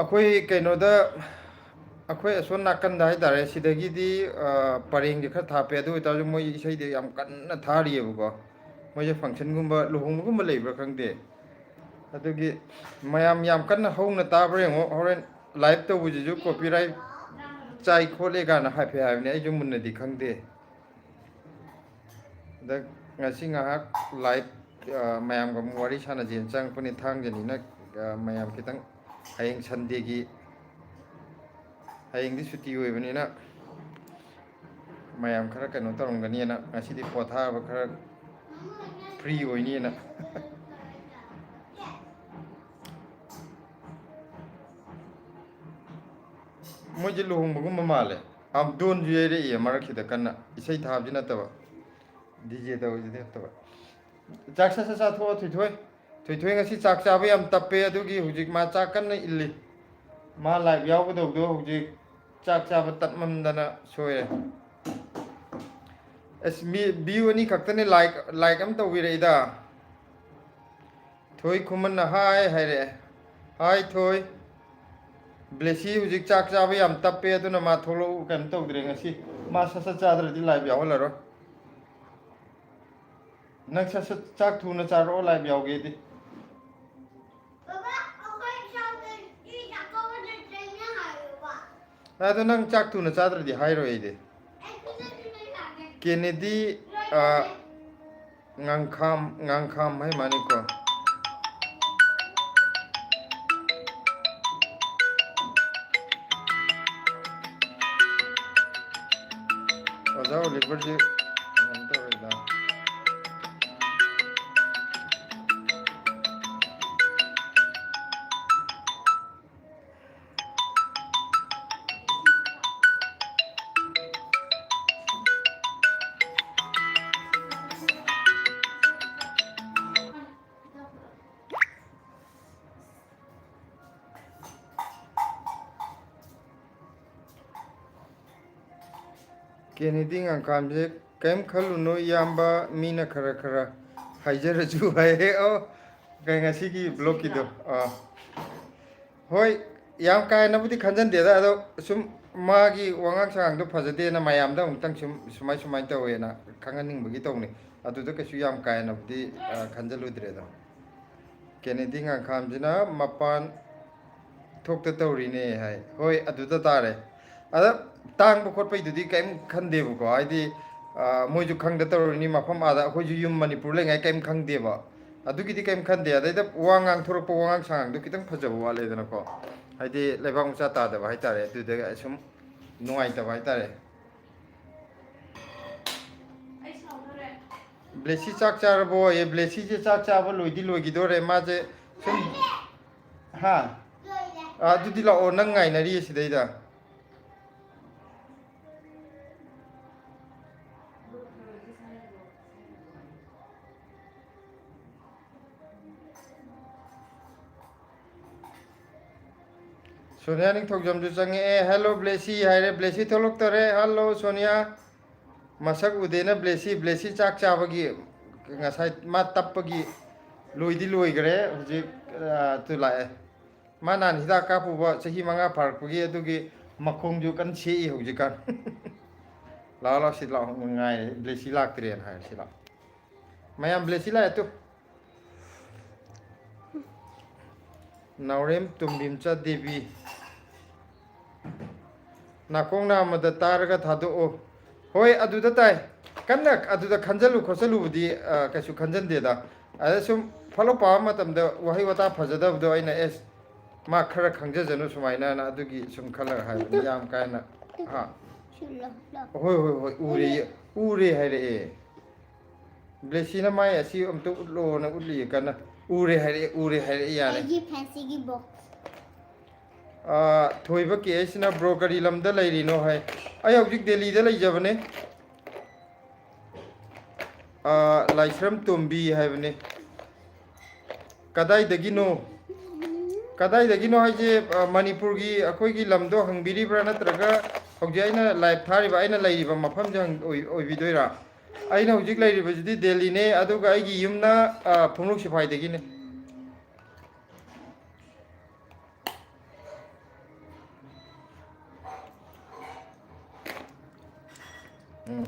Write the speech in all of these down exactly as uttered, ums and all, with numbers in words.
ꯑꯩꯈꯣꯏ ꯀꯩꯅꯣꯗ, ꯑꯩꯈꯣꯏ ꯑꯁꯣꯝ ꯅꯥꯀꯟꯗ ꯍꯥꯏꯇꯥꯔꯦ, ꯁꯤꯗꯒꯤꯗꯤ, ꯑ, ꯄꯔꯦꯡꯁꯦ ꯈꯔ ꯊꯥꯞꯄꯦ꯫ ꯑꯗꯨ ꯑꯣꯏꯇꯥꯔꯁꯨ ꯃꯣꯏ ꯏꯁꯩꯗꯤ ꯌꯥꯝ ꯀꯟꯅ ꯊꯥꯔꯤꯑꯕꯀꯣ꯫ ꯃꯣꯏꯁꯦ functionꯒꯨꯝꯕ, ꯂꯨꯍꯣꯡꯕꯒꯨꯝꯕ ꯂꯩꯕ꯭ꯔꯥ ꯈꯪꯗꯦ꯫ ꯑꯗꯨꯒꯤ ꯃꯌꯥꯝ ꯌꯥꯝ ꯀꯟꯅ ꯍꯧꯅ ꯇꯥꯕ꯭ꯔꯥ ꯌꯦꯡꯉꯣ꯫ ꯍꯣꯔꯦꯟ live ꯇꯧꯕꯁꯤꯁꯨ copyright ꯆꯥꯏ ꯈꯣꯠꯂꯦ ꯀꯥꯏꯅ ꯍꯥꯏꯐꯦꯠ ꯍꯥꯏꯕꯅꯦ꯫ ꯑꯩꯁꯨ ꯃꯨꯟꯅꯗꯤ ꯈꯪꯗꯦ꯫ ꯍꯟꯗꯛ ꯉꯁꯤ ꯉꯥꯏꯍꯥꯛ live, ꯑ, ꯃꯌꯥꯝꯒ ꯑꯃꯨꯛ ꯋꯥꯔꯤ ꯁꯥꯟꯅꯁꯦꯅ ꯆꯪꯉꯛꯄꯅꯤ꯫ ꯊꯥꯡꯖꯅꯤꯅ, ꯑ, ꯃꯌꯥꯝ ꯈꯤꯇꯪ, ꯍꯌꯦꯡ Sundayꯒꯤ, ꯍꯌꯦꯡꯗꯤ ꯁꯨꯇꯤ ꯑꯣꯏꯕꯅꯤꯅ ꯃꯌꯥꯝ ꯈꯔ ꯀꯩꯅꯣ ꯇꯧꯔꯝꯒꯅꯤꯅ, ꯉꯁꯤꯗꯤ ꯄꯣꯊꯥꯕ ꯈꯔ free ꯑꯣꯏꯅꯤꯅ꯫ ꯃꯣꯏꯁꯦ ꯂꯨꯍꯣꯡꯕꯒꯨꯝꯕ ꯃꯥꯜꯂꯦ꯫ ꯑꯝ, ꯗꯣꯟꯁꯨ ꯌꯩꯔꯛꯏꯌꯦ ꯃꯔꯛꯁꯤꯗ ꯀꯟꯅ, ꯏꯁꯩ ꯊꯥꯕꯗꯤ ꯅꯠꯇꯕ, DJ ꯇꯧꯔꯤꯁꯤꯗꯤ ꯅꯠꯇꯕ꯫ ꯆꯥꯛ ꯁꯠ ꯁꯠ ꯆꯥꯊꯣꯛꯑꯣ, ꯊꯣꯏꯊꯣꯏ꯫ ꯊꯣꯏꯊꯣꯏ ꯉꯁꯤ ꯆꯥꯛ ꯆꯥꯕ ꯌꯥꯝ ꯇꯞꯄꯦ, ꯑꯗꯨꯒꯤ ꯍꯧꯖꯤꯛ ꯃꯥ ꯆꯥꯛ ꯀꯟꯅ ꯏꯜꯂꯤ꯫ ꯃꯥ live ꯌꯥꯎꯒꯗꯧꯗꯣ ꯍꯧꯖꯤꯛ ꯆꯥꯛ ꯆꯥꯕ ꯇꯠꯃꯟꯗꯅ ꯁꯣꯏꯔꯦ꯫ ꯑꯁ, ꯃꯤ view ꯑꯅꯤ ꯈꯛꯇꯅꯦ, like, like ꯑꯃ ꯇꯧꯕꯤꯔꯛꯏꯗ꯫ ꯊꯣꯏ ꯈꯨꯃꯟꯅ "Hi" ꯍꯥꯏꯔꯛꯑꯦ꯫ Hi ꯊꯣꯏ꯫ ꯕ꯭ꯂꯦꯁꯤ ꯍꯧꯖꯤꯛ ꯆꯥꯛ ꯆꯥꯕ ꯌꯥꯝ ꯇꯞꯄꯦ, ꯑꯗꯨꯅ ꯃꯥ ꯊꯣꯛꯂꯛꯎ, ꯀꯩꯅꯣ ꯇꯧꯗ꯭ꯔꯦ ꯉꯁꯤ꯫ ꯃꯥ ꯁꯠ ꯁꯠ ꯆꯥꯗ꯭ꯔꯗꯤ live ꯌꯥꯎꯍꯜꯂꯔꯣꯏ꯫ ꯅꯪ ꯁꯠ ꯁꯠ ꯆꯥꯛ ꯊꯨꯅ ꯆꯥꯔꯛꯑꯣ, live ꯌꯥꯎꯒꯦꯗꯤ꯫ ꯕꯕꯥ, ꯑꯩꯈꯣꯏ ꯆꯥꯛ-, ꯏ ꯆꯥꯛꯀꯧꯕ ꯅꯠꯇ꯭ꯔꯦꯅ ꯍꯥꯏꯌꯣꯕ꯫ ꯑꯗꯣ ꯅꯪ ꯆꯥꯛ ꯊꯨꯅ ꯆꯥꯗ꯭ꯔꯗꯤ ꯍꯥꯏꯔꯣꯏ ꯑꯩꯗꯤ꯫ ꯑꯩ ꯈꯨꯠꯇ ꯊꯨꯅ ꯂꯥꯛꯀꯦ꯫ ꯀꯦꯅꯦꯗꯤ, ꯂꯣꯏ ꯑ, ꯂꯥꯛꯀꯦ꯫ ꯉꯥꯡꯈꯥꯝ, ꯉꯥꯡꯈꯥꯝ ꯍꯥꯏ ꯃꯥꯅꯤꯀꯣ꯫ ꯑꯣꯖꯥ ꯑꯣꯂꯤꯚꯔꯁꯦ ꯀꯩꯅꯣ ꯇꯧꯔꯦꯗ꯫ ꯀꯦꯅꯦꯗꯤ ꯉꯥꯡꯈꯥꯝꯁꯦ ꯀꯔꯤꯝ ꯈꯜꯂꯨꯅꯨ ꯏꯌꯥꯝꯕ, ꯃꯤꯅ ꯈꯔ ꯈꯔ ꯍꯥꯏꯖꯔꯁꯨ ꯍꯥꯏꯌꯦ꯫ ꯑꯣ, ꯀꯩ ꯉꯁꯤꯒꯤ vlogꯀꯤꯗꯣ? ꯑꯥ꯫ ꯍꯣꯏ, ꯌꯥꯝ ꯀꯥ ꯍꯦꯟꯅꯕꯨꯗꯤ ꯈꯟꯖꯟꯗꯦꯗ, ꯑꯗꯣ ꯁꯨꯝ ꯃꯥꯒꯤ ꯋꯥꯉꯥꯡ ꯁꯉꯥꯡꯗꯣ ꯐꯖꯗꯦꯅ ꯃꯌꯥꯝꯗ ꯑꯃꯨꯛꯇꯪ ꯁꯨꯝ ꯁꯨꯃꯥꯏ ꯁꯨꯃꯥꯏꯅ ꯇꯧꯋꯦꯅ ꯈꯪꯍꯟꯅꯤꯡꯕꯒꯤ ꯇꯧꯅꯤ꯫ ꯑꯗꯨꯗ ꯀꯩꯁꯨ ꯌꯥꯝ ꯀꯥ ꯍꯦꯟꯅꯕꯨꯗꯤ, ꯑ, ꯈꯟꯖꯜꯂꯨꯗ꯭ꯔꯦꯗ꯫ ꯀꯦꯅꯦꯗꯤ ꯉꯥꯡꯈꯥꯝꯁꯤꯅ ꯃꯄꯥꯟ ꯊꯣꯛꯇ ꯇꯧꯔꯤꯅꯦ ꯍꯥꯏ꯫ ꯍꯣꯏ, ꯑꯗꯨꯗ ꯇꯥꯔꯦ꯫ ꯑꯗ ꯇꯥꯡꯕ ꯈꯣꯠꯄꯩꯗꯨꯗꯤ ꯀꯔꯤꯝ ꯈꯟꯗꯦꯕꯀꯣ꯫ ꯍꯥꯏꯗꯤ, ꯑ, ꯃꯣꯏꯁꯨ ꯈꯪꯗ ꯇꯧꯔꯤꯅꯤ, ꯃꯐꯝ ꯑꯥꯗ, ꯑꯩꯈꯣꯏꯁꯨ ꯌꯨꯝ ꯃꯅꯤꯄꯨꯔ ꯂꯩꯉꯥꯏ ꯀꯔꯤꯝ ꯈꯪꯗꯦꯕ꯫ ꯑꯗꯨꯒꯤꯗꯤ ꯀꯔꯤꯝ ꯈꯟꯗꯦ꯫ ꯑꯗꯩꯗ ꯋꯥ ꯉꯥꯡꯊꯣꯔꯛꯄ, ꯋꯥꯉꯥꯡ ꯁꯉꯥꯡꯗꯣ ꯈꯤꯇꯪ ꯐꯖꯕ ꯋꯥꯠꯂꯦꯗꯅꯀꯣ꯫ ꯍꯥꯏꯗꯤ ꯂꯩꯕꯥꯛ ꯃꯆꯥ ꯇꯥꯗꯕ ꯍꯥꯏꯇꯥꯔꯦ꯫ ꯑꯗꯨꯗ ꯁꯨꯝ ꯅꯨꯡꯉꯥꯏꯇꯕ ꯍꯥꯏꯇꯥꯔꯦ꯫ ꯕ꯭ꯂꯦꯁꯤ ꯆꯥꯛ ꯆꯥꯔꯕꯣ? ꯑꯦ, ꯕ꯭ꯂꯦꯁꯤꯁꯦ ꯆꯥꯛ ꯆꯥꯕ ꯂꯣꯏꯗꯤ ꯂꯣꯏꯈꯤꯗꯣꯔꯦ꯫ ꯃꯥꯁꯦ ꯁꯨꯝ, ꯍꯥ? ꯑꯥ, ꯑꯗꯨꯗꯤ ꯂꯥꯛꯑꯣ, ꯅꯪ ꯉꯥꯏꯅꯔꯤꯌꯦ ꯁꯤꯗꯩꯗ꯫ ꯁꯣꯅꯤꯌꯥ ꯅꯤꯡꯊꯧꯖꯝꯁꯨ ꯆꯪꯉꯛꯑꯦ꯫ "ꯍꯦꯜꯂꯣ ꯕ꯭ꯂꯦꯁꯤ" ꯍꯥꯏꯔꯦ꯫ ꯕ꯭ꯂꯦꯁꯤ ꯊꯣꯛꯂꯛꯇꯔꯦ꯫ "ꯍꯜꯂꯣ ꯁꯣꯅꯤꯌꯥ"꯫ ꯃꯁꯛ ꯎꯗꯦꯅ ꯕ꯭ꯂꯦꯁꯤ, ꯕ꯭ꯂꯦꯁꯤ ꯆꯥꯛ ꯆꯥꯕꯒꯤ ꯉꯁꯥꯏ ꯃꯥ ꯇꯞꯄꯒꯤ ꯂꯣꯏꯗꯤ ꯂꯣꯏꯈ꯭ꯔꯦ꯫ ꯍꯧꯖꯤꯛ, ꯑ, ꯇꯨ ꯂꯥꯛꯑꯦ꯫ ꯃꯥ ꯅꯍꯥꯟ ꯍꯤꯗꯥꯛ ꯀꯥꯞꯄꯨꯕ ꯆꯍꯤ ꯃꯉꯥ ꯐꯥꯔꯛꯄꯒꯤ, ꯑꯗꯨꯒꯤ ꯃꯈꯣꯡꯁꯨ ꯀꯟꯅ ꯁꯦꯛꯏ ꯍꯧꯖꯤꯛꯀꯥꯟ꯫ ꯂꯥꯛꯑꯣ, ꯂꯥꯛꯑꯣ, ꯁꯤ ꯂꯥꯛꯑꯣ, ꯉꯥꯏꯔꯦ꯫ ꯕ꯭ꯂꯦꯁꯤ ꯂꯥꯛꯇ꯭ꯔꯦꯅ ꯍꯥꯏꯔꯦ꯫ ꯁꯤ ꯂꯥꯛꯑꯣ꯫ ꯃꯌꯥꯝ ꯕ꯭ꯂꯦꯁꯤ ꯂꯥꯛꯑꯦ ꯇꯨ꯫ ꯅꯥꯎꯔꯦꯝ ꯇꯣꯝꯕꯤꯝꯆꯥ ꯗꯦꯕꯤ꯫ ꯅꯥꯀꯣꯡ ꯅꯥꯝꯃꯗ ꯇꯥꯔꯒ ꯊꯥꯗꯣꯛꯑꯣ꯫ ꯍꯣꯏ, ꯑꯗꯨꯗ ꯇꯥꯏ꯫ ꯀꯟꯅ ꯑꯗꯨꯗ ꯈꯟꯖꯜꯂꯨ ꯈꯣꯠꯆꯜꯂꯨꯕꯗꯤ, ꯑ, ꯀꯩꯁꯨ ꯈꯟꯖꯟꯗꯦꯗ꯫ ꯑꯗ ꯁꯨꯝ ꯐꯠꯂꯥꯎ ꯄꯥꯕ ꯃꯇꯝꯗ ꯋꯥꯍꯩ ꯋꯥꯇꯥ ꯐꯖꯗꯕꯗꯣ ꯑꯩꯅ, "ꯑꯦꯁ, ꯃꯥ ꯈꯔ ꯈꯪꯖꯖꯅꯨ ꯁꯨꯃꯥꯏꯅ"ꯅ ꯑꯗꯨꯒꯤ ꯁꯨꯝ ꯈꯜꯂꯒ ꯍꯥꯏꯕꯅꯤ, ꯌꯥꯝ ꯀꯥ ꯍꯦꯟꯅ꯫ ꯍꯥ? ꯁꯤ ꯂꯥꯎ, ꯂꯥꯎ꯫ ꯍꯣꯏ, ꯍꯣꯏ, ꯍꯣꯏ, ꯎꯔꯦ, ꯎꯔꯦ ꯍꯥꯏꯔꯛꯑꯦ꯫ ꯕ꯭ꯂꯦꯁꯤꯅ ꯃꯥꯏ ꯑꯁꯤ ꯑꯝꯇ ꯎꯠꯂꯣꯅ ꯎꯠꯂꯤꯌꯦ ꯀꯟꯅ꯫ "ꯎꯔꯦ ꯍꯥꯏꯔꯛꯑꯦ, ꯎꯔꯦ ꯍꯥꯏꯔꯛꯑꯦ", ꯌꯥꯔꯦ꯫ ꯑꯩꯒꯤ ꯐꯦꯟꯁꯤꯒꯤ ꯕꯣꯛꯁ꯫ ꯑꯥ, ꯊꯣꯏꯕ ꯀꯦ ꯑꯩꯁꯤꯅ, "ꯕ꯭ꯔꯣ, ꯀꯔꯤ ꯂꯝꯗ ꯂꯩꯔꯤꯅꯣ?" ꯍꯥꯏ꯫ ꯑꯩ ꯍꯧꯖꯤꯛ ꯗꯦꯜꯂꯤꯗ ꯂꯩꯖꯕꯅꯦ꯫ ꯑꯥ, ꯂꯥꯏꯁ꯭ꯔꯝ ꯇꯣꯝꯕꯤ ꯍꯥꯏꯕꯅꯦ꯫ "ꯀꯗꯥꯏꯗꯒꯤꯅꯣ?" ꯀꯗꯥꯏꯗꯒꯤꯅꯣ ꯍꯥꯏꯁꯦ, ꯑꯥ, ꯃꯅꯤꯄꯨꯔꯒꯤ ꯑꯩꯈꯣꯏꯒꯤ ꯂꯝꯗꯣ ꯍꯪꯕꯤꯔꯤꯕ꯭ꯔꯥ, ꯅꯠꯇ꯭ꯔꯒ ꯍꯧꯖꯤꯛ ꯑꯩꯅ ꯂꯥꯏꯚ ꯊꯥꯔꯤꯕ, ꯑꯩꯅ ꯂꯩꯔꯤꯕ ꯃꯐꯝꯁꯦ ꯍꯪ-, ꯑꯣꯏ-, ꯑꯣꯏꯕꯤꯗꯣꯏꯔꯥ? ꯑꯩꯅ ꯍꯧꯖꯤꯛ ꯂꯩꯔꯤꯕꯁꯤꯗꯤ ꯗꯦꯜꯂꯤꯅꯦ, ꯑꯗꯨꯒ ꯑꯩꯒꯤ ꯌꯨꯝꯅ, ꯑꯥ, ꯄꯨꯡꯂꯣꯛ ꯁꯤꯐꯥꯏꯗꯒꯤꯅꯦ꯫ ꯎꯝ꯫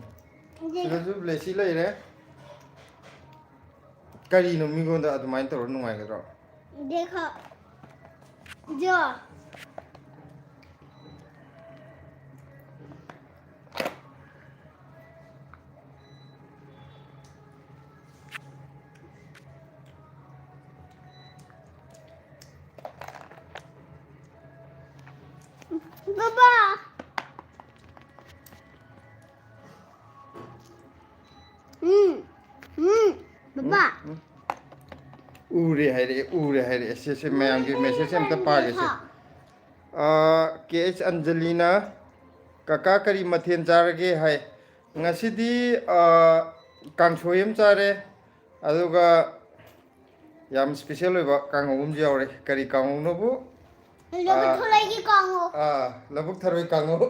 ꯁꯤꯗꯁꯨ ꯕ꯭ꯂꯦꯁꯤ ꯂꯩꯔꯦ꯫ ꯀꯔꯤꯅꯣ ꯃꯤꯉꯣꯟꯗ ꯑꯗꯨꯃꯥꯏꯅ ꯇꯧꯔ ꯅꯨꯡꯉꯥꯏꯒꯗ꯭ꯔꯣ? ꯗꯦꯈꯣ꯫ ꯖꯣ꯫ ꯕꯕꯥ꯫ ꯎꯝ꯫ ꯎꯝ꯫ ꯕꯕꯥ꯫ ꯎꯝ꯫ ꯎꯔꯦ ꯍꯥꯏꯔꯛꯑꯦ, ꯎꯔꯦ ꯍꯥꯏꯔꯛꯑꯦ꯫ ꯁꯦ, ꯁꯦ, ꯃꯌꯥꯝꯒꯤ ꯃꯦꯁꯦꯖꯁꯦ ꯑꯝꯇ ꯄꯥꯒꯦꯁꯦ꯫ ꯍꯥ꯫ ꯑꯥ, ꯀꯦ ꯑꯩꯆ ꯑꯟꯖꯂꯤꯅ, "ꯀꯀꯥ ꯀꯔꯤ ꯃꯊꯦꯜ ꯆꯥꯔꯒꯦ?" ꯍꯥꯏ꯫ ꯉꯁꯤꯗꯤ, ꯑꯥ, ꯀꯥꯡꯁꯣꯏ ꯑꯃ ꯆꯥꯔꯦ, ꯑꯗꯨꯒ ꯌꯥꯝ ꯏꯁꯄꯤꯁꯦꯜ ꯑꯣꯏꯕ ꯀꯥꯡꯍꯧ ꯑꯃꯁꯨ ꯌꯥꯎꯔꯦ꯫ ꯀꯔꯤ ꯀꯥꯡꯍꯧꯅꯣꯕꯨ? ꯂꯧꯕꯨꯛ ꯑꯥ, ꯊꯔꯣꯏꯒꯤ ꯀꯥꯡꯍꯧ꯫ ꯑꯥ, ꯂꯧꯕꯨꯛ ꯊꯔꯣꯏ ꯀꯥꯡꯍꯧ꯫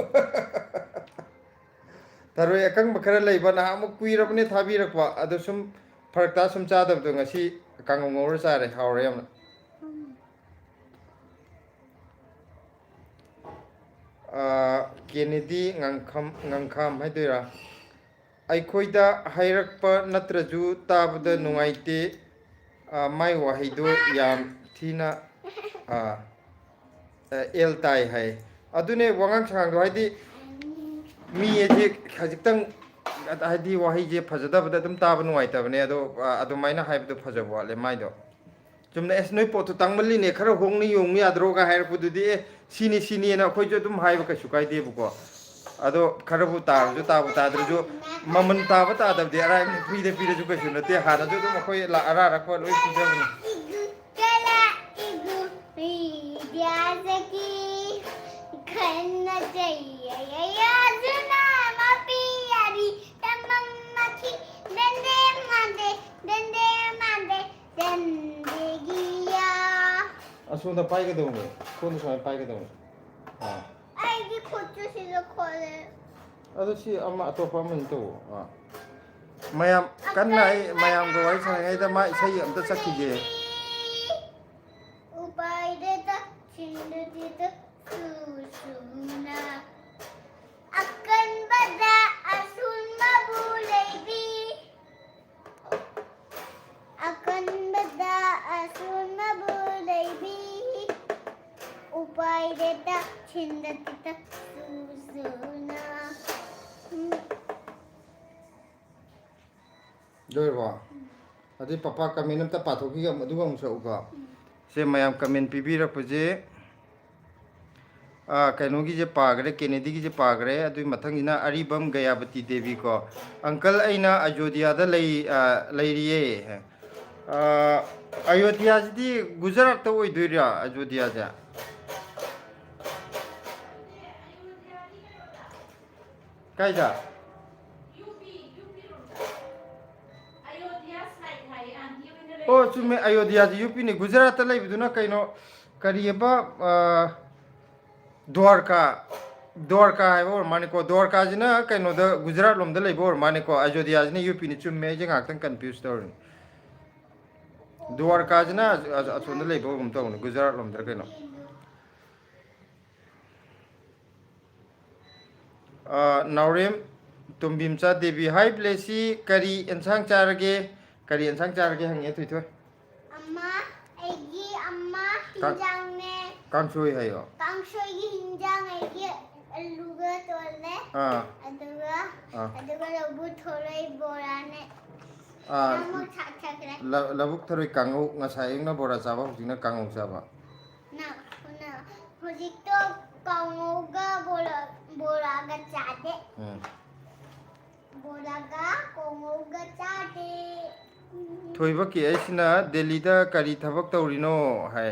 ꯊꯔꯣꯏ ꯑꯀꯪꯕ ꯈꯔ ꯂꯩꯕ, ꯅꯍꯥꯟꯃꯨꯛ ꯀꯨꯏꯔꯕꯅꯦ ꯊꯥꯕꯤꯔꯛꯄ, ꯑꯗꯣ ꯁꯨꯝ ꯐꯔꯛ ꯇꯥ ꯁꯨꯝ ꯆꯥꯗꯕꯗꯣ ꯉꯁꯤ ꯀꯥꯡꯍꯧ ꯉꯧꯔ ꯆꯥꯔꯦ, ꯍꯥꯎꯔꯦ ꯌꯥꯝꯅ꯫ ꯎꯝ꯫ ꯑꯥ, ꯀꯦꯅꯦꯗꯤ ꯉꯥꯡꯈꯝ, ꯉꯥꯡꯈꯥꯝ ꯍꯥꯏꯗꯣꯏꯔꯥ? ꯑꯩꯈꯣꯏꯗ ꯍꯥꯏꯔꯛꯄ ꯅꯠꯇ꯭ꯔꯁꯨ ꯇꯥꯕꯗ ꯅꯨꯡꯉꯥꯏꯇꯦ꯫ ꯑꯥ, ꯃꯥꯏ ꯋꯥꯍꯩꯗꯨ ꯌꯥꯝ ꯊꯤꯅ, ꯑꯥ, ꯑꯦꯜ ꯇꯥꯏ ꯍꯥꯏ꯫ ꯑꯗꯨꯅꯦ ꯋꯥꯉꯥꯡ ꯁꯉꯥꯡꯗꯣ, ꯍꯥꯏꯗꯤ ꯃꯤ ꯑꯁꯦ ꯈꯖꯤꯛꯇꯪ, ꯍꯥꯏꯗꯤ ꯋꯥꯍꯩꯁꯦ ꯐꯖꯗꯕꯗ ꯑꯗꯨꯝ ꯇꯥꯕ ꯅꯨꯡꯉꯥꯏꯇꯕꯅꯦ꯫ ꯑꯗꯣ, ꯑ, ꯑꯗꯨꯃꯥꯏꯅ ꯍꯥꯏꯕꯗꯣ ꯐꯖꯕ ꯋꯥꯠꯂꯦ ꯃꯥꯏꯗꯣ꯫ ꯆꯨꯝꯅ, "ꯑꯦꯁ, ꯅꯣꯏ ꯄꯣꯠꯇꯣ ꯇꯥꯡꯃꯜꯂꯤꯅꯦ, ꯈꯔ ꯍꯣꯡꯅ ꯌꯣꯡꯉꯨ ꯌꯥꯗ꯭ꯔꯣ?" ꯀ ꯍꯥꯏꯔꯛꯄꯗꯨꯗꯤ, "ꯑꯦ, ꯁꯤꯅꯤ, ꯁꯤꯅꯤꯅ" ꯑꯩꯈꯣꯏꯁꯨ ꯑꯗꯨꯝ ꯍꯥꯏꯕ ꯀꯩꯁꯨ ꯀꯥꯏꯗꯦꯕꯀꯣ꯫ ꯑꯗꯣ ꯈꯔꯕꯨ ꯇꯥꯔꯁꯨ, ꯇꯥꯕꯨ ꯇꯥꯗ꯭ꯔꯁꯨ, ꯃꯃꯜ ꯇꯥꯕ ꯇꯥꯗꯕꯗꯤ ꯑꯔꯥꯏꯕꯅꯤ, ꯐ꯭ꯔꯤꯗ ꯄꯤꯔꯁꯨ ꯀꯩꯁꯨ ꯅꯠꯇꯦ꯫ ꯍꯥꯟꯅꯁꯨ ꯑꯗꯨꯝ ꯑꯩꯈꯣꯏ ꯂꯥ-, ꯑꯔꯥ ꯑꯔꯛꯄ ꯂꯣꯏ ꯄꯤꯖꯕꯅꯤ꯫ ꯀꯂꯥ ꯏꯒꯨ ꯏꯗꯤꯌꯥꯖꯀꯤ ꯈꯟꯅ ꯆꯩꯌ ꯌꯥꯖꯅ ꯃꯄꯤ ꯌꯥꯔꯤ ꯇꯃꯝꯃꯈꯤ ꯗꯟꯗꯦ ꯃꯥꯟꯗꯦ ꯗꯟꯗꯦ ꯃꯥꯟꯗꯦ ꯗꯟꯗꯦꯒꯤꯌꯥ꯫ ꯑꯁꯣꯝꯗ ꯄꯥꯏꯒꯗꯧꯅꯦ, ꯁꯣꯝꯗ ꯁꯨꯃꯥꯏꯅ ꯄꯥꯏꯒꯗꯧꯅꯦ꯫ ꯑꯥ꯫ ꯑꯩꯒꯤ ꯈꯨꯠꯁꯨ ꯁꯤꯗ ꯈꯣꯠꯂꯦ꯫ ꯑꯗꯣ ꯁꯤ ꯑꯃ ꯑꯇꯣꯞꯄ ꯑꯃ ꯑꯃꯨꯛ ꯇꯧꯋꯣ꯫ ꯑꯥ꯫ ꯃꯌꯥꯝ ꯀꯟꯅ ꯑꯩ ꯃꯌꯥꯝꯒ ꯋꯥꯔꯤ ꯁꯥꯟꯅꯉꯩꯗ ꯃꯥ ꯏꯁꯩ ꯑꯝꯇ ꯆꯠꯈꯤꯒꯦ꯫ ꯎꯄꯥꯏꯗ ꯆꯠꯈꯤꯗꯨꯗꯤ ꯆꯠꯁꯨ ꯁꯨꯅ ꯑꯀꯟꯕꯗ ꯑꯁꯨ ꯂꯩꯔꯦꯗ ꯁꯤꯟꯗ ꯇꯤꯇ ꯁꯨꯁꯨꯅ꯫ ꯎꯝ꯫ ꯂꯣꯏꯔꯕꯣ? ꯑꯗꯨꯗꯤ ꯄꯄꯥ comment ꯑꯝꯇ ꯄꯥꯊꯣꯛꯈꯤꯒꯦ, ꯑꯗꯨꯒ ꯑꯃꯨꯛ ꯁꯛꯎꯀꯣ꯫ ꯁꯦ, ꯃꯌꯥꯝ comment ꯄꯤꯕꯤꯔꯛꯄꯁꯦ, ꯑꯥ, ꯀꯩꯅꯣꯒꯤꯁꯦ ꯄꯥꯈ꯭ꯔꯦ, ꯀꯦꯅꯦꯗꯤꯒꯤꯁꯦ ꯄꯥꯈ꯭ꯔꯦ꯫ ꯑꯗꯨꯒꯤ ꯃꯊꯪꯁꯤꯅ ꯑꯔꯤꯕꯝ ꯒꯌꯥꯕꯇꯤ ꯗꯦꯕꯤ ꯀꯣ꯫ "Uncle, ꯑꯩꯅ ꯑꯌꯣꯙ꯭ꯌꯥꯗ ꯂꯩ-, ꯑꯥ, ꯂꯩꯔꯤꯌꯦ꯫" ꯑꯥ, ꯑꯌꯣꯙ꯭ꯌꯥꯁꯤꯗꯤ ꯒꯨꯖꯔꯥꯠꯇ ꯑꯣꯏꯗꯣꯏꯔꯥ, ꯑꯌꯣꯙ꯭ꯌꯥꯁꯦ? ꯀꯥꯏꯗ? ꯑꯣ, ꯆꯨꯝꯃꯦ, ꯑꯌꯣꯙ꯭ꯌꯥꯁꯤ ꯌꯨ ꯄꯤꯅꯤ꯫ ꯒꯨꯖꯔꯥꯠꯇ ꯂꯩꯕꯗꯨꯅ ꯀꯩꯅꯣ, ꯀꯔꯤꯑꯕ, ꯑ, ꯗ꯭ꯋꯥꯔꯀꯥ, ꯗ꯭ꯋꯥꯔꯀꯥ ꯍꯥꯏꯕ ꯑꯣꯏꯔ ꯃꯥꯅꯤꯀꯣ꯫ ꯗ꯭ꯋꯥꯔꯀꯥꯁꯤꯅ ꯀꯩꯅꯣꯗ, ꯒꯨꯖꯔꯥꯠ ꯂꯣꯝꯗ ꯂꯩꯕ ꯑꯣꯏꯔ ꯃꯥꯅꯤꯀꯣ꯫ ꯑꯌꯣꯙ꯭ꯌꯥꯁꯤꯅ ꯌꯨ ꯄꯤꯅꯤ꯫ ꯆꯨꯝꯃꯦ, ꯑꯩꯁꯦ ꯉꯥꯏꯍꯥꯛꯇꯪ confuse ꯇꯧꯔꯤꯅꯤ꯫ ꯗ꯭ꯋꯥꯔꯀꯥꯁꯤꯅ ꯑꯁ-, ꯑꯁ-, ꯑꯁꯣꯝꯗ ꯂꯩꯕ ꯑꯣꯏꯒꯨꯝ ꯇꯧꯕꯅꯤ, ꯒꯨꯖꯔꯥꯠ ꯂꯣꯝꯗꯔ ꯀꯩꯅꯣ꯫ ꯑ, ꯅꯥꯎꯔꯦꯝ ꯇꯣꯝꯕꯤꯝꯆꯥ ꯗꯦꯕꯤ, "Hi ꯕ꯭ꯂꯦꯁꯤ, ꯀꯔꯤ ꯑꯦꯟꯁꯥꯡ ꯆꯥꯔꯒꯦ?" ꯀꯔꯤ ꯑꯦꯟꯁꯥꯡ ꯆꯥꯔꯒꯦ ꯍꯪꯉꯦ, ꯊꯣꯏꯊꯣꯏ꯫ ꯑꯃ, ꯑꯩꯒꯤ ꯑꯃ ꯀꯥꯡ-, ꯍꯤꯟꯖꯥꯡꯅꯦ꯫ ꯀꯥꯡꯁꯣꯏ ꯍꯥꯏꯌꯣ꯫ ꯀꯥꯡꯁꯣꯏꯒꯤ ꯍꯤꯟꯖꯥꯡ ꯑꯩꯒꯤ ꯑꯂꯨꯒ ꯇꯣꯜꯂꯦ꯫ ꯑꯥ꯫ ꯑꯗꯨꯒ, ꯑꯥ꯫ ꯑꯗꯨꯒ ꯂꯐꯨ ꯊꯣꯔꯣꯏ ꯕꯣꯔꯥꯅꯦ꯫ ꯑꯥ, ꯅꯪ ꯑꯃꯨꯛ ꯁꯥꯊꯈ꯭ꯔꯦ꯫ ꯂ-, ꯂꯧꯕꯨꯛ ꯊꯔꯣꯏ ꯀꯥꯡꯉꯧ, ꯉꯁꯥꯏ ꯑꯌꯨꯛꯅ ꯕꯣꯔꯥ ꯆꯥꯕ, ꯍꯧꯖꯤꯛꯅ ꯀꯥꯡꯉꯧ ꯆꯥꯕ꯫ ꯅ-, ꯅ-, ꯍꯧꯖꯤꯛꯇꯣ ꯀꯥꯡꯉꯧꯒ ꯕꯣꯔꯥ-, ꯕꯣꯔꯥꯒ ꯆꯥꯗꯦ꯫ ꯎꯝ꯫ ꯕꯣꯔꯥꯒ ꯀꯥꯡꯉꯧꯒ ꯆꯥꯗꯦ꯫ ꯊꯣꯏꯕ ꯀꯦ ꯑꯩꯁꯤꯅ ꯗꯦꯜꯂꯤꯗ ꯀꯔꯤ ꯊꯕꯛ ꯇꯧꯔꯤꯅꯣ ꯍꯥꯏ꯫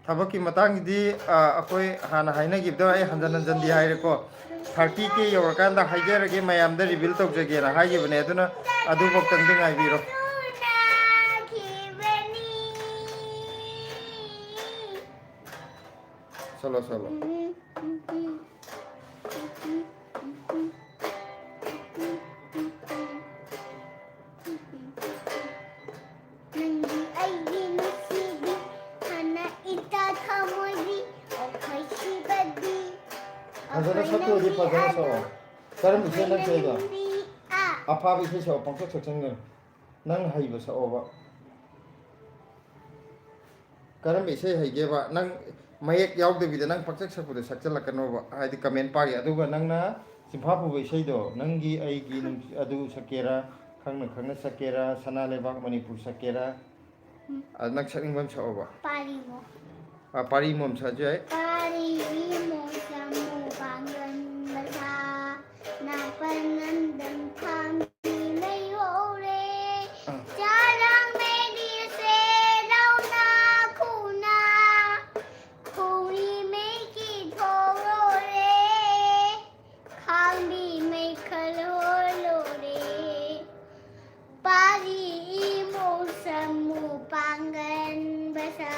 ꯊꯕꯛꯀꯤ ꯃꯇꯥꯡꯁꯤꯗꯤ, ꯑ, ꯑꯩꯈꯣꯏ ꯍꯥꯟꯅ ꯍꯥꯏꯅꯈꯤꯕꯗꯣ ꯑꯩ ꯍꯟꯖꯟ ꯍꯟꯖꯟꯗꯤ ꯍꯥꯏꯔꯦꯀꯣ꯫ Thirty K ꯌꯧꯔꯀꯥꯟꯗ ꯍꯥꯏꯖꯔꯒꯦ ꯃꯌꯥꯝꯗ reveal ꯇꯧꯖꯒꯦꯅ ꯍꯥꯏꯈꯤꯕꯅꯦ, ꯑꯗꯨꯅ ꯑꯗꯨꯐꯥꯎꯇꯪꯗꯤ ꯉꯥꯏꯕꯤꯔꯣ꯫ Solo, solo. ꯅꯪꯒꯤ ꯑꯩꯒꯤ ꯅꯨꯡꯁꯤꯕꯤ, ꯍꯥꯟꯅ ꯏꯇꯥ ꯊꯃꯣꯏꯕꯤ, ꯑꯣꯈꯩꯁꯤꯕꯗꯤ, ꯐꯖꯅ ꯁꯛꯇꯣꯏꯗꯤ ꯐꯖꯅ ꯁꯛꯑꯣ꯫ ꯀꯔꯝꯕ ꯏꯁꯩ ꯅꯪ ꯁꯛꯏꯗꯣ? ꯑꯥ꯫ ꯑꯐꯥꯕ ꯏꯁꯩ ꯁꯛꯑꯣ, ꯄꯪꯁꯛ ꯁꯛꯆꯟꯒꯅꯨ꯫ ꯅꯪ ꯍꯩꯕ ꯁꯛꯑꯣꯕ꯫ ꯀꯔꯝꯕ ꯏꯁꯩ ꯍꯩꯒꯦꯕ? ꯅꯪ ꯃꯌꯦꯛ ꯌꯥꯎꯗꯕꯤꯗ ꯅꯪ ꯄꯪꯁꯛ ꯁꯛꯄꯗꯣ ꯁꯛꯆꯜꯂꯛꯀꯅꯣꯕ, ꯍꯥꯏꯗꯤ ꯀꯃꯦꯟ ꯄꯥꯒꯦ꯫ ꯑꯗꯨꯒ ꯅꯪꯅ ꯆꯤꯝꯐꯥ ꯄꯨꯕ ꯏꯁꯩꯗꯣ, ꯅꯪꯒꯤ ꯑꯩꯒꯤ ꯅꯨꯡꯁꯤ ꯑꯗꯨ ꯁꯛꯀꯦꯔꯥ, ꯈꯪꯅ ꯈꯪꯅ ꯁꯛꯀꯦꯔꯥ, ꯁꯅꯥ ꯂꯩꯕꯥꯛ ꯃꯅꯤꯄꯨꯔ ꯁꯛꯀꯦꯔꯥ, ꯑ, ꯅꯪ ꯁꯛꯅꯤꯡꯕ ꯑꯃ ꯁꯛꯑꯣꯕ꯫ ꯄꯥꯔꯤꯃꯣ꯫ ꯑ, ꯄꯥꯔꯤ ꯃꯣꯝ ꯁꯛꯑꯁꯨ ꯌꯥꯏ꯫ ꯄꯥꯔꯤ ꯏꯃꯣꯝ ꯁꯃꯨ ꯄꯥꯡꯒꯟ ꯕꯁꯥ, ꯅꯥꯄꯟ ꯅꯟꯗꯟ ꯊꯥꯝꯕꯤ ꯃꯩ ꯍꯧꯔꯦ꯫ ꯑ꯫ ꯆꯔꯥꯡ ꯃꯩꯔꯤꯁꯦ ꯂꯧꯅ ꯈꯨꯅ, ꯈꯣꯡꯔꯤ ꯃꯩꯒꯤ ꯊꯣꯔꯣꯔꯦ, ꯈꯥꯡꯕꯤ ꯃꯩꯈꯜ ꯍꯣꯜꯂꯣꯔꯦ꯫ ꯄꯥꯔꯤ ꯏꯃꯣꯝ ꯁꯃꯨ ꯄꯥꯡꯒꯟ ꯕꯁꯥ,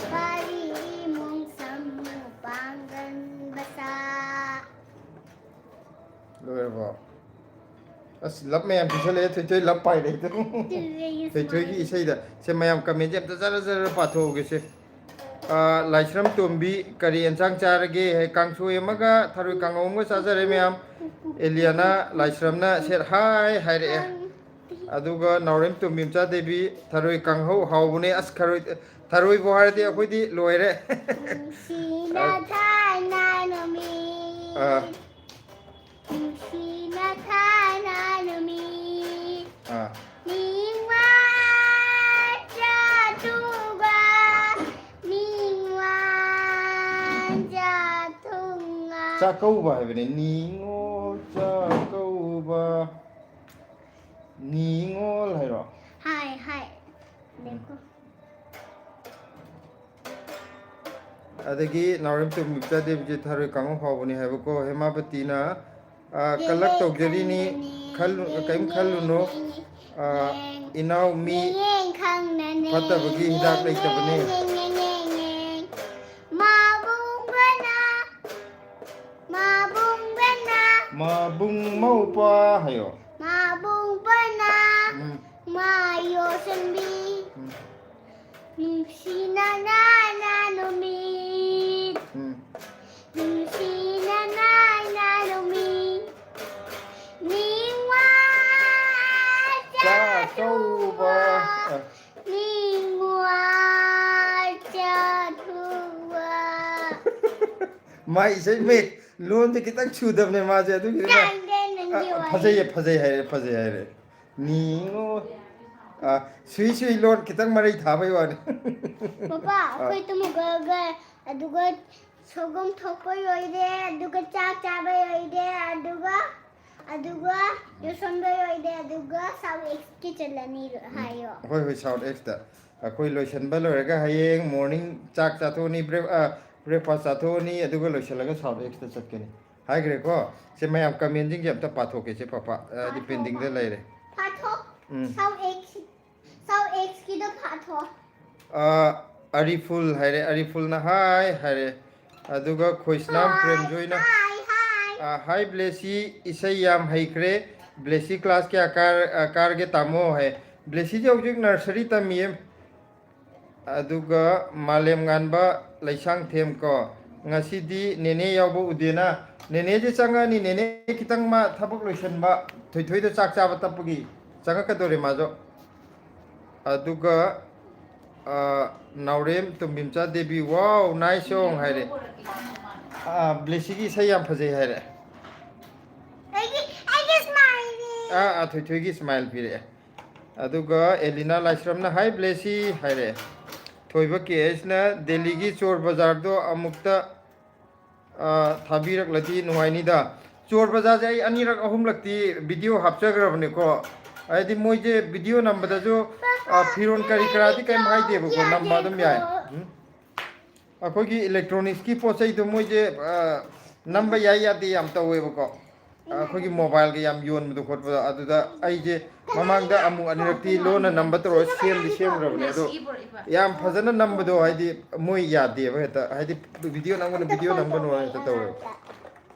ꯄꯥꯔꯤ ꯏꯃꯣꯝ ꯁꯃꯨ ꯄꯥꯡꯒꯟ ꯕꯁꯥ꯫ ꯂꯣꯏꯔꯕꯣ? ꯑꯁ, ꯂꯞ ꯃꯌꯥꯝ ꯄꯤꯁꯜꯂꯛꯑꯦ, ꯊꯣꯏꯊꯣꯏ ꯂꯞ ꯄꯥꯏꯔꯦ꯫ ꯊꯣꯏꯊꯣꯏꯒꯤ ꯏꯁꯩꯗ꯫ ꯁꯦ, ꯃꯌꯥꯝ ꯀꯃꯦꯟꯁꯦ ꯑꯝꯇ ꯖꯔ ꯖꯔ ꯄꯥꯊꯣꯛꯍꯧꯒꯦꯁꯦ꯫ ꯑꯥ, ꯂꯥꯏꯁ꯭ꯔꯝ ꯇꯣꯝꯕꯤ, "ꯀꯔꯤ ꯑꯦꯟꯁꯥꯡ ꯆꯥꯔꯒꯦ?" ꯍꯥꯏ, "ꯀꯥꯡꯁꯣꯏ ꯑꯃꯒ ꯊꯔꯣꯏ ꯀꯥꯡꯉꯧ ꯑꯃꯒ ꯆꯥꯖꯔꯦ, ꯃꯌꯥꯝ"꯫ ꯑꯦꯂꯤꯌꯥꯅ ꯂꯥꯏꯁ꯭ꯔꯝꯅ ꯁꯦꯠ ꯍꯥꯏ ꯍꯥꯏꯔꯛꯑꯦ꯫ ꯑꯗꯨꯒ ꯅꯥꯎꯔꯦꯝ ꯇꯣꯝꯕꯤ ꯃꯆꯥ ꯗꯦꯕꯤ, "ꯊꯔꯣꯏ ꯀꯥꯡꯍꯧ ꯍꯥꯎꯕꯅꯦ"꯫ ꯑꯁ, ꯊꯔꯣꯏ, ꯊꯔꯣꯏꯕꯨ ꯍꯥꯏꯔꯗꯤ ꯑꯩꯈꯣꯏꯗꯤ ꯂꯣꯏꯔꯦ꯫ ꯅꯨꯡꯁꯤꯅ ꯊꯥꯏꯅ ꯅꯨꯃꯤꯠ꯫ ꯑꯥ꯫ ꯅꯨꯡꯁꯤꯅ ꯊꯥꯏꯅ ꯅꯨꯃꯤꯠ꯫ ꯑꯥ꯫ ꯅꯤꯡꯋꯥ ꯆꯥꯊꯨꯕ, ꯅꯤꯡꯋꯥ ꯆꯥꯊꯨꯉꯥ꯫ ꯆꯥꯛꯀꯧꯕ ꯍꯥꯏꯕꯅꯦ, ꯅꯤꯡꯉꯣꯜ ꯆꯥꯛꯀꯧꯕ꯫ ꯅꯤꯡꯉꯣꯜ ꯍꯥꯏꯔꯣ? ꯍꯥꯏ, ꯍꯥꯏ꯫ ꯂꯦꯞꯈꯣ꯫ ꯑꯗꯒꯤ ꯅꯥꯎꯔꯦꯝ ꯇꯣꯝꯕꯤ ꯃꯆꯥ ꯗꯦꯕꯤꯁꯦ ꯊꯔꯣꯏ ꯀꯥꯡꯉꯧ ꯍꯥꯎꯕꯅꯤ ꯍꯥꯏꯕꯀꯣ꯫ ꯍꯦꯃꯥꯄꯇꯤꯅ, ꯑ, ꯀꯂꯛ ꯇꯧꯖꯔꯤꯅꯤ, ꯈꯜꯂꯨ-, ꯀꯔꯤꯝ ꯈꯜꯂꯨꯅꯨ꯫ ꯑ, ꯏꯅꯥꯎ ꯃꯤ ꯐꯠꯇꯕꯒꯤ ꯍꯤꯗꯥꯛ ꯂꯩꯇꯕꯅꯤ꯫ ꯃꯥꯕꯨꯡꯕꯅ, ꯃꯥꯕꯨꯡꯕꯅ꯫ ꯃꯥꯕꯨꯡ ꯃꯧꯄ꯭ꯋꯥ ꯍꯥꯏꯌꯣ꯫ ꯃꯥꯕꯨꯡꯕꯅ꯫ ꯎꯝ꯫ ꯃꯥ ꯌꯣꯁꯟꯕꯤ꯫ ꯎꯝ꯫ ꯅꯨꯡꯁꯤꯅ ꯅꯥꯏꯅ ꯅꯨꯃꯤꯠ꯫ ꯎꯝ꯫ ꯅꯨꯡꯁꯤꯅ ꯅꯥꯏꯅ ꯅꯨꯃꯤꯠ꯫ ꯅꯤꯡꯋꯥ ꯆꯥꯊꯨꯕ꯫ ꯆꯥꯊꯨꯕ꯫ ꯑ꯫ ꯅꯤꯡꯋꯥ ꯆꯥꯊꯨ-꯫ ꯃꯥ ꯏꯁꯩ ꯃꯌꯦꯛ ꯂꯣꯟꯁꯦ ꯈꯤꯇꯪ ꯁꯨꯗꯕꯅꯦ ꯃꯥꯁꯦ, ꯑꯗꯨꯒꯤꯅꯦ꯫ ꯇꯥꯏꯗꯦ ꯅꯪꯒꯤ ꯑ, ꯋꯥꯔꯤ꯫ ꯐꯖꯩꯌꯦ, ꯐꯖꯩ ꯍꯥꯏꯔꯦ, ꯐꯖꯩ ꯍꯥꯏꯔꯦ꯫ ꯅꯤꯉꯣ꯫ ꯑ, ꯁꯨꯏ ꯁꯨꯏ ꯂꯣꯟ ꯈꯤꯇꯪ ꯃꯔꯩ ꯊꯥꯕꯩ ꯋꯥꯅꯤ꯫ ꯄꯄꯥ, ꯑ꯫ ꯑꯩꯈꯣꯏ ꯇꯨꯝꯃꯨꯒꯒ, ꯑꯗꯨꯒ ꯁꯣꯒꯣꯝ ꯊꯣꯛꯄ ꯂꯣꯏꯔꯦ, ꯑꯗꯨꯒ ꯆꯥꯛ ꯆꯥꯕ ꯂꯣꯏꯔꯦ, ꯑꯗꯨꯒ, ꯑꯗꯨꯒ ꯌꯣꯁꯣꯟꯕ ꯂꯣꯏꯔꯦ, ꯑꯗꯨꯒ ꯁꯥꯎꯠ ꯏꯁꯀꯤ ꯆꯠꯂꯅꯤ ꯍꯥꯏꯌꯣ꯫ ꯍꯣꯏ, ꯍꯣꯏ, ꯁꯥꯎꯠ ꯏꯁꯇ꯫ ꯑꯩꯈꯣꯏ ꯂꯣꯏꯁꯤꯟꯕ ꯂꯣꯏꯔꯒ ꯍꯌꯦꯡ ꯃꯣꯔꯅꯤꯡ ꯆꯥꯛ ꯆꯥꯊꯣꯛꯑꯅꯤ, ꯕ꯭ꯔꯦꯛ-, ꯑ, ꯕ꯭ꯔꯦꯛꯐꯥꯁ ꯆꯥꯊꯣꯛꯑꯅꯤ, ꯑꯗꯨꯒ ꯂꯣꯏꯁꯤꯜꯂꯒ ꯁꯥꯎꯠ ꯏꯁꯇ ꯆꯠꯀꯅꯤ꯫ ꯍꯥꯏꯈ꯭ꯔꯦꯀꯣ? ꯁꯦ, ꯃꯌꯥꯝ ꯀꯃꯦꯟꯁꯤꯡꯁꯦ ꯑꯝꯇ ꯄꯥꯊꯣꯛꯀꯦ꯫ ꯁꯦ, ꯄꯥꯄꯥ, ꯑ, ꯍꯥꯏꯗꯤ ꯄꯥꯊꯣꯛ, ꯄꯦꯟꯗꯤꯡꯗ ꯂꯩꯔꯦ꯫ ꯄꯥꯊꯣꯛ꯫ ꯎꯝ꯫ ꯁꯥꯎꯠ ꯏꯁ-, ꯁꯥꯎꯠ ꯏꯁꯀꯤꯗꯣ ꯄꯥꯊꯣꯛ꯫ ꯑ, ꯑꯔꯤꯐꯨꯜ ꯍꯥꯏꯔꯦ, ꯑꯔꯤꯐꯨꯜꯅ ꯍꯥꯏ ꯍꯥꯏꯔꯦ꯫ ꯑꯗꯨꯒ ꯈꯣꯏꯁꯅꯥꯝ ꯍꯥꯏ, ꯄ꯭ꯔꯦꯝꯖꯣꯏꯅ, ꯍꯥꯏ, ꯍꯥꯏ꯫ ꯑ, "ꯍꯥꯏ ꯕ꯭ꯂꯦꯁꯤ, ꯏꯁꯩ ꯌꯥꯝ ꯍꯩꯈ꯭ꯔꯦ꯫ ꯕ꯭ꯂꯦꯁꯤ ꯀ꯭ꯂꯥꯁ ꯀꯌꯥ ꯀꯥꯔ-, ꯑ, ꯀꯥꯔꯒꯦ ꯇꯥꯃꯣ?" ꯍꯥꯏ꯫ ꯕ꯭ꯂꯦꯁꯤꯁꯦ ꯍꯧꯖꯤꯛ ꯅꯔꯁꯔꯤ ꯇꯝꯃꯤꯌꯦ꯫ ꯑꯗꯨꯒ ꯃꯥꯂꯦꯝꯉꯥꯟꯕ ꯂꯩꯁꯥꯡꯊꯦꯝ ꯀꯣ, "ꯉꯁꯤꯗꯤ ꯅꯦꯅꯦ ꯌꯥꯎꯕ ꯎꯗꯦꯅ"꯫ ꯅꯦꯅꯦꯁꯦ ꯆꯪꯉꯛꯑꯅꯤ, ꯅꯦꯅꯦ ꯈꯤꯇꯪ ꯃꯥ ꯊꯕꯛ ꯂꯣꯏꯁꯟꯕ, ꯊꯣꯏꯊꯣꯏꯗ ꯆꯥꯛ ꯆꯥꯕ ꯇꯞꯄꯒꯤ ꯆꯪꯉꯛꯀꯗꯧꯔꯦ ꯃꯥꯁꯨ꯫ ꯑꯗꯨꯒ, ꯑ, ꯅꯥꯎꯔꯦꯝ ꯇꯣꯝꯕꯤꯝꯆꯥ ꯗꯦꯕꯤ, "Wow, nice song" ꯍꯥꯏꯔꯦ꯫ ꯑ, ꯕ꯭ꯂꯦꯁꯤꯒꯤ ꯏꯁꯩ ꯌꯥꯝ ꯐꯖꯩ ꯍꯥꯏꯔꯦ꯫ ꯑꯩꯒꯤ, ꯑꯩꯒꯤ smile ꯅꯤ꯫ ꯑꯥ, ꯑꯥ, ꯊꯣꯏꯊꯣꯏꯒꯤ smile ꯄꯤꯔꯛꯑꯦ꯫ ꯑꯗꯨꯒ ꯑꯦꯂꯤꯅꯥ ꯂꯥꯏꯁ꯭ꯔꯝꯅ, "Hi ꯕ꯭ꯂꯦꯁꯤ" ꯍꯥꯏꯔꯦ꯫ ꯊꯣꯏꯕ ꯀꯦ ꯑꯦꯁꯅ, "ꯗꯦꯜꯂꯤꯒꯤ ꯆꯣꯔ ꯕꯖꯥꯔꯗꯣ ꯑꯃꯨꯛꯇ, ꯑ, ꯊꯥꯕꯤꯔꯛꯂꯗꯤ ꯅꯨꯡꯉꯥꯏꯅꯤꯗ"꯫ ꯆꯣꯔ ꯕꯖꯥꯔꯁꯦ ꯑꯩ ꯑꯅꯤꯔꯛ ꯑꯍꯨꯝꯂꯛꯇꯤ video ꯍꯥꯞꯆꯈ꯭ꯔꯕꯅꯦꯀꯣ꯫ ꯍꯥꯏꯗꯤ ꯃꯣꯏꯁꯦ video ꯅꯝꯕꯗꯁꯨ, ꯑ, ꯐꯤꯔꯣꯜ ꯀꯔꯤ ꯀꯔꯥꯗꯤ ꯀꯩꯝ ꯍꯥꯏꯗꯦꯕꯀꯣ, ꯅꯝꯕ ꯑꯗꯨꯝ ꯌꯥꯏ꯫ ꯎꯝ꯫ ꯑꯩꯈꯣꯏꯒꯤ electronics ꯀꯤ ꯄꯣꯠ ꯆꯩꯗꯣ ꯃꯣꯏꯁꯦ, ꯑ, ꯅꯝꯕ ꯌꯥꯏ ꯌꯥꯗꯦ ꯌꯥꯝ ꯇꯧꯋꯦꯕꯀꯣ꯫ ꯑꯩꯈꯣꯏꯒꯤ mobile ꯒ ꯌꯥꯝ ꯌꯣꯟꯕꯗꯣ ꯈꯣꯠꯄꯗꯣ, ꯑꯗꯨꯗ ꯑꯩꯁꯦ ꯃꯃꯥꯡꯗ ꯑꯃꯨꯛ ꯑꯅꯤꯔꯛꯇꯤ ꯂꯣꯟꯅ ꯅꯝꯕ ꯇꯧꯔꯒ ꯁꯦꯝꯗꯤ ꯁꯦꯝꯈ꯭ꯔꯕꯅꯦ, ꯑꯗꯣ ꯌꯥꯝ ꯐꯖꯅ ꯅꯝꯕꯗꯣ, ꯍꯥꯏꯗꯤ, ꯃꯣꯏ ꯌꯥꯗꯦꯕ ꯍꯦꯛꯇ, ꯍꯥꯏꯗꯤ, video ꯅꯝꯒꯅꯨ, video ꯅꯝꯒꯅꯨ ꯍꯦꯛꯇ ꯇꯧꯋꯦꯕ꯫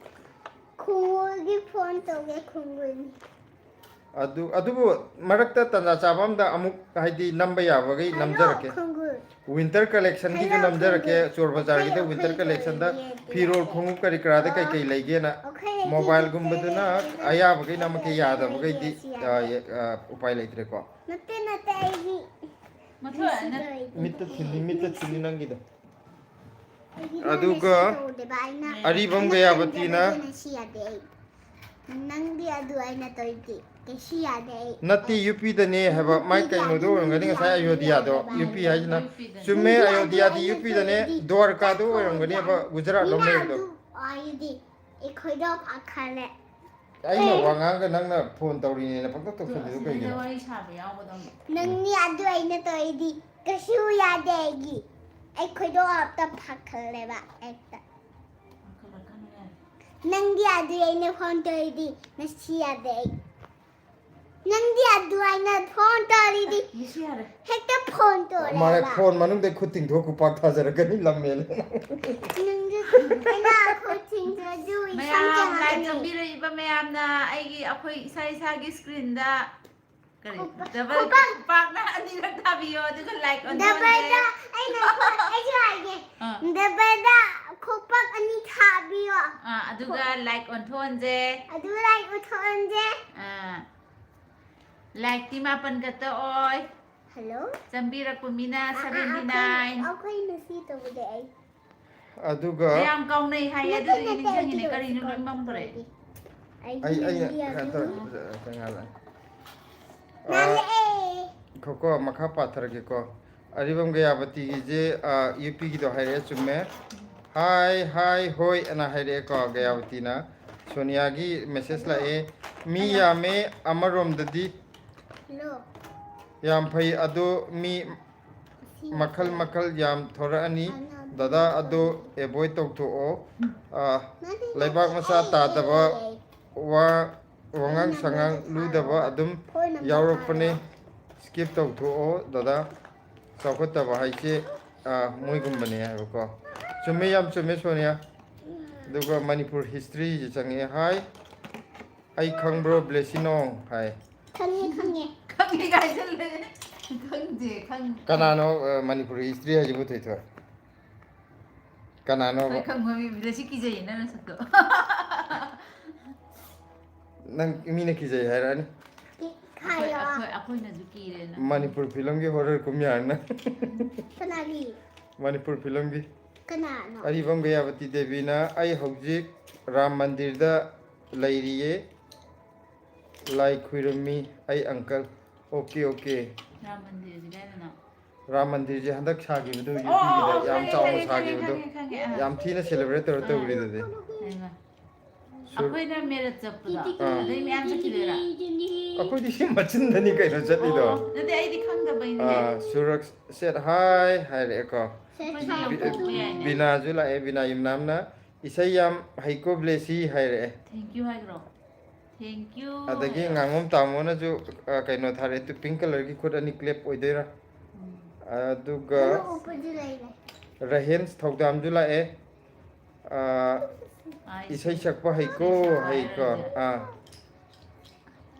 ꯈꯣꯡꯒꯨꯜꯒꯤ phone ꯇꯧꯒꯦ, ꯈꯣꯡꯒꯨꯜ꯫ ꯑꯗꯨ, ꯑꯗꯨꯕꯨ ꯃꯔꯛꯇ ꯇꯟꯖꯥ ꯆꯥꯕ ꯑꯝꯗ ꯑꯃꯨꯛ, ꯍꯥꯏꯗꯤ, ꯅꯝꯕ ꯌꯥꯕꯈꯩ ꯍꯜꯂꯣ, ꯅꯝꯖꯔꯛꯀꯦ꯫ ꯈꯣꯡꯒꯨꯜ꯫ Winter collection ꯒꯤꯁꯨ ꯍꯜꯂꯣ, ꯅꯝꯖꯔꯛꯀꯦ, ꯈꯣꯡꯒꯨꯜ꯫ ꯆꯣꯔ ꯕꯖꯥꯔꯒꯤꯗ ꯑꯩꯈꯣꯏ, winter ꯑꯩꯈꯣꯏ collection ꯗ ꯀꯩꯅꯣ ꯐꯤꯔꯣꯜ ꯌꯦꯡꯒꯦ꯫ ꯈꯣꯡꯎꯞ ꯀꯔꯤ ꯀꯔꯥꯗ ꯑꯣ, ꯀꯩꯀꯩ ꯂꯩꯒꯦꯅ꯫ ꯑꯩꯈꯣꯏ mobile ꯒꯨꯝꯕꯗꯨꯅ ꯌꯦꯡꯒꯦ꯫ ꯑꯌꯥꯕꯈꯩ ꯅꯝꯃꯛꯀꯦ, ꯑꯩꯈꯣꯏ ꯌꯥꯗꯕꯈꯩꯗꯤ, ꯌꯦꯡꯒꯦ, ꯑ, ꯌꯥꯗꯦ꯫ ꯑ, ꯎꯄꯥꯏ ꯂꯩꯇ꯭ꯔꯦꯀꯣ꯫ ꯅꯠꯇꯦ, ꯅꯠꯇꯦ, ꯑꯩꯗꯤ ꯃꯊꯣꯏ, ꯅꯠ-, ꯅꯨꯡꯁꯤꯗꯣꯏꯗꯤ꯫ ꯃꯤꯠꯇ ꯊꯤꯜꯂꯤ, ꯃꯤꯠꯇ ꯊꯤꯜꯂꯤ ꯅꯪꯒꯤꯗꯣ꯫ ꯑꯗꯨꯒ ꯑꯔꯤꯕꯝ ꯒꯌꯥꯕꯇꯤꯅ ꯅꯪꯗꯤ ꯑꯗꯨ ꯑꯩꯅ ꯇꯧꯔꯤꯗꯤ ꯀꯩꯁꯨ ꯌꯥꯗꯦ ꯑꯩ꯫ ꯅꯠꯇꯦ, ꯌꯨꯄꯤꯗꯅꯦ ꯍꯥꯏꯕ, ꯃꯥꯏ ꯀꯩꯅꯣꯗꯣ ꯑꯣꯏꯔꯝꯒꯅꯤ ꯉꯁꯥꯏ ꯑꯌꯣꯙ꯭ꯌꯥꯗꯣ꯫ ꯌꯨꯄꯤ ꯍꯥꯏꯁꯤꯅ ꯆꯨꯝꯃꯦ, ꯑꯌꯣꯙ꯭ꯌꯥꯗꯤ ꯌꯨꯄꯤꯗꯅꯦ, ꯗ꯭ꯋꯥꯔꯀꯥꯗꯣ ꯑꯣꯏꯔꯝꯒꯅꯦꯕ, ꯒꯨꯖꯔꯥꯠ ꯂꯣꯝ ꯂꯩꯕꯗꯣ꯫ ꯑꯩꯈꯣꯏꯗꯣ ꯄꯥꯈꯠꯂꯦ꯫ ꯑꯩꯅ ꯋꯥ ꯉꯥꯡꯒ ꯅꯪꯅ ꯐꯣꯟ ꯇꯧꯔꯤꯅꯦꯅ ꯄꯪꯇꯧ ꯇꯧꯁꯜꯂꯤꯗꯣ ꯀꯩꯒꯤꯅꯣ? ꯋꯥꯔꯤ ꯁꯥꯕ ꯌꯥꯎꯒꯗꯧꯅꯤ꯫ ꯅꯪꯅꯤ ꯑꯗꯨ ꯑꯩꯅ ꯇꯧꯔꯤꯗꯤ ꯀꯩꯁꯨ ꯌꯥꯗꯦ ꯑꯩꯒꯤ꯫ ꯑꯩꯈꯣꯏꯗꯣ ꯑꯝꯇ ꯐꯥꯈꯜꯂꯦꯕ ꯍꯦꯛꯇ꯫ ꯅꯪꯗꯤ ꯑꯗꯨ ꯑꯩꯅ ꯐꯣꯟ ꯇꯧꯔꯤꯗꯤ ꯉꯁꯤ ꯌꯥꯗꯦ ꯑꯩ꯫ ꯅꯪꯗꯤ ꯑꯗꯨ ꯑꯩꯅ ꯐꯣꯟ ꯇꯧꯔꯤꯗꯤ ꯉꯁꯤ ꯌꯥꯔꯦ꯫ ꯍꯦꯛꯇ ꯐꯣꯟ ꯇꯧꯔꯦ꯫ ꯃꯥꯅꯦ, ꯐꯣꯟ ꯃꯅꯨꯡꯗꯩ ꯈꯨꯠ ꯇꯤꯡꯊꯣꯛ ꯈꯨꯄꯥꯛ ꯊꯥꯖꯔꯛꯀꯅꯤ, ꯂꯝꯃꯦꯅ꯫ ꯅꯪꯗꯤ ꯑꯩꯅ ꯈꯨꯠ ꯇꯤꯡꯊꯣꯛꯑꯁꯨ ꯏꯁꯝ ꯃꯌꯥꯝ ꯂꯥꯏꯛ ꯆꯪꯉꯛꯀꯅꯤ꯫ ꯆꯪꯕꯤꯔꯛꯏꯕ ꯃꯌꯥꯝꯅ ꯑꯩꯒꯤ, ꯑꯩꯈꯣꯏ ꯏꯁꯥ ꯏꯁꯥꯒꯤ ꯁ꯭ꯀ꯭ꯔꯤꯟꯗ ꯀꯔꯤ? ꯈꯨꯄꯥꯛ-, ꯗꯕꯜ ꯈꯨꯄꯥꯛ-, ꯈꯨꯄꯥꯛꯅ ꯑꯅꯤꯔꯛ ꯊꯥꯕꯤꯌꯣ, ꯑꯗꯨꯒ ꯂꯥꯏꯛ ꯑꯣꯟꯊꯣꯛꯑꯁꯦ꯫ ꯗꯕꯜꯗ ꯑꯩꯅ ꯈꯨ-, ꯑꯩꯁꯨ ꯍꯥꯏꯒꯦ꯫ ꯑꯥ꯫ ꯗꯕꯜꯗ ꯈꯨꯄꯥꯛ ꯑꯅꯤ ꯊꯥꯕꯤꯌꯣ꯫ ꯑꯥ, ꯑꯗꯨꯒ ꯂꯥꯏꯛ ꯑꯣꯟꯊꯣꯛꯍꯟꯁꯦ꯫ ꯑꯗꯨꯒ ꯂꯥꯏꯛ ꯑꯣꯟꯊꯣꯛꯍꯟꯁꯦ꯫ ꯑꯥ꯫ ꯂꯥꯏꯛꯇꯤ ꯃꯥꯄꯟ ꯈꯛꯇ ꯑꯣꯏ꯫ ꯍꯜꯂꯣ꯫ ꯆꯪꯕꯤꯔꯛꯄ ꯃꯤꯅ ꯑꯥ, ꯑꯥ, ꯑꯥ, ꯁꯚꯦꯟꯇꯤ ꯅꯥꯏꯟ꯫ ꯑꯩꯈꯣꯏ, ꯑꯩꯈꯣꯏ ꯉꯁꯤ ꯇꯧꯕꯗꯤ ꯑꯩ꯫ ꯑꯗꯨꯒ ꯃꯌꯥꯝ ꯀꯥꯎꯅꯩ ꯍꯥꯏꯌꯦ, ꯅꯠꯇꯦ, ꯑꯗꯨꯗꯨꯒꯤ ꯅꯠꯇꯦ, ꯅꯤꯡꯁꯤꯡꯉꯤꯅꯦ꯫ ꯑꯗꯨ ꯀꯔꯤꯅꯣ ꯂꯣꯏ ꯃꯝꯈ꯭ꯔꯦ? ꯑꯩ, ꯑꯩꯅ ꯀꯩꯅꯣ ꯇꯧꯔꯦ, ꯉꯥꯜꯂꯦ꯫ ꯑꯥ, ꯉꯥꯜꯂꯛꯑꯦ꯫ ꯉꯥꯏꯈꯣꯀꯣ, ꯃꯈꯥ ꯄꯥꯊꯔꯒꯦꯀꯣ꯫ ꯑꯔꯤꯕꯝ ꯒꯌꯥꯕꯇꯤꯒꯤꯁꯦ, ꯑꯥ, ꯌꯨꯄꯤꯒꯤꯗꯣ ꯍꯥꯏꯔꯛꯑꯦ, ꯆꯨꯝꯃꯦ꯫ ꯍꯥꯏ, ꯍꯥꯏ, ꯍꯣꯏ ꯑꯅ ꯍꯥꯏꯔꯛꯑꯦꯀꯣ, ꯒꯌꯥꯕꯇꯤꯅ꯫ ꯁꯣꯅꯤꯌꯥꯒꯤ ꯃꯦꯁꯦꯖ ꯂꯥꯛꯑꯦ꯫ ꯃꯤ ꯌꯥꯝꯃꯦ ꯑꯃꯔꯣꯝꯗꯗꯤ꯫ ꯍꯜꯂꯣ꯫ ꯌꯥꯝ ꯐꯩ, ꯑꯗꯣ ꯃꯤ ꯃꯈꯜ ꯃꯈꯜ ꯌꯥꯝ ꯊꯣꯔꯛꯑꯅꯤ꯫ ꯗꯗꯥ, ꯑꯗꯣ ꯑꯦꯚꯣꯏꯗ ꯇꯧꯊꯣꯛꯑꯣ꯫ ꯑꯥ, ꯂꯩꯕꯥꯛ ꯃꯆꯥ ꯇꯥꯗꯕ ꯋꯥ, ꯋꯥꯉꯥꯡ ꯁꯉꯥꯡ ꯂꯨꯗꯕ ꯑꯗꯨꯝ ꯌꯥꯎꯔꯛꯄꯅꯦ꯫ ꯁ꯭ꯀꯤꯞ ꯇꯧꯊꯣꯛꯑꯣ ꯗꯗꯥ꯫ ꯆꯥꯎꯈꯠꯇꯕ ꯍꯥꯏꯁꯦ, ꯑꯥ, ꯃꯣꯏꯒꯨꯝꯕꯅꯦ ꯍꯥꯏꯕꯀꯣ꯫ ꯆꯨꯝꯃꯦ, ꯌꯥꯝ ꯆꯨꯝꯃꯦ ꯁꯣꯅꯤꯌꯥ꯫ ꯑꯗꯨꯒ ꯃꯅꯤꯄꯨꯔ ꯍꯤꯁꯇ꯭ꯔꯤꯁꯦ ꯆꯪꯉꯛꯑꯦ꯫ ꯍꯥꯏ, ꯑꯩ ꯈꯪꯕ꯭ꯔꯣ ꯕ꯭ꯂꯦꯁꯤꯅꯣ ꯍꯥꯏ꯫ ꯈꯪꯉꯦ, ꯈꯪꯉꯦ꯫ ꯈꯪꯉꯦ ꯀꯥꯏꯁꯜꯂꯦ꯫ ꯈꯪꯗꯦ, ꯈꯪ-, ꯀꯅꯥꯅꯣ, ꯑ, ꯃꯅꯤꯄꯨꯔꯤ ꯍꯤꯁꯇ꯭ꯔꯤ ꯍꯥꯏꯁꯤꯕꯨ, ꯊꯣꯏꯊꯣꯏ? ꯀꯅꯥꯅꯣꯕ? ꯑꯩꯈꯣꯏ ꯈꯪꯕ ꯃꯤ ꯕ꯭ꯂꯦꯁꯤ ꯀꯤꯖꯩꯌꯦ ꯅꯪ ꯅꯁꯛꯇꯣ꯫ ꯅꯪ ꯃꯤꯅ ꯀꯤꯖꯩ ꯍꯥꯏꯔꯛꯑꯅꯤ꯫ ꯀꯤ-, ꯑꯩꯈꯣꯏ, ꯈꯥꯏꯌꯣ꯫ ꯑꯩꯈꯣꯏ, ꯑꯩꯈꯣꯏꯅꯁꯨ ꯀꯤꯔꯦ ꯅꯪ꯫ ꯃꯅꯤꯄꯨꯔ ꯐꯤꯂꯝꯒꯤ ꯍꯣꯔꯔ ꯀꯨꯝ ꯌꯥꯔꯅꯤ꯫ ꯀꯅꯥꯒꯤ? ꯃꯅꯤꯄꯨꯔ ꯐꯤꯂꯝꯒꯤ꯫ ꯀꯅꯥꯅꯣ? ꯑꯔꯤꯕꯝ ꯒꯌꯥꯕꯇꯤ ꯗꯦꯕꯤꯅ, "ꯑꯩ ꯍꯧꯖꯤꯛ ꯔꯥꯝ ꯃꯟꯗꯤꯔꯗ ꯂꯩꯔꯤꯌꯦ, ꯂꯥꯏ ꯈꯨꯔꯨꯝꯃꯤ ꯑꯩ ꯑꯪꯀꯜ"꯫ Okay, okay. ꯔꯥꯝ ꯃꯟꯗꯤꯔꯁꯦ ꯀꯥꯏꯗꯅꯣ? ꯔꯥꯝ ꯃꯟꯗꯤꯔꯁꯦ ꯍꯟꯗꯛ ꯁꯥꯈꯤꯕꯗꯣ, ꯑꯣ, ꯑꯣ, ꯌꯨ ꯄꯤꯒꯤꯗ ꯑꯣ, ꯌꯥꯝ ꯈꯪꯉꯦ, ꯆꯥꯎꯅ ꯈꯪꯉꯦ, ꯁꯥꯈꯤꯕꯗꯣ, ꯈꯪꯉꯦ, ꯈꯪꯉꯦ, ꯑꯥ꯫ ꯌꯥꯝ ꯊꯤꯅ ꯁꯦꯂꯦꯕ꯭ꯔꯦꯠ ꯇꯧꯔ ꯑꯥ꯫ ꯇꯧꯔꯤꯗꯨꯗꯤ꯫ ꯍꯩꯃꯥ꯫ ꯁꯨꯔ- ꯑꯩꯈꯣꯏꯅ ꯃꯦꯔꯠ ꯆꯠꯄꯗꯣ, ꯑꯥ꯫ ꯑꯗꯩ ꯃꯌꯥꯝ ꯆꯠꯈꯤꯗꯣꯏꯔꯥ? ꯑꯩꯈꯣꯏꯗꯤ ꯁꯤ ꯃꯆꯤꯟꯗꯅꯤ ꯀꯩꯅꯣ ꯆꯠꯂꯤꯗꯣ꯫ ꯑꯣ, ꯅꯠꯇꯦ, ꯑꯩꯗꯤ ꯈꯪꯗꯕꯩꯅꯦ꯫ ꯑꯥ, ꯁꯨꯔꯛ ꯁꯦꯠ ꯍꯥꯏ ꯍꯥꯏꯔꯛꯑꯦꯀꯣ꯫ ꯑꯩꯈꯣꯏꯗꯤ ꯌꯥꯝ ꯕꯤ-, ꯄꯣꯛꯄ ꯌꯥꯏꯅꯦ꯫ ꯕꯤꯅꯥꯁꯨ ꯂꯥꯛꯑꯦ, ꯕꯤꯅꯥ ꯌꯨꯝꯅꯥꯝꯅ, "ꯏꯁꯩ ꯌꯥꯝ ꯍꯩꯀꯣ ꯕ꯭ꯂꯦꯁꯤ" ꯍꯥꯏꯔꯛꯑꯦ꯫ Thank you ꯍꯥꯏꯈ꯭ꯔꯣ? Thank you ꯑꯗꯒꯤ ꯍꯥꯏꯈ꯭ꯔꯣ? ꯉꯥꯉꯣꯝ ꯇꯥꯃꯣꯅꯁꯨ, ꯑ, ꯀꯩꯅꯣ ꯊꯥꯔꯛꯑꯦ, ꯇꯨ-, pink colourꯒꯤ ꯈꯨꯠ ꯑꯅꯤ clap ꯑꯣꯏꯗꯣꯏꯔꯥ? ꯎꯝ꯫ ꯑꯗꯨꯒ ꯃꯅꯨꯡ ꯎꯞꯄꯁꯨ ꯂꯩꯔꯦ꯫ ꯔꯍꯦꯟꯁ ꯊꯧꯗꯥꯝꯁꯨ ꯂꯥꯛꯑꯦ꯫ ꯑ, ꯑꯥ, ꯏꯁꯩ ꯁꯛꯄ ꯍꯩꯀꯣ, ꯏꯁꯩ ꯁꯛꯄ ꯍꯩꯀꯣ꯫ ꯍꯥꯏꯔꯗꯤ꯫ ꯑꯥ꯫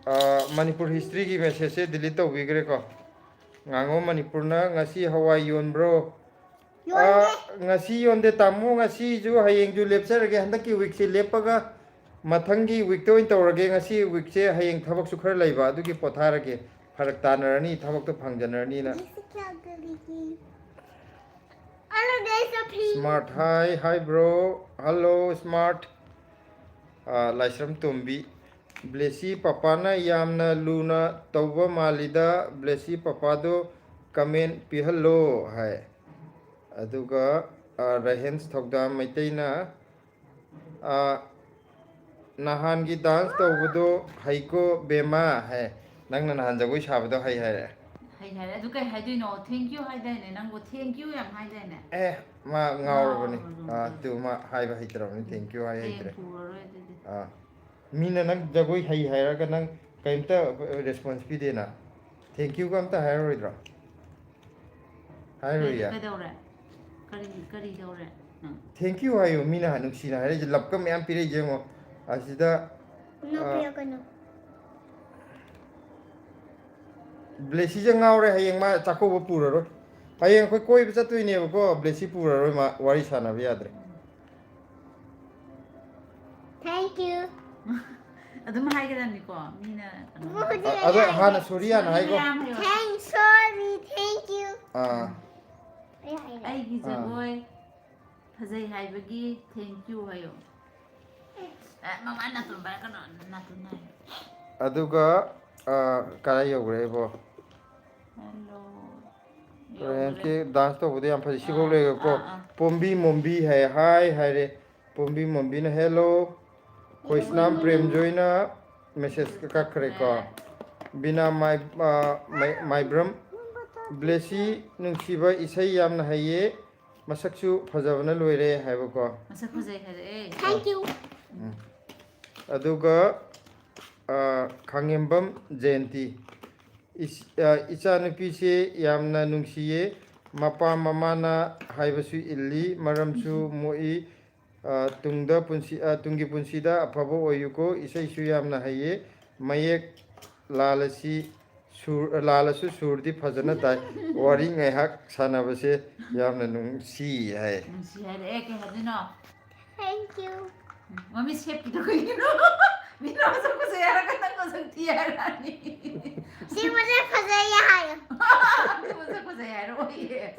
ꯑ, ꯃꯅꯤꯄꯨꯔ historyꯒꯤ messageꯁꯦ delete ꯇꯧꯕꯤꯈ꯭ꯔꯦꯀꯣ꯫ ꯉꯥꯉꯣꯝ ꯃꯅꯤꯄꯨꯔꯅ, "ꯉꯁꯤ ꯍꯋꯥꯏ ꯌꯣꯟꯕ꯭ꯔꯣ?" ꯌꯣꯟꯗꯦ꯫ ꯑ, ꯉꯁꯤ ꯌꯣꯟꯗꯦ, ꯇꯥꯃꯣ꯫ ꯉꯁꯤꯁꯨ ꯍꯌꯦꯡꯁꯨ ꯂꯦꯞꯆꯔꯒꯦ꯫ ꯍꯟꯗꯛꯀꯤ weekꯁꯦ ꯂꯦꯞꯄꯒ ꯃꯊꯪꯒꯤ weekꯇ ꯑꯣꯏꯅ ꯇꯧꯔꯒꯦ꯫ ꯉꯁꯤ weekꯁꯦ, ꯍꯌꯦꯡ ꯊꯕꯛꯁꯨ ꯈꯔ ꯂꯩꯕ, ꯑꯗꯨꯒꯤ ꯄꯣꯊꯥꯔꯒꯦ꯫ ꯐꯔꯛ ꯇꯥꯅꯔꯅꯤ, ꯊꯕꯛꯇꯣ ꯐꯪꯖꯅꯔꯅꯤꯅ꯫ This is Calgary. Hello, there's a pink. Smart, hi, hi, bro. Hello, Smart. ꯑ, ꯂꯥꯏꯁ꯭ꯔꯝ ꯇꯣꯝꯕꯤ, "ꯕ꯭ꯂꯦꯁꯤ ꯄꯄꯥꯅ ꯌꯥꯝꯅ ꯂꯨꯅ ꯇꯧꯕ ꯃꯥꯜꯂꯤꯗ, ꯕ꯭ꯂꯦꯁꯤ ꯄꯄꯥꯗꯣ comment ꯄꯤꯍꯜꯂꯣ" ꯍꯥꯏ꯫ ꯑꯗꯨꯒ, ꯑ, ꯔꯍꯦꯟꯁ ꯊꯧꯗꯥꯝ ꯃꯩꯇꯩꯅ, ꯑ, "ꯅꯍꯥꯟꯒꯤ dance ꯇꯧꯕꯗꯣ ꯍꯩꯀꯣ ꯕꯦꯝꯃ" ꯍꯥꯏ꯫ "ꯅꯪꯅ ꯅꯍꯥꯟ ꯖꯒꯣꯏ ꯁꯥꯕꯗꯣ ꯍꯩ" ꯍꯥꯏꯔꯦ꯫ ꯍꯩ ꯍꯥꯏꯔꯦ꯫ ꯑꯗꯨ ꯀꯩ ꯍꯥꯏꯗꯣꯏꯅꯣ? Thank you ꯍꯥꯏꯗꯥꯏꯅꯦ? ꯅꯪꯕꯨ thank you ꯌꯥꯝ ꯍꯥꯏꯗꯥꯏꯅꯦ? ꯑꯦ, ꯃꯥ ꯉꯥꯎꯔꯕꯅꯦ꯫ ꯉꯥꯎꯔꯕꯅꯦ꯫ ꯑꯥ, ꯑꯗꯨ ꯃꯥ ꯍꯥꯏꯕ ꯍꯩꯇ꯭ꯔꯕꯅꯤ, thank you ꯍꯥꯏ ꯍꯌꯦꯡ ꯍꯩꯇ꯭ꯔꯦ꯫ ꯄꯨꯔꯔꯣꯏ ꯑꯗꯨꯗꯤ꯫ ꯑꯥ꯫ ꯃꯤꯅ ꯅꯪ ꯖꯒꯣꯏ ꯍꯩ ꯍꯥꯏꯔꯒ ꯅꯪ ꯀꯔꯤꯝꯇ response ꯄꯤꯗꯦꯅ? Thank youꯒ ꯑꯝꯇ ꯍꯥꯏꯔꯔꯣꯏꯗ꯭ꯔꯣ? ꯍꯥꯏꯔꯣꯏꯌꯦ꯫ ꯀꯩꯗꯧꯔꯦ? ꯀꯔꯤ, ꯀꯔꯤ ꯇꯧꯔꯦ? ꯅꯪ? Thank you ꯍꯥꯏꯌꯨ, ꯃꯤꯅ ꯅꯨꯡꯁꯤꯅ ꯍꯥꯏꯔꯛꯏꯁꯦ, love ꯀ ꯃꯌꯥꯝ ꯄꯤꯔꯛꯏꯁꯦ ꯌꯦꯡꯉꯣ꯫ ꯑꯁꯤꯗ, ꯅꯣ, ꯑ, ꯄꯤꯔꯛꯀꯅꯨ꯫ ꯕ꯭ꯂꯦꯁꯤꯁꯦ ꯉꯥꯎꯔꯦ, ꯍꯌꯦꯡ ꯃꯥ ꯆꯥꯛꯀꯧꯕ ꯄꯨꯔꯔꯣꯏ꯫ ꯍꯌꯦꯡ ꯑꯩꯈꯣꯏ ꯀꯣꯏꯕ ꯆꯠꯇꯣꯏꯅꯦꯕꯀꯣ, ꯕ꯭ꯂꯦꯁꯤ ꯄꯨꯔꯔꯣꯏ, ꯃꯥ ꯋꯥꯔꯤ ꯁꯥꯟꯅꯕ ꯌꯥꯗ꯭ꯔꯦ꯫ Thank you꯫ ꯑꯗꯨꯝ ꯍꯥꯏꯒꯗꯕꯅꯤꯀꯣ, ꯃꯤꯅ ꯀꯩꯅꯣ ꯍꯧꯖꯤꯛ ꯑ-, ꯑꯗꯣ ꯑꯩ ꯍꯥꯟꯅ ꯍꯥꯏꯒꯦ꯫ Sorry ꯍꯥꯟꯅ ꯍꯥꯏꯒꯣ꯫ ꯃꯌꯥꯝ ꯍꯥꯏꯌꯣ꯫ Thanks, sorry, thank you꯫ ꯑꯥ꯫ ꯑꯩ ꯍꯥꯏꯒꯦ꯫ ꯑꯩꯒꯤ ꯑꯥ꯫ ꯖꯒꯣꯏ꯫ ꯐꯖꯩ ꯍꯥꯏꯕꯒꯤ thank you ꯍꯥꯏꯌꯣ꯫ ꯑꯦ, ꯃꯃꯥ ꯅꯥꯇꯣꯟ ꯄꯥꯏꯔꯛꯀꯅꯣ, ꯅꯥꯇꯣꯟ ꯅꯥꯏ꯫ ꯑꯗꯨꯒ ꯑ, ꯀꯗꯥꯏ ꯌꯧꯈ꯭ꯔꯦ ꯏꯕꯣ? Hello꯫ ꯔꯦꯟꯁꯀꯤ ꯗꯥꯟꯁ ꯇꯧꯕꯗꯣ ꯌꯥꯝ ꯐꯖꯩ꯫ ꯁꯤꯐꯥꯎ ꯑꯥ, ꯂꯩꯔꯦꯀꯣ꯫ ꯑꯥ, ꯑꯥ꯫ ꯄꯣꯝꯕꯤ ꯃꯣꯝꯕꯤ ꯍꯥꯏ, ꯍꯥꯏ ꯍꯥꯏꯔꯦ꯫ ꯄꯣꯝꯕꯤ ꯃꯣꯝꯕꯤꯅ ꯍꯦꯜꯂꯣ꯫ ꯈꯣꯏꯁꯅꯥꯝ ꯄ꯭ꯔꯦꯝꯖꯣꯏꯅ ꯃꯦꯁꯦꯁ ꯀꯛꯈ꯭ꯔꯦꯀꯣ꯫ ꯕꯤꯅꯥ ꯃꯥꯏ-, ꯑ, ꯃꯥꯏ-, ꯃꯥꯏꯕ꯭ꯔꯝ, ꯕ꯭ꯂꯦꯁꯤ ꯅꯨꯡꯁꯤꯕ, ꯏꯁꯩ ꯌꯥꯝꯅ ꯍꯩꯌꯦ, ꯃꯁꯛꯁꯨ ꯐꯖꯕꯅ ꯂꯣꯏꯔꯦ ꯍꯥꯏꯕꯀꯣ꯫ ꯃꯁꯛ ꯐꯖꯩ ꯍꯥꯏꯔꯛꯑꯦ꯫ Thank you. ꯑꯗꯨꯒ ꯑ, ꯈꯥꯉꯦꯝꯕꯝ ꯖꯌꯟꯇꯤ, ꯏꯁ-, ꯑ, ꯏꯆꯥꯅꯨꯄꯤꯁꯦ ꯌꯥꯝꯅ ꯅꯨꯡꯁꯤꯌꯦ꯫ ꯃꯄꯥ ꯃꯃꯥꯅ ꯍꯥꯏꯕꯁꯨ ꯏꯜꯂꯤ, ꯃꯔꯝꯁꯨ ꯃꯣꯛꯏ꯫ ꯑ, ꯇꯨꯡꯗ ꯄꯨꯟꯁꯤ-, ꯑ, ꯇꯨꯡꯒꯤ ꯄꯨꯟꯁꯤꯗ ꯑꯐꯕ ꯑꯣꯏꯌꯨꯀꯣ꯫ ꯏꯁꯩꯁꯨ ꯌꯥꯝꯅ ꯍꯩꯌꯦ꯫ ꯃꯌꯦꯛ ꯂꯥꯜꯂꯁꯤ ꯁꯨꯔ, ꯂꯥꯜꯂꯁꯨ ꯁꯨꯔꯗꯤ ꯐꯖꯅ ꯇꯥꯏ꯫ ꯋꯥꯔꯤ ꯉꯥꯏꯍꯥꯛ ꯁꯥꯟꯅꯕꯁꯦ ꯌꯥꯝꯅ ꯅꯨꯡꯁꯤ ꯍꯥꯏ꯫ ꯅꯨꯡꯁꯤ ꯍꯥꯏꯔꯛꯑꯦ, ꯀꯩ ꯍꯥꯏꯗꯣꯏꯅꯣ? Thank you. ꯃꯃꯤꯠ ꯁꯦꯞꯄꯤꯗꯣ ꯀꯩꯒꯤꯅꯣ? ꯃꯤꯅ ꯃꯁꯛ ꯐꯖꯩ ꯍꯥꯏꯔꯒ ꯅꯪ ꯃꯁꯛ ꯊꯤ ꯍꯥꯏꯔꯛꯑꯅꯤ꯫ ꯁꯤ ꯃꯁꯛ ꯐꯖꯩ ꯍꯥꯏꯌꯣ꯫ ꯃꯤ ꯃꯁꯛ ꯐꯖꯩ ꯍꯥꯏꯔꯛꯑꯣꯌꯦ꯫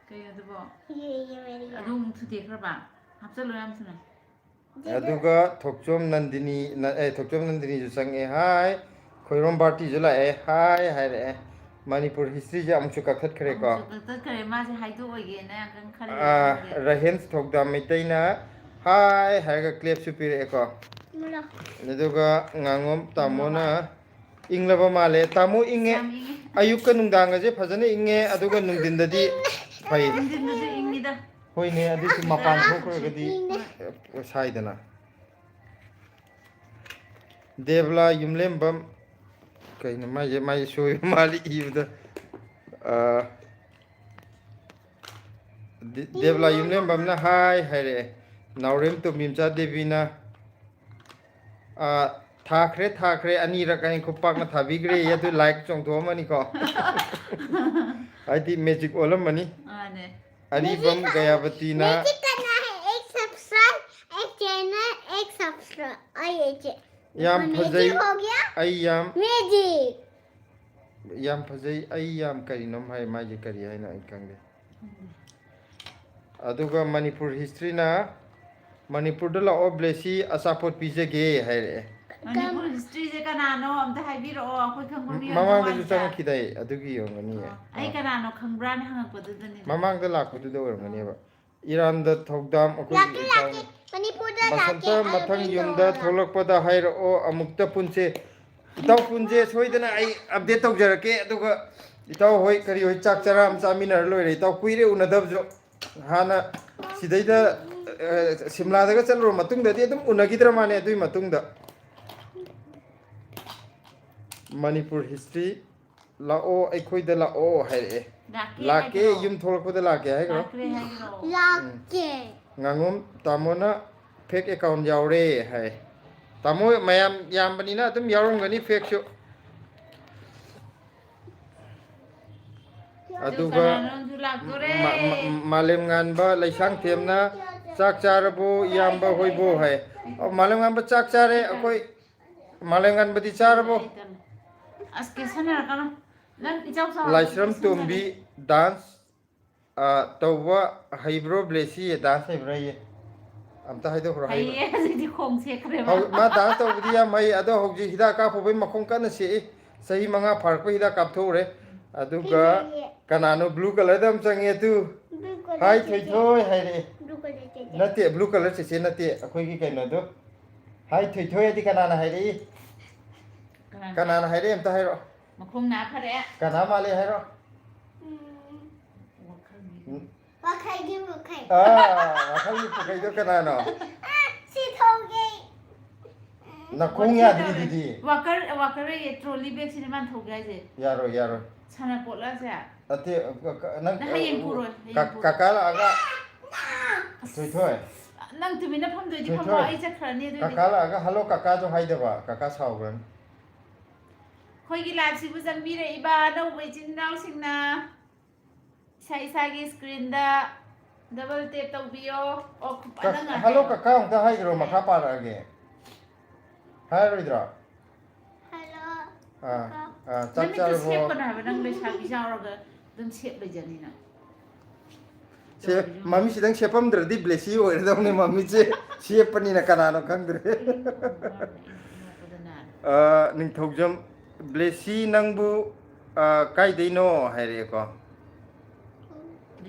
ꯀꯩꯅꯣ ꯑꯗꯨꯕꯣ? ꯌꯦ, ꯌꯦ, very good. ꯑꯗꯨ ꯑꯃꯨꯛ ꯊꯨꯗꯦꯛꯈ꯭ꯔꯕ? ꯍꯥꯞꯆꯜꯂꯣ ꯌꯥꯝ ꯊꯨꯅ꯫ ꯑꯗꯨꯒ ꯊꯣꯛꯆꯣꯝ ꯅꯟꯗꯤꯅꯤ, ꯅ-, ꯑꯦ, ꯊꯣꯛꯆꯣꯝ ꯅꯟꯗꯤꯅꯤꯁꯨ ꯆꯪꯉꯛꯑꯦ꯫ ꯍꯥꯏ꯫ ꯈꯣꯏꯔꯣꯝ ꯕꯥꯔꯇꯤꯁꯨ ꯂꯥꯛꯑꯦ꯫ ꯍꯥꯏ ꯍꯥꯏꯔꯛꯑꯦ꯫ ꯃꯅꯤꯄꯨꯔ ꯍꯤꯁꯇ꯭ꯔꯤꯁꯦ ꯑꯃꯨꯛꯁꯨ ꯀꯛꯊꯠꯈ꯭ꯔꯦꯀꯣ꯫ ꯑꯃꯨꯛꯁꯨ ꯀꯛꯊꯠꯈ꯭ꯔꯦ꯫ ꯃꯥꯁꯦ ꯍꯥꯏꯗꯣꯛꯑꯣꯏꯒꯦꯅ ꯌꯥꯝ ꯀꯟꯅ ꯈꯜꯂꯦ ꯑꯥ, ꯈꯪꯗꯦ꯫ ꯔꯍꯦꯟꯁ ꯊꯧꯗꯥꯝ ꯃꯩꯇꯩꯅ ꯍꯥꯏ ꯍꯥꯏꯔꯒ ꯀ꯭ꯂꯦꯞꯁꯨ ꯄꯤꯔꯛꯑꯦꯀꯣ꯫ ꯃꯨꯜꯂꯣ꯫ ꯑꯗꯨꯒ ꯉꯥꯉꯣꯝ ꯇꯥꯃꯣꯅ ꯏꯪꯂꯕ ꯃꯥꯜꯂꯦ꯫ ꯇꯥꯃꯣ ꯏꯪꯉꯦ꯫ ꯌꯥꯝ ꯏꯪꯉꯦ꯫ ꯑꯌꯨꯛꯀ ꯅꯨꯡꯗꯥꯡꯒꯁꯦ ꯐꯖꯅ ꯏꯪꯉꯦ, ꯑꯗꯨꯒ ꯅꯨꯡꯊꯤꯟꯗꯗꯤ ꯐꯩ꯫ ꯅꯨꯡꯊꯤꯟꯗꯁꯨ ꯏꯪꯉꯤꯗ꯫ ꯍꯣꯏꯅꯦ, ꯑꯗꯨꯁꯨ ꯃꯄꯥꯟ ꯊꯣꯛꯈ꯭ꯔꯒꯗꯤ ꯁꯥꯏꯗꯅ꯫ ꯗꯦꯕꯂꯥ ꯌꯨꯝꯂꯦꯝꯕꯝ, ꯀꯩꯅꯣ ꯃꯥꯏꯁꯦ, ꯃꯥꯏꯁꯦ ꯁꯣꯏꯕ ꯃꯥꯜꯂꯤ ꯏꯕꯗ꯫ ꯑ, ꯗꯦ-, ꯗꯦꯕꯂꯥ ꯌꯨꯝꯂꯦꯝꯕꯝꯅ ꯍꯥꯏ ꯍꯥꯏꯔꯛꯑꯦ꯫ ꯅꯥꯎꯔꯦꯝ ꯇꯣꯝꯕꯤꯝꯆꯥ ꯗꯦꯕꯤꯅ, ꯑ, ꯊꯥꯈ꯭ꯔꯦ, ꯊꯥꯈ꯭ꯔꯦ, ꯑꯅꯤꯔꯛ ꯍꯥꯏꯅ ꯈꯨꯄꯥꯛꯅ ꯊꯥꯕꯤꯈ꯭ꯔꯦ꯫ ꯑꯗꯨ ꯂꯥꯏꯛ ꯆꯣꯡꯊꯣꯛꯑꯝꯃꯅꯤꯀꯣ꯫ ꯍꯥꯏꯗꯤ ꯃꯦꯖꯤꯛ ꯑꯣꯜꯂꯝꯃꯅꯤ꯫ ꯃꯥꯅꯦ꯫ ꯑꯔꯤꯕꯝ ꯒꯌꯥꯕꯇꯤꯅ Magic करना है, एक subscribe, एक channel, एक subscribe। और ये चे-, ꯌꯥꯝ magic ꯐꯖꯩ꯫ हो गया। ꯑꯩ ꯌꯥꯝ, Magic। ꯌꯥꯝ ꯐꯖꯩ꯫ ꯑꯩ ꯌꯥꯝ ꯀꯔꯤꯅꯣꯝ ꯍꯥꯏ, ꯃꯥꯏꯁꯦ ꯀꯔꯤ ꯍꯥꯏꯅꯣ ꯑꯩ ꯈꯪꯗꯦ꯫ ꯑꯗꯨꯒ ꯃꯅꯤꯄꯨꯔ ꯍꯤꯁꯇ꯭ꯔꯤꯅ, "ꯃꯅꯤꯄꯨꯔꯗ ꯂꯥꯛꯑꯣ ꯕ꯭ꯂꯦꯁꯤ, ꯑꯆꯥꯄꯣꯠ ꯄꯤꯖꯒꯦ" ꯍꯥꯏꯔꯛꯑꯦ꯫ ꯃꯅꯤꯄꯨꯔ ꯍꯤꯁꯇ꯭ꯔꯤꯁꯦ ꯀꯅꯥꯅꯣ ꯑꯝꯇ ꯍꯥꯏꯕꯤꯔꯛꯑꯣ, ꯑꯩꯈꯣꯏ ꯈꯪꯕ ꯃꯤ ꯑꯃ ꯃꯃꯥꯡꯗꯁꯨ ꯋꯥꯠꯂꯤꯗ꯫ ꯆꯪꯉꯛꯈꯤꯗꯥꯏ? ꯑꯗꯨꯒꯤ ꯑꯣꯏꯔꯝꯒꯅꯤꯌꯦ꯫ ꯑꯣ, ꯑꯩ ꯑꯥ꯫ ꯀꯅꯥꯅꯣ ꯈꯪꯕ꯭ꯔꯥꯅ ꯍꯪꯉꯛꯄꯗꯨꯗꯅꯤꯗ꯫ ꯃꯃꯥꯡꯗ ꯂꯥꯛꯄꯗꯨꯗ ꯑꯣꯏꯔꯝꯒꯅꯦꯕ꯫ ꯏꯔꯥꯟꯗ ꯊꯧꯗꯥꯝ ꯑꯩꯈꯣꯏꯒꯤ ꯂꯥꯛꯀꯦ, ꯏꯔꯥꯟ-, ꯂꯥꯛꯀꯦ꯫ ꯃꯅꯤꯄꯨꯔꯗ ꯕꯁꯟꯇ ꯂꯥꯛꯀꯦ꯫ ꯑꯩ ꯃꯊꯪ ꯃꯤꯡꯗꯣ ꯌꯨꯝꯗ ꯍꯥꯏꯔꯣ꯫ ꯊꯣꯛꯂꯛꯄꯗ ꯍꯥꯏꯔꯛꯑꯣ, ꯑꯃꯨꯛꯇ ꯄꯨꯟꯁꯦ꯫ ꯏꯇꯥꯎ ꯄꯨꯟꯁꯦ, ꯁꯣꯏꯗꯅ ꯑꯩ ꯑꯞꯗꯦꯠ ꯇꯧꯖꯔꯛꯀꯦ꯫ ꯑꯗꯨꯒ ꯏꯇꯥꯎ ꯍꯣꯏ ꯀꯔꯤ ꯍꯣꯏ ꯆꯥꯛ ꯆꯔꯥ ꯑꯃ ꯆꯥꯃꯤꯟꯅꯔ ꯂꯣꯏꯔꯦ꯫ ꯏꯇꯥꯎ ꯀꯨꯏꯔꯦ ꯎꯅꯗꯕꯁꯨ꯫ ꯍꯥꯟꯅ ꯁꯤꯗꯩꯗ, ꯑ, ꯁꯤꯝꯂꯥꯗꯒ ꯆꯠꯂꯨꯔ ꯃꯇꯨꯡꯗꯗꯤ ꯑꯗꯨꯝ ꯎꯅꯈꯤꯗ꯭ꯔ ꯃꯥꯅꯦ꯫ ꯑꯗꯨꯒꯤ ꯃꯇꯨꯡꯗ ꯃꯅꯤꯄꯨꯔ ꯍꯤꯁꯇ꯭ꯔꯤ "ꯂꯥꯛꯑꯣ, ꯑꯩꯈꯣꯏꯗ ꯂꯥꯛꯑꯣ" ꯍꯥꯏꯔꯛꯑꯦ꯫ ꯂꯥꯛꯀꯦ ꯂꯥꯛꯀꯦ ꯍꯥꯏꯒ꯭ꯔꯣ? ꯌꯨꯝ ꯊꯣꯛꯂꯛꯄꯗ ꯂꯥꯛꯀꯦ ꯍꯥꯏꯒ꯭ꯔꯣ? ꯂꯥꯛꯀꯦ ꯍꯥꯏꯒ꯭ꯔꯣ? ꯎꯝ꯫ ꯂꯥꯛꯀꯦ꯫ ꯉꯥꯉꯣꯝ, "ꯇꯥꯃꯣꯅ ꯐꯦꯛ ꯑꯦꯀꯥꯎꯟ ꯌꯥꯎꯔꯦ" ꯍꯥꯏ꯫ ꯇꯥꯃꯣ ꯃꯌꯥꯝ ꯌꯥꯝꯕꯅꯤꯅ ꯑꯗꯨꯝ ꯌꯥꯎꯔꯝꯒꯅꯤ ꯐꯦꯛꯁꯨ꯫ ꯑꯗꯨ ꯑꯗꯨꯒ ꯀꯅꯥꯅꯣ ꯑꯃꯁꯨ ꯂꯥꯛꯇꯣꯔꯦ? ꯃ-, ꯃ-, ꯃꯥꯂꯦꯝ ꯉꯥꯟꯕ ꯂꯩꯁꯥꯡꯊꯦꯝꯅ, "ꯆꯥꯛ ꯆꯥꯔꯕꯣ ꯏꯌꯥꯝꯕ ꯍꯣꯏꯕꯣ?" ꯍꯥꯏ꯫ ꯑꯣ, ꯃꯥꯂꯦꯝ ꯉꯥꯟꯕ ꯆꯥꯛ ꯆꯥꯔꯦ ꯑꯩꯈꯣꯏ꯫ ꯃꯥꯂꯦꯝ ꯉꯥꯟꯕꯗꯤ ꯆꯥꯔꯕꯣ? ꯑꯁ, ꯀꯦꯁꯟꯅꯔꯛꯀꯅꯨ꯫ ꯅꯪ ꯏꯆꯥꯎ ꯆꯥꯎꯔꯕ ꯂꯥꯏꯁ꯭ꯔꯝ ꯀꯦꯁꯟꯅꯔꯦ꯫ ꯇꯣꯝꯕꯤ ꯗꯥꯟꯁ, ꯑ, ꯇꯧꯕ ꯍꯩꯕ꯭ꯔꯣ ꯕ꯭ꯂꯦꯁꯤ? ꯗꯥꯟꯁ ꯍꯩꯕ꯭ꯔꯥ ꯍꯥꯏꯌꯦ꯫ ꯑꯝꯇ ꯍꯥꯏꯗꯣꯛꯈ꯭ꯔꯣ, ꯍꯩꯕ꯭ꯔꯣ? ꯍꯩꯌꯦ, ꯍꯧꯖꯤꯛꯇꯤ ꯈꯣꯡ ꯁꯦꯛꯈ꯭ꯔꯦꯕ꯫ ꯍꯧ-, ꯃꯥ ꯗꯥꯟꯁ ꯇꯧꯕꯗꯤ ꯌꯥꯝ ꯍꯩ, ꯑꯗꯣ ꯍꯧꯖꯤꯛ ꯍꯤꯗꯥꯛ ꯀꯥꯞꯄꯨꯕꯩ ꯃꯈꯣꯡ ꯀꯟꯅ ꯁꯦꯛꯏ꯫ ꯆꯍꯤ ꯃꯉꯥ ꯐꯥꯔꯛꯄ ꯍꯤꯗꯥꯛ ꯀꯥꯞꯊꯣꯛꯎꯔꯦ꯫ ꯑꯗꯨꯒ ꯍꯩꯌꯦ꯫ ꯀꯅꯥꯅꯣ ꯕ꯭ꯂꯨ ꯀꯂꯔꯗ ꯑꯃ ꯆꯪꯉꯦ ꯑꯗꯨ? ꯕ꯭ꯂꯨ ꯀꯂꯔ ꯍꯥꯏ, ꯆꯦꯆꯦ꯫ ꯊꯣꯏꯊꯣꯏ ꯍꯥꯏꯔꯛꯑꯦ꯫ ꯕ꯭ꯂꯨ ꯀꯂꯔ ꯆꯦꯆꯦ꯫ ꯅꯠꯇꯦ, ꯕ꯭ꯂꯨ ꯀꯂꯔ ꯆꯦꯆꯦ ꯅꯠꯇꯦ, ꯑꯩꯈꯣꯏꯒꯤ ꯀꯩꯅꯣꯗꯣ꯫ ꯍꯥꯏ, ꯊꯣꯏꯊꯣꯏ ꯍꯥꯏꯗꯤ ꯀꯅꯥꯅ ꯍꯥꯏꯔꯛꯏ? ꯀꯅꯥꯅ? ꯀꯅꯥꯅ ꯍꯥꯏꯔꯛꯏ ꯑꯝꯇ ꯍꯥꯏꯔꯛꯑꯣ꯫ ꯃꯈꯣꯡ ꯅꯥ ꯐꯔꯦ꯫ ꯀꯅꯥ ꯃꯥꯜꯂꯤ ꯍꯥꯏꯔꯛꯑꯣ꯫ ꯎꯝ꯫ ꯋꯥꯈꯜꯒꯤ꯫ ꯎꯝ꯫ ꯋꯥꯈꯜꯒꯤ ꯄꯨꯈꯩ꯫ ꯑꯥ, ꯋꯥꯈꯜꯒꯤ ꯄꯨꯈꯩꯗꯣ ꯀꯅꯥꯅꯣ? ꯑꯥ, ꯁꯤ ꯊꯧꯒꯦ꯫ ꯅꯈꯣꯡ ꯌꯥꯗ꯭ꯔꯤꯗꯨꯗꯤ꯫ ꯋꯥꯀꯔ, ꯋꯥꯀꯔ ꯑꯌꯦ, ꯇ꯭ꯔꯣꯂꯤ ꯕꯦꯒꯁꯤꯅꯦ ꯃꯥꯅ ꯊꯧꯒꯦ ꯍꯥꯏꯁꯦ꯫ ꯌꯥꯔꯣꯏ, ꯌꯥꯔꯣꯏ꯫ ꯁꯥꯟꯅꯄꯣꯠꯂꯁꯦ꯫ ꯅꯠꯇꯦ, ꯀ-, ꯀ-, ꯅꯪ, ꯅꯪ ꯍꯌꯦꯡ ꯄꯨꯔꯣꯏ, ꯍꯌꯦꯡ ꯀ-, ꯄꯨꯔꯣꯏ꯫ ꯀꯀꯥ ꯂꯥꯛꯑꯒ ꯑꯁ, ꯊꯣꯏꯊꯣꯏ꯫ ꯅꯪ ꯇꯨꯃꯤꯟꯅ ꯐꯝꯗꯣꯏꯗꯤ ꯐꯝꯃꯣ, ꯊꯣꯏꯊꯣꯏ꯫ ꯑꯩ ꯆꯠꯈ꯭ꯔꯅꯤ ꯑꯗꯨꯏꯗꯤ꯫ ꯀꯀꯥ ꯂꯥꯛꯑꯒ "ꯍꯜꯂꯣ ꯀꯀꯥꯗꯣ" ꯍꯥꯏꯗꯕ, ꯀꯀꯥ ꯁꯥꯎꯈ꯭ꯔꯅꯤ꯫ ꯑꯩꯈꯣꯏꯒꯤ liveꯁꯤꯕꯨ ꯆꯪꯕꯤꯔꯛꯏꯕ ꯑꯅꯧꯕ ꯏꯆꯤꯟ ꯏꯅꯥꯎꯁꯤꯡꯅ ꯏꯁꯥ ꯏꯁꯥꯒꯤ screenꯗ double tap ꯇꯧꯕꯤꯌꯣ꯫ ꯑꯣ, ꯀ-, ꯅꯪ ꯉꯥꯏꯍꯥꯛ "ꯍꯜꯂꯣ ꯂꯩꯔꯣ꯫ ꯀꯀꯥ" ꯑꯃꯨꯛꯇ ꯍꯥꯏꯈ꯭ꯔꯣ, ꯃꯈꯥ ꯄꯥꯔꯛꯑꯒꯦ꯫ ꯍꯥꯏꯔꯣꯏꯗ꯭ꯔꯣ? ꯍꯜꯂꯣ, ꯑꯥ, ꯀꯀꯥ꯫ ꯑꯥ, ꯆꯥꯛ ꯅꯃꯤꯠꯇꯨ ꯆꯥꯔꯕꯣ? ꯁꯦꯞꯀꯅꯣ ꯍꯥꯏꯕ, ꯅꯪ ꯂꯩꯁꯥꯕꯤ ꯌꯥꯎꯔꯒ ꯑꯗꯨꯝ ꯁꯦꯞ ꯂꯩꯖꯅꯤ ꯅꯪ꯫ ꯁꯦ, ꯃꯃꯤꯠꯁꯤꯗꯪ ꯁꯦꯞꯄꯝꯗ꯭ꯔꯗꯤ ꯕ꯭ꯂꯦꯁꯤ ꯑꯣꯏꯔꯗꯧꯅꯤ, ꯃꯃꯤꯠꯁꯦ ꯁꯦꯞꯄꯅꯤꯅ ꯀꯅꯥꯅꯣ ꯈꯪꯗ꯭ꯔꯦ꯫ ꯑ, ꯅꯤꯡꯊꯧꯖꯝ, ꯕ꯭ꯂꯦꯁꯤ ꯅꯪꯕꯨ, ꯑ, ꯀꯥꯏꯗꯩꯅꯣ ꯍꯥꯏꯔꯛꯑꯦꯀꯣ꯫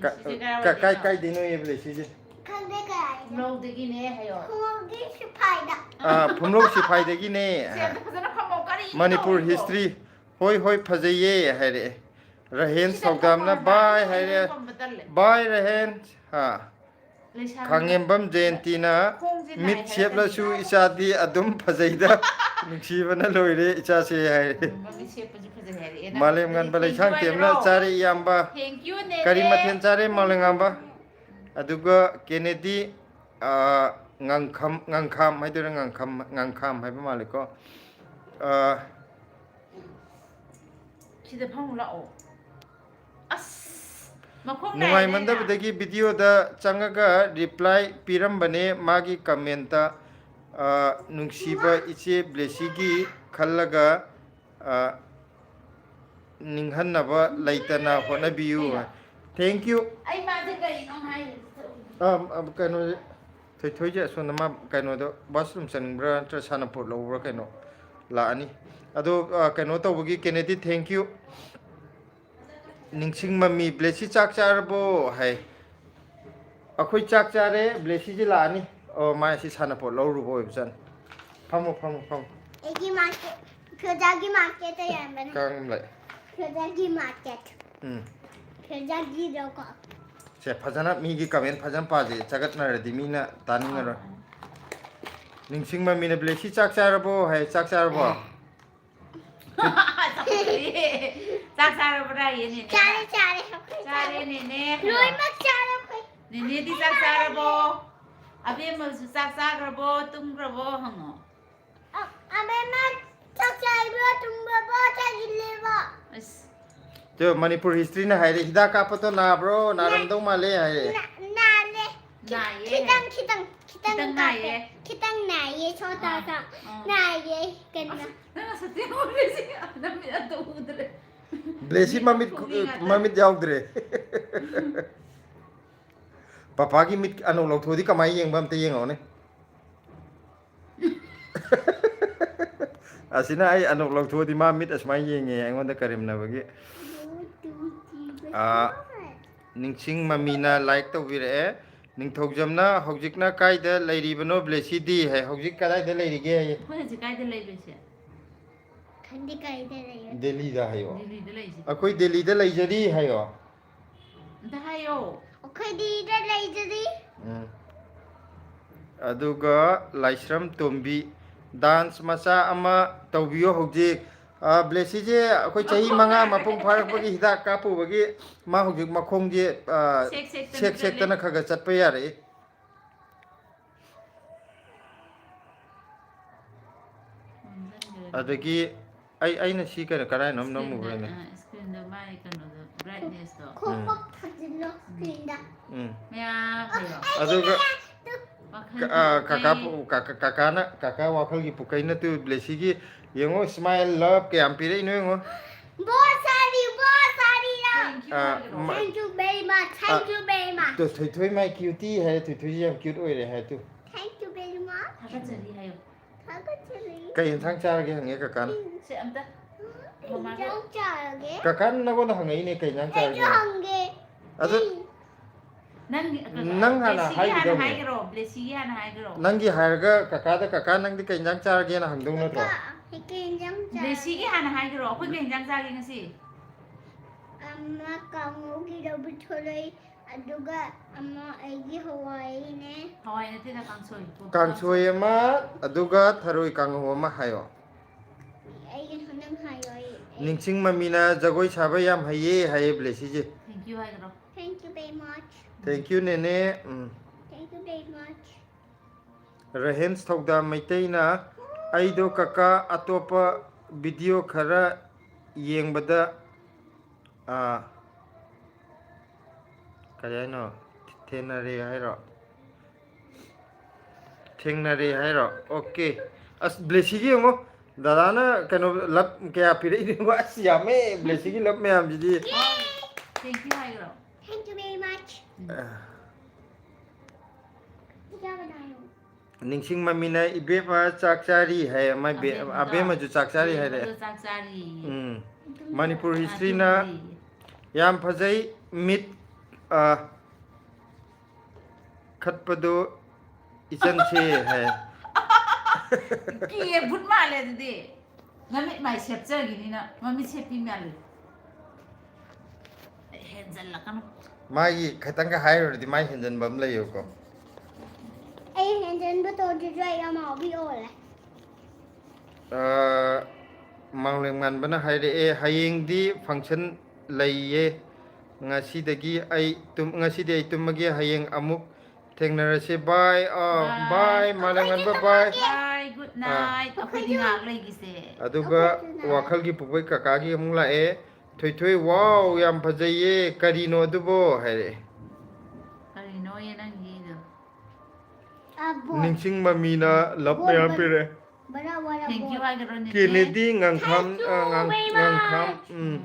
ꯀ-, ꯕ꯭ꯂꯦꯁꯤꯁꯦ ꯀ-, ꯀꯥꯏ-, ꯀꯥꯏꯋꯥꯏꯗꯩꯅꯣ? ꯀꯥꯏꯗꯩꯅꯣꯌꯦ ꯕ꯭ꯂꯦꯁꯤꯁꯦ? ꯈꯪꯗꯦ ꯀꯥꯏꯗ꯫ ꯈꯨꯡꯒꯪꯒꯤ ꯁꯤꯐꯥꯏꯗ꯫ ꯑ, ꯐꯨꯝꯂꯧ ꯁꯤꯐꯥꯏꯗꯒꯤꯅꯦ꯫ ꯁꯦ, ꯑꯝꯇ ꯐꯖꯅ ꯐꯝꯃꯣ꯫ ꯀꯔꯤꯅꯣ ꯃꯅꯤꯄꯨꯔ ꯇꯧꯔꯤꯗꯣ? History꯫ ꯍꯣꯏ, ꯍꯣꯏ, ꯐꯖꯩꯌꯦ ꯍꯥꯏꯔꯛꯑꯦ꯫ ꯔꯍꯦꯟ ꯁꯤꯗ ꯁꯧꯗꯥꯝꯅ ꯐꯝꯃꯣ, ꯕꯥꯏ ꯍꯥꯏꯔꯦ꯫ ꯐꯝꯕ ꯇꯜꯂꯦ꯫ ꯕꯥꯏ ꯔꯍꯦꯟ꯫ ꯍꯥ꯫ ꯂꯩꯁꯥꯕꯤ ꯈꯥꯡꯉꯦꯝꯕꯝ ꯖꯌꯦꯟꯇꯤꯅ ꯈꯣꯡꯁꯦ ꯅꯥꯏ ꯃꯤꯠ ꯍꯥꯏꯔꯒ ꯁꯦꯞꯂꯁꯨ ꯂꯩꯕ꯫ ꯏꯆꯥꯗꯤ ꯑꯗꯨꯝ ꯐꯖꯩꯗ꯫ ꯅꯨꯡꯁꯤꯕꯅ ꯂꯣꯏꯔꯦ ꯏꯆꯥꯁꯦ ꯍꯥꯏꯔꯦ꯫ ꯎꯝ, ꯃꯃꯤꯠ ꯁꯦꯞꯄꯁꯨ ꯐꯖꯩ ꯍꯥꯏꯔꯛꯑꯦ ꯅꯪ꯫ ꯃꯥꯂꯦꯝ ꯉꯥꯟꯕ ꯑꯗꯨꯗꯤ ꯂꯩꯁꯥꯡ ꯊꯦꯡꯀ꯭ꯌꯨ ꯇꯦꯝꯅ ꯍꯥꯏꯔꯣ꯫ ꯆꯥꯔꯦ ꯏꯌꯥꯝꯕ꯫ ꯊꯦꯡꯀ꯭ꯌꯨ ꯅꯦꯅꯦ꯫ ꯀꯔꯤ ꯃꯊꯦꯜ ꯆꯥꯔꯦ ꯃꯥꯂꯦꯝ ꯉꯥꯟꯕ? ꯑꯗꯨꯒ ꯀꯦꯅꯦꯗꯤ, ꯑ, ꯉꯥꯡꯈꯝ, ꯉꯥꯡꯈꯥꯝ ꯍꯥꯏꯗꯣꯏꯔꯥ ꯉꯥꯡꯈꯝ, ꯉꯥꯡꯈꯥꯝ ꯍꯥꯏꯕ ꯃꯥꯜꯂꯦꯀꯣ꯫ ꯑ, ꯁꯤꯗ ꯐꯝꯃꯨ ꯂꯥꯛꯑꯣ꯫ ꯑꯁ, ꯃꯈꯣꯡ ꯅꯥꯏ ꯂꯩꯅꯦ꯫ ꯅꯨꯡꯉꯥꯏꯃꯟꯗꯕꯗꯒꯤ videoꯗ ꯆꯪꯉꯒ reply ꯄꯤꯔꯝꯕꯅꯦ ꯃꯥꯒꯤ commentꯇ꯫ ꯑ, ꯅꯨꯡꯁꯤꯕ ꯏꯆꯦ ꯕ꯭ꯂꯦꯁꯤꯒꯤ ꯈꯜꯂꯒ, ꯑ, ꯅꯤꯡꯍꯟꯅꯕ ꯂꯩꯇꯅ ꯍꯣꯠꯅꯕꯤꯌꯨ꯫ ꯀꯩꯅꯣ? Thank you꯫ ꯑꯩ ꯃꯥꯁꯦ ꯀꯩꯅꯣ ꯍꯥꯏꯔꯤꯁꯦ꯫ ꯑ, ꯑ, ꯀꯩꯅꯣ, ꯊꯣꯏꯊꯣꯏꯁꯦ ꯑꯁꯣꯝꯗ ꯃꯥ ꯀꯩꯅꯣꯗꯣ bathroom ꯆꯪꯕ꯭ꯔꯥ ꯅꯠꯇ꯭ꯔ ꯁꯥꯟꯅꯄꯣꯠ ꯂꯧꯕ꯭ꯔꯥ ꯀꯩꯅꯣ ꯂꯥꯛꯑꯅꯤ꯫ ꯑꯗꯣ, ꯑ, ꯀꯩꯅꯣ ꯇꯧꯕꯒꯤ ꯀꯦꯅꯦꯗꯤ, thank you꯫ ꯅꯤꯡꯁꯤꯡ ꯃꯃꯤ, ꯕ꯭ꯂꯦꯁꯤ ꯆꯥꯛ ꯆꯥꯔꯕꯣ ꯍꯥꯏ꯫ ꯑꯩꯈꯣꯏ ꯆꯥꯛ ꯆꯥꯔꯦ, ꯕ꯭ꯂꯦꯁꯤꯁꯦ ꯂꯥꯛꯑꯅꯤ꯫ ꯑꯣ, ꯃꯥ ꯁꯤ ꯁꯥꯟꯅꯄꯣꯠ ꯂꯧꯔꯨꯕ ꯑꯣꯏꯕꯖꯥꯠꯅꯤ꯫ ꯐꯝꯃꯣ, ꯐꯝꯃꯣ, ꯐꯝꯃꯣ꯫ ꯑꯩꯒꯤ market, ꯐꯤꯔꯣꯖꯥꯒꯤ marketꯇ ꯌꯥꯝꯕꯅꯦ꯫ ꯀꯔꯝ ꯂꯩ? ꯐꯤꯔꯣꯖꯥꯒꯤ market꯫ ꯎꯝ꯫ ꯐꯤꯔꯣꯖꯥꯒꯤꯗꯣꯀꯣ꯫ ꯁꯦ, ꯐꯖꯅ ꯃꯤꯒꯤ comment ꯐꯖꯅ ꯄꯥꯖꯩ, ꯆꯒꯠꯅꯔꯗꯤ ꯃꯤꯅ ꯇꯥꯅꯤꯡꯉꯔꯣꯏ꯫ ꯑꯥ꯫ ꯅꯤꯡꯁꯤꯡ ꯃꯃꯤꯅ ꯕ꯭ꯂꯦꯁꯤ ꯆꯥꯛ ꯆꯥꯔꯕꯣ ꯍꯥꯏ, ꯆꯥꯛ ꯆꯥꯔꯕꯣ? ꯆꯥꯛ ꯆꯥꯔꯕ꯭ꯔꯥ ꯌꯦ ꯅꯦꯅꯦ? ꯆꯥꯔꯦ, ꯆꯥꯔꯦ, ꯑꯩꯈꯣꯏ ꯆꯥꯔꯦ ꯆꯥꯔꯦ꯫ ꯅꯦꯅꯦ꯫ ꯂꯣꯏꯅꯃꯛ ꯆꯥꯔꯦ ꯑꯩꯈꯣꯏ꯫ ꯅꯦꯅꯦꯗꯤ ꯆꯥꯛ ꯆꯥꯔꯕꯣ? ꯑꯕꯦꯝꯃꯁꯨ ꯆꯥꯛ ꯆꯥꯈ꯭ꯔꯕꯣ, ꯇꯨꯝꯈ꯭ꯔꯕꯣ ꯍꯪꯉꯣ꯫ ꯑ-, ꯑꯕꯦꯝꯃ ꯆꯥꯛ ꯆꯥꯔꯕ꯭ꯔꯣ, ꯇꯨꯝꯈ꯭ꯔꯕꯣ, ꯆꯥꯁꯤꯜꯂꯦꯕꯣ? ꯑꯁ꯫ ꯇꯨ, ꯃꯅꯤꯄꯨꯔ historyꯅ ꯍꯥꯏꯔꯦ, ꯍꯤꯗꯥꯛ ꯀꯥꯞꯄꯗꯣ ꯅꯥꯕ꯭ꯔꯣ, ꯅꯥꯔꯝꯗꯧ ꯃꯥꯜꯂꯦ ꯍꯥꯏꯔꯦ꯫ ꯅꯥ-, ꯅꯥꯜꯂꯦ꯫ ꯈꯤ-, ꯅꯥꯏꯌꯦ꯫ ꯈꯤꯇꯪ, ꯈꯤꯇꯪ, ꯈꯤꯇꯪ ꯈꯤꯇꯪ ꯀꯥꯞꯄꯦ꯫ ꯅꯥꯏꯌꯦ꯫ ꯈꯤꯇꯪ ꯅꯥꯏꯌꯦ, ꯁꯣꯇꯥ ꯑꯥ, ꯁꯥ꯫ ꯑꯥ꯫ ꯅꯥꯏꯌꯦ, ꯀꯩꯅꯣ꯫ ꯑꯁ, ꯅꯪ ꯉꯁꯥꯏꯗꯩ ꯎꯔꯤꯁꯦ ꯅꯃꯤꯠ ꯑꯝꯇ ꯎꯗ꯭ꯔꯦ꯫ ꯕ꯭ꯂꯦꯁꯤ ꯃꯃꯤꯠ ꯈꯨ-, ꯈꯨꯕꯤ ꯉꯥꯛꯇ꯫ ꯃꯃꯤꯠ ꯌꯥꯎꯗ꯭ꯔꯦ꯫ ꯄꯄꯥꯒꯤ ꯃꯤꯠ ꯑꯅꯧ ꯂꯧꯊꯣꯛꯑꯗꯤ ꯀꯃꯥꯏꯅ ꯌꯦꯡꯕ ꯑꯝꯇ ꯌꯦꯡꯉꯛꯑꯣꯅꯦ꯫ ꯑꯁꯤꯅ ꯑꯩ ꯑꯅꯧ ꯂꯧꯊꯣꯛꯑꯗꯤ ꯃꯥ ꯃꯤꯠ ꯑꯁꯨꯃꯥꯏꯅ ꯌꯦꯡꯉꯦ ꯑꯩꯉꯣꯟꯗ ꯀꯔꯦꯝꯅꯕꯒꯤ꯫ ꯑꯥ, ꯅꯤꯡꯁꯤꯡ ꯃꯃꯤꯅ like ꯇꯧꯕꯤꯔꯛꯑꯦ꯫ ꯅꯤꯡꯊꯧꯖꯝꯅ ꯍꯧꯖꯤꯛꯅ ꯀꯥꯏꯗ ꯂꯩꯔꯤꯕꯅꯣ ꯕ꯭ꯂꯦꯁꯤꯗꯤ ꯍꯥꯏ꯫ ꯍꯧꯖꯤꯛ ꯀꯗꯥꯏꯗ ꯂꯩꯔꯤꯒꯦ ꯍꯥꯏꯌꯦ꯫ ꯑꯩꯈꯣꯏ ꯍꯧꯖꯤꯛ ꯀꯥꯏꯗ ꯂꯩꯕꯁꯦ? ꯈꯪꯗꯦ ꯀꯥꯏꯗ ꯂꯩꯔꯤ꯫ ꯗꯦꯜꯂꯤꯗ ꯍꯥꯏꯌꯣ꯫ ꯗꯦꯜꯂꯤꯗ ꯂꯩꯁꯦ꯫ ꯑꯩꯈꯣꯏ ꯗꯦꯜꯂꯤꯗ ꯂꯩꯖꯔꯤ ꯍꯥꯏꯌꯣ꯫ ꯑꯝꯇ ꯍꯥꯏꯌꯣ꯫ ꯑꯩꯈꯣꯏ ꯗꯦꯜꯂꯤꯗ ꯂꯩꯖꯔꯤ꯫ ꯎꯝ꯫ ꯑꯗꯨꯒ ꯂꯥꯏꯁ꯭ꯔꯝ ꯇꯣꯝꯕꯤ, dance ꯃꯆꯥ ꯑꯃ ꯇꯧꯕꯤꯌꯣ ꯍꯧꯖꯤꯛ꯫ ꯑ, ꯕ꯭ꯂꯦꯁꯤꯁꯦ ꯑꯩꯈꯣꯏ ꯆꯍꯤ ꯃꯉꯥ ꯃꯄꯨꯡ ꯐꯥꯔꯛꯄꯒꯤ ꯍꯤꯗꯥꯛ ꯀꯥꯞꯄꯨꯕꯒꯤ ꯃꯥ ꯍꯧꯖꯤꯛ ꯃꯈꯣꯡꯁꯦ, ꯑ, ꯁꯦꯛ ꯁꯦꯛꯇꯅ ꯁꯦꯛ ꯆꯠꯂꯦ꯫ ꯁꯦꯛꯇꯅ ꯈꯔ ꯈꯔ ꯆꯠꯄ ꯌꯥꯔꯛꯏ꯫ ꯎꯝ, ꯅꯪꯒꯤ ꯑꯗꯒꯤ ꯑꯩ, ꯑꯩꯅ ꯁꯤ ꯀꯩꯅꯣ ꯀꯔꯥꯏꯅꯣꯝ screenꯗ, ꯅꯝꯃꯨꯕꯩꯅꯦ꯫ ꯑ, screenꯗ ꯃꯥꯏ ꯀꯩꯅꯣꯗꯣ, brightnessꯇꯣ꯫ ꯈꯣꯡꯎꯞ ꯎꯝ꯫ ꯊꯥꯖꯤꯜꯂꯣ screenꯗ꯫ ꯎꯝ꯫ ꯃꯌꯥ ꯀꯩꯅꯣ꯫ ꯑꯗꯨꯒ ꯋꯥꯈꯜꯒꯤ ꯀ-, ꯑ, ꯀꯀꯥ ꯄꯨꯀꯩ꯫ ꯄꯨ-, ꯀꯀꯥ, ꯀꯀꯥꯅ, ꯀꯀꯥ ꯋꯥꯈꯜꯒꯤ ꯄꯨꯀꯩꯅ ꯇꯨ ꯕ꯭ꯂꯦꯁꯤꯒꯤ ꯌꯦꯡꯉꯣ, smile love ꯀꯌꯥꯝ ꯄꯤꯔꯛꯏꯅꯣ ꯌꯦꯡꯉꯣ꯫ बहुत सारी, बहुत सारी ना। Thank you ꯑ, ꯍꯥꯏꯒꯗ꯭ꯔꯣ? ꯃ-, Thank you very much, thank ꯑ, you very much꯫ ꯇꯨ, ꯊꯣꯏꯊꯣꯏ my cutie ꯍꯥꯏꯔꯦ, ꯊꯣꯏꯊꯣꯏꯁꯦ ꯌꯥꯝ cute ꯑꯣꯏꯔꯦ ꯍꯥꯏ ꯇꯨ꯫ Thank you very much꯫ ꯊꯥꯒꯠꯆꯔꯤ ꯍꯥꯏꯌꯣ꯫ ꯊꯥꯒꯠꯆꯔꯤ꯫ ꯀꯩ ꯌꯦꯟꯁꯥꯡ ꯆꯥꯔꯒꯦ ꯍꯪꯉꯦ ꯀꯀꯥꯅ꯫ ꯁꯦ ꯑꯝꯇ꯫ ꯎꯝ, ꯀꯩ ꯃꯃꯥꯒ ꯌꯦꯟꯁꯥꯡ ꯆꯥꯔꯒꯦ? ꯀꯀꯥꯅ ꯅꯪꯉꯣꯟꯗ ꯍꯪꯉꯛꯏꯅꯦ ꯀꯩ ꯌꯦꯟꯁꯥꯡ ꯑꯩꯁꯨ ꯆꯥꯔꯒꯦ꯫ ꯍꯪꯒꯦ꯫ ꯑꯗꯨ ꯎꯝ꯫ ꯅꯪ, ꯀꯀꯥ, ꯅꯪ ꯍꯥꯟꯅ ꯕ꯭ꯂꯦꯁꯤꯒꯤ ꯍꯥꯟꯅ ꯍꯥꯏꯈꯤꯗꯧꯅꯦ꯫ ꯍꯥꯏꯈ꯭ꯔꯣ, ꯕ꯭ꯂꯦꯁꯤꯒꯤ ꯍꯥꯟꯅ ꯍꯥꯏꯈ꯭ꯔꯣ꯫ ꯅꯪꯒꯤ ꯍꯥꯏꯔꯒ ꯀꯀꯥꯗ, "ꯀꯀꯥ, ꯅꯪꯗꯤ ꯀꯩ ꯌꯦꯟꯁꯥꯡ ꯆꯥꯔꯒꯦꯅ?" ꯍꯪꯗꯧ ꯅꯠꯇ꯭ꯔꯣ? ꯀꯀꯥ, ꯑꯩ ꯀꯩ ꯌꯦꯟꯁꯥꯡ ꯆꯥꯔꯒꯦ? ꯕ꯭ꯂꯦꯁꯤꯒꯤ ꯍꯥꯟꯅ ꯍꯥꯏꯈ꯭ꯔꯣ, "ꯑꯩꯈꯣꯏ ꯀꯩ ꯌꯦꯟꯁꯥꯡ ꯆꯥꯒꯦ ꯉꯁꯤ?" ꯑꯃ ꯀꯥꯡꯉꯧꯒꯤꯗꯣ ꯊꯣꯛꯂꯛꯏ, ꯑꯗꯨꯒ ꯑꯃ ꯑꯩꯒꯤ ꯍꯋꯥꯏꯅꯦ꯫ ꯍꯋꯥꯏ ꯅꯠꯇꯦꯗ, ꯀꯥꯡꯁꯣꯏ꯫ ꯀꯥꯡꯁꯣꯏ ꯑꯃ, ꯑꯗꯨꯒ ꯊꯔꯣꯏ ꯀꯥꯡꯍꯧ ꯑꯃ ꯍꯥꯏꯌꯣ꯫ ꯑꯩꯒꯤ ꯅꯪ ꯍꯥꯏꯌꯣ, ꯑꯩ, ꯑꯩ ꯅꯤꯡꯁꯤꯡ ꯃꯃꯤꯅ ꯖꯒꯣꯏ ꯁꯥꯕ ꯌꯥꯝ ꯍꯩꯌꯦ ꯍꯥꯏꯌꯦ ꯕ꯭ꯂꯦꯁꯤꯁꯦ꯫ Thank you ꯍꯥꯏꯈ꯭ꯔꯣ꯫ Thank you very much꯫ Thank you, ꯅꯦꯅꯦ꯫ ꯎꯝ꯫ Thank you very much꯫ ꯔꯍꯦꯟꯁ ꯊꯧꯗꯥꯝ ꯃꯩꯇꯩꯅ, "ꯑꯩꯗꯣ ꯀꯀꯥ ꯑꯇꯣꯞꯄ video ꯈꯔ ꯌꯦꯡꯕꯗ, ꯑꯥ, ꯀꯔꯤ ꯍꯥꯏꯅꯣ? ꯊꯦꯡꯅꯔꯦ ꯍꯥꯏꯔꯣ? ꯊꯦꯡꯅꯔꯦ ꯍꯥꯏꯔꯣ? Okay꯫ ꯑꯁ, ꯕ꯭ꯂꯦꯁꯤꯒꯤ ꯌꯦꯡꯉꯣ꯫ ꯗꯗꯥꯅ ꯀꯩꯅꯣ love ꯀꯌꯥ ꯄꯤꯔꯛꯏꯅꯣ? ꯑꯁ, ꯌꯥꯝꯃꯦ ꯕ꯭ꯂꯦꯁꯤꯒꯤ love ꯃꯌꯥꯝꯁꯤꯗꯤ꯫ Thank you ꯍꯥꯏꯈ꯭ꯔꯣ꯫ Thank you very much꯫ ꯑ, ꯅꯤꯡꯁꯤꯡ ꯃꯃꯤꯅ ꯏꯕꯦꯝꯃ ꯆꯥꯛ ꯆꯥꯔꯤ ꯍꯥꯏ, ꯃꯥꯏ ꯕꯦ-, ꯑꯕꯦꯝꯃꯗꯣ, ꯑꯕꯦꯝꯃꯁꯨ ꯆꯥꯛ ꯆꯥꯔꯤ ꯍꯥꯏꯔꯦ꯫ ꯑꯕꯦꯝꯃꯗꯣ ꯆꯥꯛ ꯆꯥꯔꯤ꯫ ꯎꯝ꯫ ꯃꯅꯤꯄꯨꯔ ꯍꯤꯁꯇ꯭ꯔꯤꯅ ꯑꯗꯨꯕꯨꯗꯤ꯫ ꯌꯥꯝ ꯐꯖꯩ, ꯃꯤꯠ, ꯑ, ꯈꯠꯄꯗꯣ ꯏꯆꯟꯁꯦ ꯍꯥꯏ꯫ ꯀꯤꯌꯦ, ꯚꯨꯠ ꯃꯥꯜꯂꯦ ꯑꯗꯨꯗꯤ꯫ ꯅꯃꯤꯠ ꯃꯥꯏ ꯁꯦꯞꯆꯈꯤꯅꯤꯅ, ꯃꯃꯤꯠ ꯁꯦꯞꯄꯤ ꯃꯥꯜꯂꯦ꯫ ꯍꯦꯟꯖꯜꯂꯛꯀꯅꯨ꯫ ꯃꯥꯒꯤ ꯈꯤꯇꯪꯒ ꯍꯥꯏꯔꯨꯔꯗꯤ ꯃꯥꯏ ꯍꯦꯟꯖꯟꯕ ꯑꯃ ꯂꯩꯌꯦꯕꯀꯣ꯫ ꯑꯩ ꯍꯦꯟꯖꯟꯕ ꯇꯧꯗ꯭ꯔꯁꯨ ꯑꯩ ꯑꯃꯥꯎꯕꯤ ꯑꯣꯜꯂꯦ꯫ ꯑ, ꯃꯥꯡꯂꯦꯝꯉꯥꯟꯕꯅ ꯍꯥꯏꯔꯛꯑꯦ, "ꯍꯌꯦꯡꯗꯤ function ꯂꯩꯌꯦ꯫ ꯉꯁꯤꯗꯒꯤ ꯑꯩ ꯇꯨꯝ-, ꯉꯁꯤꯗꯤ ꯑꯩ ꯇꯨꯝꯃꯒꯦ, ꯍꯌꯦꯡ ꯑꯃꯨꯛ ꯊꯦꯡꯅꯔꯁꯦ꯫ Bye." ꯑ, bye꯫ Bye, ꯃꯥꯂꯦꯝꯉꯥꯟꯕ, bye꯫ Bye, good night꯫ ꯑꯩꯈꯣꯏꯗꯤ ꯉꯥꯏꯍꯥꯛ ꯂꯩꯈꯤꯁꯦ꯫ ꯑꯗꯨꯒ ꯑꯩꯈꯣꯏꯁꯨ ꯉꯥꯏꯍꯥꯛ꯫ ꯋꯥꯈꯜꯒꯤ ꯄꯨꯕꯩ ꯀꯀꯥꯒꯤ ꯑꯃꯨꯛ ꯂꯥꯛꯑꯦ꯫ "ꯊꯣꯏꯊꯣꯏ, wow, ꯌꯥꯝ ꯐꯖꯩꯌꯦ꯫ ꯀꯔꯤꯅꯣ ꯑꯗꯨꯕꯣ?" ꯍꯥꯏꯔꯛꯑꯦ꯫ ꯀꯔꯤꯅꯣꯌꯦ ꯅꯪꯒꯤꯗꯣ? ꯑ, ꯕꯣꯜ꯫ ꯅꯤꯡꯁꯤꯡ ꯃꯃꯤꯅ love ꯕꯣꯜ, ꯃꯌꯥꯝ ꯕꯣꯜ꯫ ꯄꯤꯔꯛꯑꯦ꯫ ꯕꯔꯥ, ꯕꯔꯥ, thank you ꯕꯣꯜ꯫ ꯍꯥꯏꯒꯗ꯭ꯔꯣ, ꯅꯦꯅꯦ? ꯀꯦꯅꯦꯗꯤ ꯉꯪꯈꯥꯝ, thank you ꯑ, ꯉꯪ-, very ꯉꯪꯈꯥꯝ, much꯫ ꯎꯝ꯫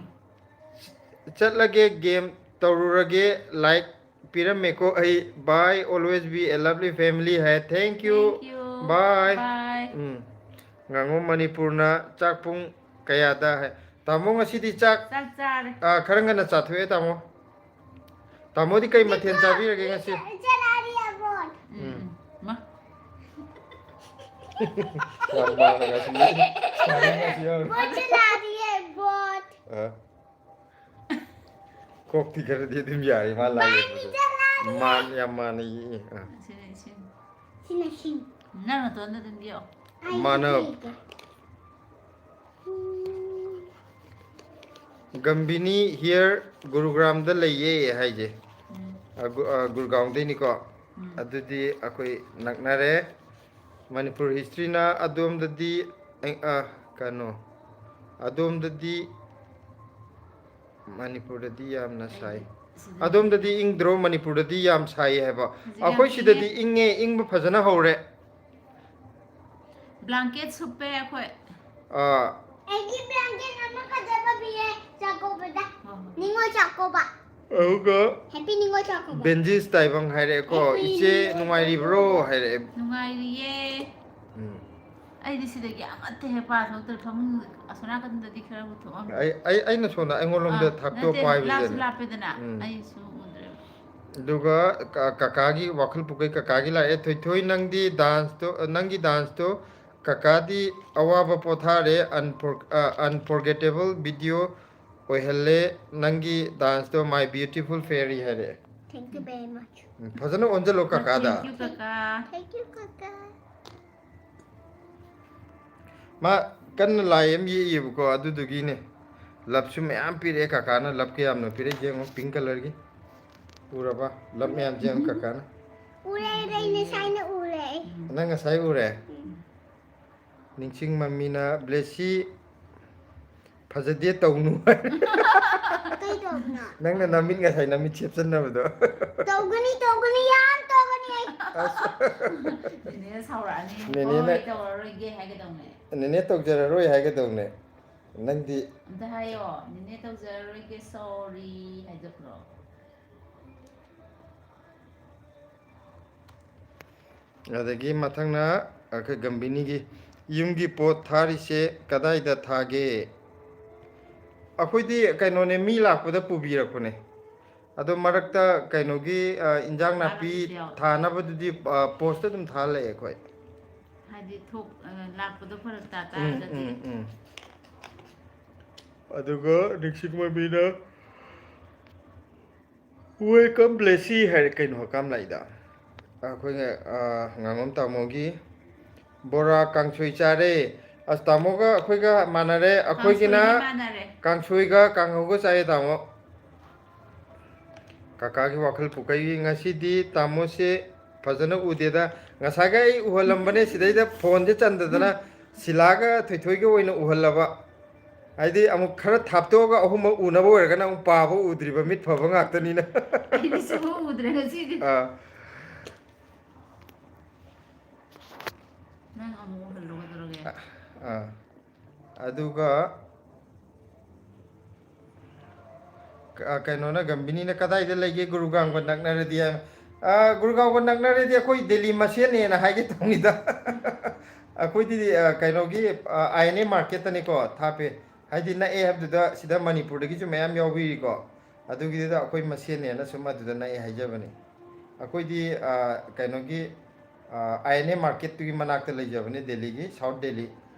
ꯆꯠꯂꯒꯦ, game ꯇꯧꯔꯨꯔꯒꯦ, like ꯄꯤꯔꯝꯃꯦꯀꯣ ꯑꯩ꯫ Bye, always be a lovely family high. Thank you꯫ Thank you꯫ Bye꯫ Bye꯫ ꯎꯝ꯫ ꯉꯥꯉꯣꯝ ꯃꯅꯤꯄꯨꯔꯅ ꯆꯥꯛ ꯄꯨꯡ ꯀꯌꯥꯗ ꯍꯥꯏ꯫ ꯇꯥꯃꯣ, ꯉꯁꯤꯗꯤ ꯆꯥꯛ, ꯆꯥꯛ ꯆꯥꯔꯦ꯫ ꯑ, ꯈꯔ ꯉꯟꯅ ꯆꯥꯊꯣꯛꯑꯦ, ꯇꯥꯃꯣ꯫ ꯇꯥꯃꯣꯗꯤ ꯀꯩ ꯃꯊꯦꯜ ꯆꯥꯕꯤꯔꯒꯦ ꯉꯁꯤ? ꯆꯦ ꯂꯥꯔꯤ ꯑꯕꯣꯠ꯫ ꯎꯝ꯫ ꯎꯝ꯫ ꯃꯥ꯫ ꯌꯥꯝ ꯃꯥꯟꯅꯒ ꯁꯨꯝ ꯁꯥꯟꯅꯔꯒ ꯁꯤ ꯌꯥꯎꯔꯦ꯫ ꯕꯣꯠ ꯆꯦ ꯂꯥꯔꯤ ꯑꯕꯣꯠ꯫ ꯑ꯫ ꯀꯣꯛꯇꯤ ꯈꯔꯗꯤ ꯑꯗꯨꯝ ꯌꯥꯔꯤ, ꯃꯥ ꯂꯥꯏ ꯌꯦꯛꯄꯗꯣ꯫ ꯃꯥꯟ-, ꯌꯥꯝ ꯃꯥꯟꯅꯩꯌꯦ꯫ ꯑ꯫ ꯁꯤꯅ ꯁꯤꯟ꯫ ꯁꯤꯅ ꯁꯤꯟ꯫ ꯅꯪ ꯅꯇꯣꯟꯗ ꯑꯗꯨꯝ ꯌꯦꯛꯑꯣ꯫ ꯑꯩ ꯃꯥꯟꯅ-, ꯌꯦꯛꯀꯦ꯫ ꯒꯝꯚꯤꯅꯤ here ꯒꯨꯔꯨꯒ꯭ꯔꯥꯝꯗ ꯂꯩꯌꯦ ꯍꯥꯏꯁꯦ꯫ ꯎꯝ꯫ ꯑ, ꯒꯨ-, ꯑ, ꯒꯨꯔꯒꯥꯎꯟꯗꯩꯅꯤꯀꯣ꯫ ꯎꯝ꯫ ꯑꯗꯨꯗꯤ ꯑꯩꯈꯣꯏ ꯅꯛꯅꯔꯦ꯫ ꯃꯅꯤꯄꯨꯔ ꯍꯤꯁꯇ꯭ꯔꯤꯅ ꯑꯗꯣꯝꯗꯗꯤ, ꯑ, ꯑ, ꯀꯩꯅꯣ, ꯑꯗꯣꯝꯗꯗꯤ ꯃꯅꯤꯄꯨꯔꯗꯗꯤ ꯌꯥꯝꯅ ꯁꯥꯏ꯫ ꯁꯤꯗꯗꯤ ꯑꯗꯣꯝꯗꯗꯤ ꯏꯪꯗ꯭ꯔꯣ? ꯃꯅꯤꯄꯨꯔꯗꯗꯤ ꯌꯥꯝ ꯁꯥꯏꯌꯦ ꯍꯥꯏꯕ꯫ ꯍꯧꯖꯤꯛ ꯌꯥꯝ ꯑꯩꯈꯣꯏ ꯁꯤꯗꯗꯤ ꯏꯪꯉꯦ꯫ ꯏꯪꯉꯦ, ꯏꯪꯕ ꯐꯖꯅ ꯍꯧꯔꯦ꯫ Blanket ꯁꯨꯞꯄꯦ ꯑꯩꯈꯣꯏ꯫ ꯑꯥ꯫ ꯑꯩꯒꯤ blanket ꯑꯃ ꯐꯖꯕ ꯄꯤꯔꯦ ꯆꯥꯛꯀꯧꯕꯗ꯫ ꯍꯣꯏ, ꯍꯣꯏ꯫ ꯅꯤꯉꯣꯜ ꯆꯥꯛꯀꯧꯕ꯫ ꯑꯗꯨꯒ Happy New Year ꯆꯥꯛꯀꯧꯕ꯫ ꯕꯦꯟꯖꯤꯁ ꯇꯥꯏꯕꯪ ꯍꯥꯏꯔꯛꯑꯦꯀꯣ, Happy "ꯏꯆꯦ New Year ꯅꯨꯡꯉꯥꯏꯔꯤꯕ꯭ꯔꯣ?" ꯍꯥꯏꯔꯛꯑꯦ꯫ ꯅꯨꯡꯉꯥꯏꯔꯤꯌꯦ꯫ ꯎꯝ. ꯑꯩꯗꯤ ꯁꯤꯗꯒꯤ ꯑꯃꯠꯇ ꯍꯦꯛ ꯄꯥꯊꯣꯛꯇ꯭ꯔꯦ, ꯐꯃꯨꯡ ꯑꯁꯣꯝ ꯅꯥꯀꯟꯗꯗꯤ ꯈꯔꯕꯨ ꯊꯣꯛꯑꯝꯃꯤ꯫ ꯑꯩ ꯑꯩ ꯑꯩꯅ ꯁꯣꯝꯗ ꯑꯩꯉꯣꯟꯗꯣꯝꯗ ꯑꯥ, ꯊꯥꯛꯇꯣꯛꯄ ꯅꯠꯇꯦ, ꯂꯥꯞꯁꯨ ꯍꯥꯏꯕꯁꯤꯗꯅꯦ꯫ ꯂꯥꯞꯄꯦꯗꯅ ꯎꯝ꯫ ꯑꯩꯁꯨ ꯎꯗ꯭ꯔꯦꯕ꯫ ꯑꯗꯨꯒ ꯀ- ꯀꯀꯥꯒꯤ ꯋꯥꯈꯜ ꯄꯨꯀꯩ ꯀꯀꯥꯒꯤ ꯂꯥꯛꯑꯦ꯫ "ꯊꯣꯏꯊꯣꯏ, ꯅꯪꯗꯤ ꯗꯥꯟꯁꯇꯣ, ꯅꯪꯒꯤ ꯗꯥꯟꯁꯇꯣ ꯀꯀꯥꯗꯤ ꯑꯋꯥꯕ ꯄꯣꯊꯥꯔꯦ, unfor- ꯑ, unforgettable video ꯑꯣꯏꯍꯜꯂꯦ꯫ ꯅꯪꯒꯤ ꯗꯥꯟꯁꯇꯣ, my beautiful fairy" ꯍꯥꯏꯔꯛꯑꯦ꯫ Thank you very much. ꯎꯝ, ꯐꯖꯅ ꯑꯣꯟꯁꯤꯜꯂꯣ ꯀꯀꯥꯗ꯫ Thank you, ꯀꯀꯥ꯫ Thank you, Kaka. ꯃꯥ ꯀꯟꯅ ꯂꯥꯏ ꯑꯃ ꯌꯦꯛꯏꯌꯦꯕꯀꯣ, ꯑꯗꯨꯗꯨꯒꯤꯅꯦ꯫ ꯂꯞꯁꯨ ꯃꯌꯥꯝ ꯄꯤꯔꯛꯑꯦ ꯀꯀꯥꯅ, ꯂꯞ ꯀꯌꯥꯝꯅ ꯄꯤꯔꯛꯏ ꯌꯦꯡꯉꯣ, pink colourꯒꯤ꯫ ꯎꯔꯕ? ꯂꯞ ꯃꯌꯥꯝꯁꯦ ꯌꯦꯡꯉꯣ ꯀꯀꯥꯅ꯫ ꯎꯔꯦ, ꯑꯩ ꯉꯁꯥꯏꯅ ꯎꯔꯦ꯫ ꯅꯪ ꯉꯁꯥꯏ ꯎꯔꯦ? ꯅꯤꯡꯁꯤꯡ ꯃꯃꯤꯅ "ꯕ꯭ꯂꯦꯁꯤ ꯐꯖꯗꯦ ꯇꯧꯅꯨ"꯫ ꯀꯩ ꯇꯧꯕꯅꯣ? ꯅꯪꯅ ꯅꯃꯤꯠ ꯉꯁꯥꯏ ꯅꯃꯤꯠ ꯁꯦꯞꯆꯟꯅꯕꯗꯣ꯫ ꯇꯧꯒꯅꯤ, ꯇꯧꯒꯅꯤ, ꯌꯥꯝ ꯇꯧꯒꯅꯤ ꯑꯩ꯫ ꯑꯁ, ꯅꯦꯅꯦꯅ ꯁꯥꯎꯔꯛꯑꯅꯤ꯫ ꯅꯦꯅꯦꯅ- "ꯍꯣꯏ, ꯇꯧꯔꯔꯣꯏꯒꯦ" ꯍꯥꯏꯒꯗꯧꯅꯦ꯫ ꯅꯦꯅꯦ ꯇꯧꯖꯔꯔꯣꯏ ꯍꯥꯏꯒꯗꯧꯅꯦ꯫ ꯅꯪꯗꯤ ꯑꯝꯇ ꯍꯥꯏꯌꯣ, "ꯅꯦꯅꯦ ꯇꯧꯖꯔꯔꯣꯏꯒꯦ, sorry" ꯍꯥꯏꯗꯣꯛꯈ꯭ꯔꯣ꯫ ꯑꯗꯒꯤ ꯃꯊꯪꯅ ꯑꯩꯈꯣꯏ ꯒꯝꯚꯤꯅꯤꯒꯤ, "ꯌꯨꯝꯒꯤ ꯄꯣꯠ ꯊꯥꯔꯤꯁꯦ ꯀꯗꯥꯏꯗ ꯊꯥꯒꯦ?" ꯑꯩꯈꯣꯏꯗꯤ ꯀꯩꯅꯣꯅꯦ, ꯃꯤ ꯂꯥꯛꯄꯗ ꯄꯨꯕꯤꯔꯛꯄꯅꯦ꯫ ꯑꯗꯣ ꯃꯔꯛꯇ ꯀꯩꯅꯣꯒꯤ, ꯑ, ꯏꯟꯖꯥꯡ ꯅꯥꯄꯤ ꯊꯥꯔꯛꯄꯁꯨ ꯌꯥꯎꯋꯦ꯫ ꯊꯥꯅꯕꯗꯨꯗꯤ, ꯑ, postꯇ ꯑꯗꯨꯝ ꯊꯥꯍꯜꯂꯛꯑꯦ ꯑꯩꯈꯣꯏ꯫ ꯍꯥꯏꯗꯤ ꯊꯣꯛ-, ꯑ, ꯂꯥꯛꯄꯗꯣ ꯐꯔꯛ ꯇꯥ ꯎꯝ, ꯇꯥꯔꯒꯗꯤ꯫ ꯎꯝ, ꯎꯝ꯫ ꯑꯗꯨꯒ ꯅꯤꯡꯁꯤꯡ ꯃꯃꯤꯅ "Welcome ꯕ꯭ꯂꯦꯁꯤ" ꯍꯥꯏꯔꯦ꯫ ꯀꯩꯅꯣ ꯍꯀꯥꯝ ꯂꯥꯛꯏꯗ? ꯑꯩꯈꯣꯏꯅ, ꯑ, ꯉꯥꯉꯣꯝ ꯇꯥꯃꯣꯒꯤ ꯕꯣꯔꯥ ꯀꯥꯡꯁꯣꯏ ꯆꯥꯔꯦ꯫ ꯑꯁ, ꯇꯥꯃꯣꯒ ꯑꯩꯈꯣꯏꯒ ꯃꯥꯟꯅꯔꯦ꯫ ꯑꯩꯈꯣꯏꯒꯤꯅ ꯀꯥꯡꯁꯣꯏꯗꯤ ꯃꯥꯟꯅꯔꯦ꯫ ꯀꯥꯡꯁꯣꯏꯒ ꯀꯥꯡꯍꯧꯒ ꯆꯥꯏꯌꯦ ꯇꯥꯃꯣ꯫ ꯀꯀꯥꯒꯤ ꯋꯥꯈꯜ ꯄꯨꯀꯩꯒꯤ ꯉꯁꯤꯗꯤ ꯇꯥꯃꯣꯁꯦ ꯐꯖꯅ ꯎꯗꯦꯗ꯫ ꯉꯁꯥꯏꯒ ꯑꯩ ꯎꯍꯜꯂꯝꯕꯅꯦ, ꯁꯤꯗꯩꯗ phoneꯁꯦ ꯆꯟꯗꯗꯅ ꯁꯤꯂꯥꯒ ꯊꯣꯏꯊꯣꯏꯒ ꯑꯣꯏꯅ ꯎꯍꯜꯂꯕ꯫ ꯍꯥꯏꯗꯤ ꯑꯃꯨꯛ ꯈꯔ ꯊꯥꯞꯇꯣꯛꯑꯒ ꯑꯍꯨꯝꯃꯛ ꯎꯅꯕ ꯑꯣꯏꯔꯒꯅ ꯑꯃꯨꯛ ꯄꯥꯕ ꯎꯗ꯭ꯔꯤꯕ, ꯃꯤꯠ ꯐꯕ ꯉꯥꯛꯇꯅꯤꯅ꯫ ꯑꯩꯗꯤ ꯁꯨꯡꯎ ꯎꯗ꯭ꯔꯦ ꯉꯁꯤꯗꯤ꯫ ꯑꯥ꯫ ꯅꯪ ꯑꯃꯨꯛ ꯎꯍꯜꯂꯣ ꯀꯩꯗꯧꯔꯒꯦ? ꯑꯥ꯫ ꯑꯗꯨꯒ ꯑ, ꯀꯩꯅꯣꯅ, ꯒꯝꯚꯤꯅꯤꯅ "ꯀꯗꯥꯏꯗ ꯂꯩꯒꯦ ꯒꯨꯔꯨꯒꯥꯎꯒ ꯅꯛꯅꯔꯗꯤ?" ꯍꯥꯏ꯫ ꯑ, ꯒꯨꯔꯨꯒꯥꯎꯒ ꯅꯛꯅꯔꯗꯤ ꯑꯩꯈꯣꯏ ꯗꯦꯜꯂꯤ ꯃꯁꯦꯟꯅꯦꯅ ꯍꯥꯏꯒꯦ ꯇꯧꯅꯤꯗ꯫ ꯑꯩꯈꯣꯏꯗꯤ, ꯑ, ꯀꯩꯅꯣꯒꯤ, ꯑ, ꯑꯥꯏ ꯑꯦꯟ ꯑꯦ ꯃꯥꯔꯀꯦꯠꯇꯅꯤꯀꯣ ꯊꯥꯞꯄꯦ꯫ ꯍꯥꯏꯗꯤ ꯅꯛꯑꯦ ꯍꯥꯏꯕꯗꯨꯗ ꯁꯤꯗ ꯃꯅꯤꯄꯨꯔꯗꯒꯤꯁꯨ ꯃꯌꯥꯝ ꯌꯥꯎꯕꯤꯔꯤꯀꯣ꯫ ꯑꯗꯨꯒꯤꯗꯨꯗ ꯑꯩꯈꯣꯏ ꯃꯁꯦꯟꯅꯦꯅ ꯁꯨꯝ ꯑꯗꯨꯗ ꯅꯛꯑꯦ ꯍꯥꯏꯖꯕꯅꯤ꯫ ꯑꯩꯈꯣꯏꯗꯤ, ꯑ, ꯀꯩꯅꯣꯒꯤ, ꯑ, ꯑꯥꯏ ꯑꯦꯟ ꯑꯦ ꯃꯥꯔꯀꯦꯠꯇꯨꯒꯤ ꯃꯅꯥꯛꯇ ꯂꯩꯖꯕꯅꯦ, ꯗꯦꯜꯂꯤꯒꯤ, ꯁꯥꯎꯠ ꯗꯦꯜꯂꯤ꯫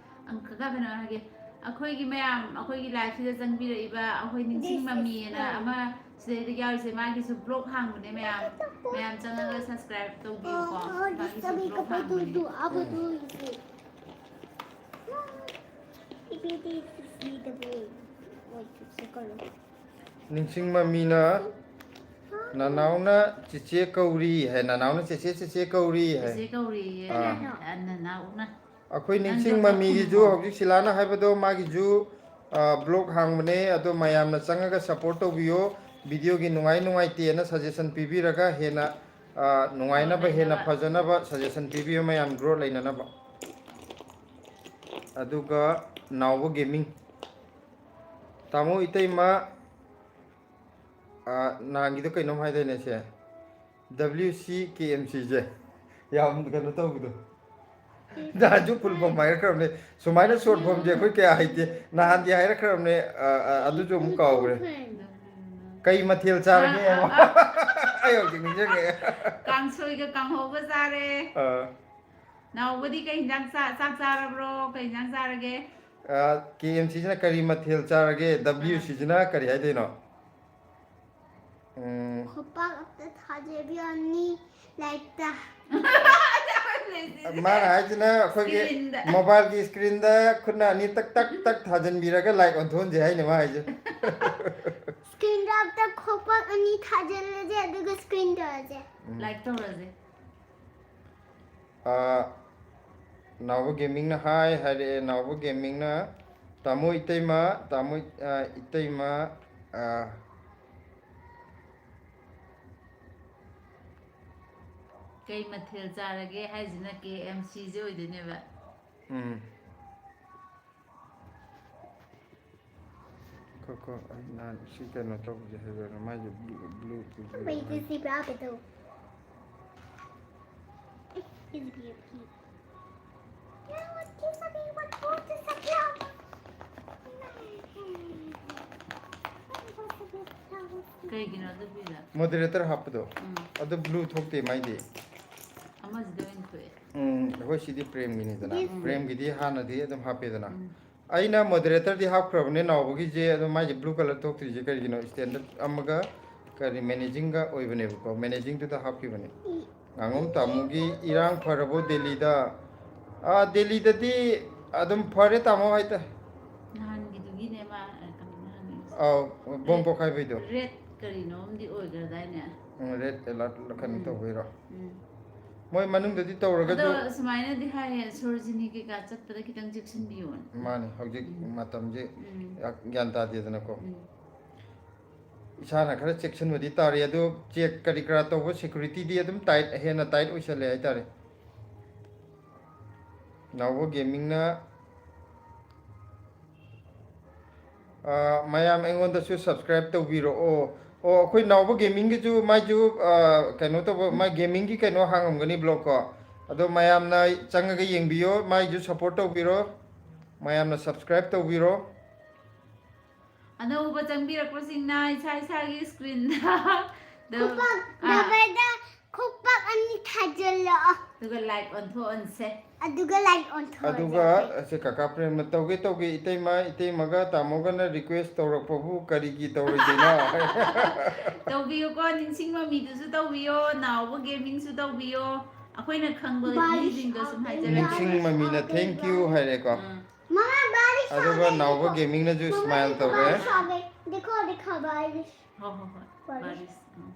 ꯑꯪ, ꯀꯀꯥ, ꯀꯩꯅꯣ ꯍꯥꯏꯒꯦ, ꯑꯩꯈꯣꯏꯒꯤ ꯃꯌꯥꯝ, ꯑꯩꯈꯣꯏꯒꯤ ꯂꯥꯏꯐꯁꯤꯗ ꯆꯪꯕꯤꯔꯛꯏꯕ ꯑꯩꯈꯣꯏ ꯅꯤꯡꯁꯤꯡ ꯃꯃꯤ ꯑꯅ ꯑꯃ ꯁꯤꯗꯩꯗ ꯌꯥꯎꯔꯤꯁꯦ, ꯃꯥꯒꯤꯁꯨ ꯕ꯭ꯂꯣꯛ ꯍꯥꯡꯕꯅꯦ ꯃꯌꯥꯝ꯫ ꯃꯌꯥꯝ ꯆꯪꯉꯒ ꯁꯕꯁꯀ꯭ꯔꯥꯏꯕ ꯇꯧꯕꯤꯌꯨꯀꯣ꯫ ꯃꯥꯒꯤꯁꯨ ꯕ꯭ꯂꯣꯛ ꯍꯥꯡꯕꯅꯦ꯫ ꯅꯤꯡꯁꯤꯡ ꯃꯃꯤꯅ ꯅꯅꯥꯎꯅ ꯆꯦꯆꯦ ꯀꯧꯔꯤ ꯍꯥꯏ, ꯅꯅꯥꯎꯅ ꯆꯦꯆꯦ, ꯆꯦꯆꯦ ꯀꯧꯔꯤ ꯍꯥꯏ꯫ ꯆꯦꯆꯦ ꯀꯧꯔꯤꯌꯦ꯫ ꯑꯥ꯫ ꯅꯅꯥꯎꯅ꯫ ꯑꯩꯈꯣꯏ ꯅꯪꯗꯣ ꯅꯤꯡꯁꯤꯡ ꯃꯃꯤꯒꯤꯁꯨ ꯀꯞꯄꯨꯅꯨꯀꯣ꯫ ꯍꯧꯖꯤꯛ ꯁꯤꯂꯥꯅ ꯍꯥꯏꯕꯗꯣ ꯃꯥꯒꯤꯁꯨ, ꯑ, ꯕ꯭ꯂꯣꯛ ꯍꯥꯡꯕꯅꯦ, ꯑꯗꯣ ꯃꯌꯥꯝꯅ ꯆꯪꯉꯒ ꯁꯞꯄꯣꯔꯠ ꯇꯧꯕꯤꯌꯣ꯫ ꯚꯤꯗꯤꯑꯣꯒꯤ ꯅꯨꯡꯉꯥꯏ ꯅꯨꯡꯉꯥꯏꯇꯦꯅ ꯁꯖꯦꯁꯟ ꯄꯤꯕꯤꯔꯒ ꯍꯦꯟꯅ, ꯑ, ꯅꯨꯡꯉꯥꯏꯅꯕ, ꯍꯦꯟꯅ ꯂꯩꯅꯕ꯫ ꯐꯖꯅꯕ ꯁꯖꯦꯁꯟ ꯄꯤꯕꯤꯌꯨ ꯃꯌꯥꯝ, ꯒ꯭ꯔꯣꯠ ꯂꯩꯅꯅꯕ꯫ ꯑꯗꯨꯒ ꯅꯥꯎꯕ ꯒꯦꯃꯤꯡ꯫ ꯇꯥꯃꯣ ꯏꯇꯩꯃ, ꯑ, ꯅꯍꯥꯟꯒꯤꯗꯣ ꯀꯩꯅꯣꯝ ꯍꯥꯏꯗꯥꯏꯅꯦ ꯁꯦ? W C K M C ꯁꯦ꯫ ꯌꯥꯝ ꯀꯩꯅꯣ ꯇꯧꯕꯗꯣ꯫ ꯅꯍꯥꯟꯁꯨ ꯐꯨꯜ ꯐꯣꯝ ꯍꯥꯏꯔꯛꯈ꯭ꯔꯕꯅꯦ꯫ ꯁꯨꯃꯥꯏꯅ ꯁꯣꯔꯠ ꯐꯣꯝꯁꯦ ꯑꯩꯈꯣꯏ ꯀꯌꯥ ꯍꯩꯇꯦ꯫ ꯅꯍꯥꯟꯗꯤ ꯍꯥꯏꯔꯛꯈ꯭ꯔꯕꯅꯦ, ꯑ, ꯑ, ꯑꯗꯨꯁꯨ ꯑꯃꯨꯛ ꯀꯥꯎꯈ꯭ꯔꯦ꯫ ꯀꯩ ꯃꯊꯦꯜ ꯆꯥꯔꯒꯦ? ꯑꯥ, ꯑꯥ, ꯑꯥ꯫ ꯑꯩ ꯍꯧꯖꯤꯛ ꯅꯤꯡꯁꯤꯡꯉꯛꯑꯦ꯫ ꯀꯥꯡꯁꯣꯏꯒ ꯀꯥꯡꯍꯧꯒ ꯆꯥꯔꯦ꯫ ꯑꯥ꯫ ꯅꯥꯎꯕꯗꯤ ꯀꯩ ꯍꯤꯟꯖꯥꯡ ꯆꯥ-, ꯆꯥꯛ ꯆꯥꯔꯕ꯭ꯔꯣ? ꯀꯩ ꯍꯤꯟꯖꯥꯡ ꯆꯥꯔꯒꯦ? ꯑꯥ, K M C ꯁꯤꯅ ꯀꯔꯤ ꯃꯊꯦꯜ ꯆꯥꯔꯒꯦ? ꯑꯥ꯫ W C ꯁꯤꯅ ꯀꯔꯤ ꯍꯥꯏꯗꯣꯏꯅꯣ? ꯎꯝ꯫ ꯈꯨꯄꯥꯛ ꯑꯝꯇ ꯊꯥꯖꯕꯤꯌꯣ ꯑꯅꯤ ꯂꯥꯏꯛꯇ꯫ ꯃꯥꯅ ꯍꯥꯏꯁꯤꯅ ꯑꯩꯈꯣꯏꯒꯤ ꯁ꯭ꯀ꯭ꯔꯤꯟꯗ꯫ ꯃꯣꯕꯥꯏꯜꯒꯤ ꯁ꯭ꯀ꯭ꯔꯤꯟꯗ ꯈꯨꯠꯅ ꯑꯅꯤ ꯇꯛ ꯇꯛ ꯇꯛ ꯊꯥꯖꯟꯕꯤꯔꯒ ꯂꯥꯏꯛ ꯑꯣꯟꯊꯣꯛꯍꯟꯁꯦ ꯍꯥꯏꯅꯦ ꯃꯥ ꯍꯥꯏꯁꯦ꯫ ꯁ꯭ꯀ꯭ꯔꯤꯟꯗ ꯑꯝꯇ ꯈꯨꯄꯥꯛ ꯑꯅꯤ ꯊꯥꯖꯜꯂꯁꯦ, ꯑꯗꯨꯒ ꯁ꯭ꯀ꯭ꯔꯤꯟ ꯇꯧꯔꯁꯦ꯫ ꯎꯝ꯫ ꯂꯥꯏꯛ ꯇꯧꯔꯁꯦ꯫ ꯑꯥ, ꯅꯥꯎꯕ ꯒꯦꯃꯤꯡꯅ ꯍꯥꯏ ꯍꯥꯏꯔꯛꯑꯦ, ꯅꯥꯎꯕ ꯒꯦꯃꯤꯡꯅ, "ꯇꯥꯃꯣ ꯏꯇꯩꯃ, ꯇꯥꯃꯣ, ꯑꯥ, ꯏꯇꯩꯃ", ꯑꯥ, ꯀꯩ ꯃꯊꯦꯜ ꯆꯥꯔꯒꯦ ꯍꯥꯏꯁꯤꯅ K M C ꯁꯦ ꯑꯣꯏꯗꯣꯏꯅꯦꯕ꯫ ꯎꯝ꯫ ꯀꯣ, ꯑꯩ ꯅꯍꯥꯟ ꯁꯤ ꯀꯩꯅꯣ ꯇꯧꯕꯁꯦ ꯍꯩꯕꯅ ꯃꯥꯏꯁꯦ blue blue blue blue Wait, ꯍꯥꯏ꯫ This is Rabbit though. It's beautiful. ꯀꯩꯒꯤꯅꯣ ꯑꯗꯨ ꯄꯤꯗ? ꯃꯣꯗꯔꯦꯇꯔ ꯍꯥꯞꯄꯗꯣ ꯎꯝ. ꯑꯗꯨ ꯕ꯭ꯂꯨ ꯊꯣꯛꯇꯦ ꯃꯥꯏꯗꯤ꯫ ꯑꯃꯁꯤꯗ ꯑꯣꯏꯅ ꯊꯣꯛꯑꯦ. ꯎꯝ, ꯑꯩꯈꯣꯏ ꯁꯤꯗꯤ ꯄ꯭ꯔꯦꯝꯒꯤꯅꯤꯗꯅ, This ꯄ꯭ꯔꯦꯝꯒꯤꯗꯤ ꯍꯥꯟꯅꯗꯤ ꯑꯗꯨꯝ ꯍꯥꯞꯄꯦꯗꯅ꯫ ꯎꯝ. ꯑꯩꯅ ꯃꯣꯗꯔꯦꯇꯔꯗꯤ ꯍꯥꯞꯈ꯭ꯔꯕꯅꯦ ꯅꯥꯎꯕꯒꯤꯁꯦ, ꯑꯗꯣ ꯃꯥꯏꯁꯦ ꯕ꯭ꯂꯨ ꯀꯂꯔ ꯊꯣꯛꯇ꯭ꯔꯤꯁꯦ ꯀꯔꯤꯒꯤꯅꯣ? ꯏꯁꯇꯦꯟꯗꯔꯠ ꯑꯃꯒ ꯀꯔꯤ ꯃꯦꯅꯦꯖꯤꯡꯒ ꯑꯣꯏꯕꯅꯦꯕꯀꯣ, ꯃꯦꯅꯦꯖꯤꯡꯗꯨꯗ ꯍꯥꯞꯈꯤꯕꯅꯦ꯫ ꯉꯥꯉꯣꯝ ꯇꯥꯃꯣꯒꯤ ꯏꯔꯥꯡ ꯐꯔꯕꯣ ꯗꯦꯜꯂꯤꯗ? ꯑꯥ, ꯗꯦꯜꯂꯤꯗꯗꯤ ꯑꯗꯨꯝ ꯐꯔꯦ ꯇꯥꯃꯣ ꯍꯥꯏꯇꯥꯔꯦ꯫ ꯅꯍꯥꯟꯒꯤꯗꯨꯒꯤꯅꯦ ꯃꯥ ꯑ, ꯀꯩꯅꯣꯅ ꯍꯪꯉꯛꯏꯁꯦ. ꯑꯥꯎ, ꯕꯣꯝ ꯄꯣꯈꯥꯏꯕꯩꯗꯣ꯫ ꯔꯦꯠ ꯀꯔꯤꯅꯣꯝꯗꯤ ꯑꯣꯏꯈ꯭ꯔꯗꯥꯏꯅꯦ? ꯎꯝ, ꯔꯦꯠ ꯑꯦꯂꯔꯠ ꯀꯩꯅꯣ ꯎꯝ. ꯇꯧꯕꯩꯔꯣ? ꯎꯝ. ꯃꯣꯏ ꯃꯅꯨꯡꯗꯗꯤ ꯑꯗꯣ ꯇꯧꯔꯒꯁꯨ꯫ ꯁꯨꯃꯥꯏꯅꯗꯤ ꯍꯥꯏꯌꯦ, ꯁꯣꯔꯣꯖꯤꯅꯤ ꯀꯩꯀꯥ ꯆꯠꯄꯗ ꯈꯤꯇꯪ ꯆꯦꯛꯁꯤꯟꯕꯤꯌꯣꯅ. ꯃꯥꯅꯤ, ꯍꯧꯖꯤꯛ ꯎꯝ. ꯃꯇꯝꯁꯦ ꯎꯝ. ꯒ꯭ꯌꯥꯟ ꯇꯥꯗꯦꯗꯅꯀꯣ꯫ ꯎꯝ. ꯏꯁꯥꯅ ꯈꯔ ꯆꯦꯛꯁꯤꯟꯕꯗꯤ ꯇꯥꯔꯤ, ꯑꯗꯨ ꯆꯦꯛ ꯀꯔꯤ ꯀꯔꯥ ꯇꯧꯕ, ꯁꯦꯀ꯭ꯌꯨꯔꯤꯇꯤꯗꯤ ꯑꯗꯨꯝ ꯇꯥꯏꯠ, ꯍꯦꯟꯅ ꯇꯥꯏꯠ ꯑꯣꯏꯁꯜꯂꯦ ꯍꯥꯏꯇꯥꯔꯦ꯫ ꯅꯥꯎꯕ ꯒꯦꯃꯤꯡꯅ, ꯑꯥ, ꯃꯌꯥꯝ ꯑꯩꯉꯣꯟꯗꯁꯨ ꯁꯕꯁꯀ꯭ꯔꯥꯏꯕ ꯇꯧꯕꯤꯔꯛꯑꯣ꯫ ꯑꯣ, ꯑꯩꯈꯣꯏ ꯅꯥꯎꯕ ꯒꯦꯃꯤꯡꯒꯤꯁꯨ ꯃꯥꯏꯁꯨ, ꯑꯥ, ꯀꯩꯅꯣ ꯇꯧꯕ, ꯃꯥꯏ ꯒꯦꯃꯤꯡꯒꯤ ꯀꯩꯅꯣ ꯍꯥꯡꯉꯝꯒꯅꯤ ꯕ꯭ꯂꯣꯛ ꯀꯣ꯫ ꯑꯗꯣ ꯃꯌꯥꯝꯅ ꯆꯪꯉꯒ ꯌꯦꯡꯕꯤꯌꯣ, ꯃꯥꯏꯁꯨ ꯁꯞꯄꯣꯔꯠ ꯇꯧꯕꯤꯔꯣ, ꯃꯌꯥꯝꯅ ꯁꯕꯁꯀ꯭ꯔꯥꯏꯕ ꯇꯧꯕꯤꯔꯣ꯫ ꯑꯅꯧꯕ ꯆꯪꯕꯤꯔꯛꯄꯁꯤꯡꯅ ꯏꯁꯥ ꯏꯁꯥꯒꯤ ꯁ꯭ꯀ꯭ꯔꯤꯟꯗ ꯈꯨꯄꯥꯛ ꯗꯕꯜꯗ ꯈꯨꯄꯥꯛ ꯑꯅꯤ ꯊꯥꯖꯤꯜꯂꯛꯑꯣ꯫ ꯑꯗꯨꯒ ꯂꯥꯏꯛ ꯑꯣꯟꯊꯣꯛꯍꯟꯁꯦ. ꯑꯗꯨꯒ ꯂꯥꯏꯛ ꯑꯣꯟꯊꯣꯛꯑꯁꯦ꯫ ꯑꯗꯨꯒ ꯑꯁꯦ ꯀꯀꯥ ꯄ꯭ꯔꯦꯝꯅ ꯇꯧꯒꯦ ꯇꯧꯒꯦ ꯏꯇꯩꯃ, ꯏꯇꯩꯃꯒ ꯇꯥꯃꯣꯒꯅ ꯔꯤꯀ꯭ꯋꯦꯁ ꯇꯧꯔꯛꯄꯕꯨ ꯀꯔꯤꯒꯤ ꯇꯧꯔꯣꯏꯗꯣꯏꯅꯣ? ꯇꯧꯕꯤꯌꯨꯀꯣ, ꯅꯤꯡꯁꯤꯡ ꯃꯃꯤꯗꯨꯁꯨ ꯇꯧꯕꯤꯌꯣ, ꯅꯥꯎꯕ ꯒꯦꯃꯤꯡꯁꯨ ꯇꯧꯕꯤꯌꯣ, ꯑꯩꯈꯣꯏꯅ ꯈꯪꯕ ꯕꯥꯔꯤꯁ ꯃꯤꯁꯤꯡꯗꯣ ꯁꯨꯝ ꯑꯥꯎꯠ ꯍꯥꯏꯖꯔꯛꯀꯦ. ꯅꯤꯡꯁꯤꯡ ꯃꯃꯤꯅ thank you ꯍꯥꯏꯔꯦꯀꯣ꯫ ꯎꯝ. ꯃꯃꯥ ꯕꯥꯔꯤꯁ ꯑꯗꯨꯒ ꯑꯥꯎꯠ ꯅꯥꯎꯕ ꯂꯩꯀꯣ꯫ ꯒꯦꯃꯤꯡꯅꯁꯨ ꯃꯃꯥ ꯁ꯭ꯃꯥꯏꯜ ꯇꯧꯔꯦ꯫ ꯕꯥꯔꯤꯁ ꯑꯥꯎꯠ ꯂꯩ꯫ ꯗꯦꯈꯣ ꯗꯦꯈꯣ ꯕꯥꯔꯤꯁ꯫ ꯍꯣꯏ ꯍꯣꯏ ꯍꯣꯏ. ꯕꯥꯔꯤꯁ꯫ ꯕꯥꯔꯤꯁ. ꯎꯝ.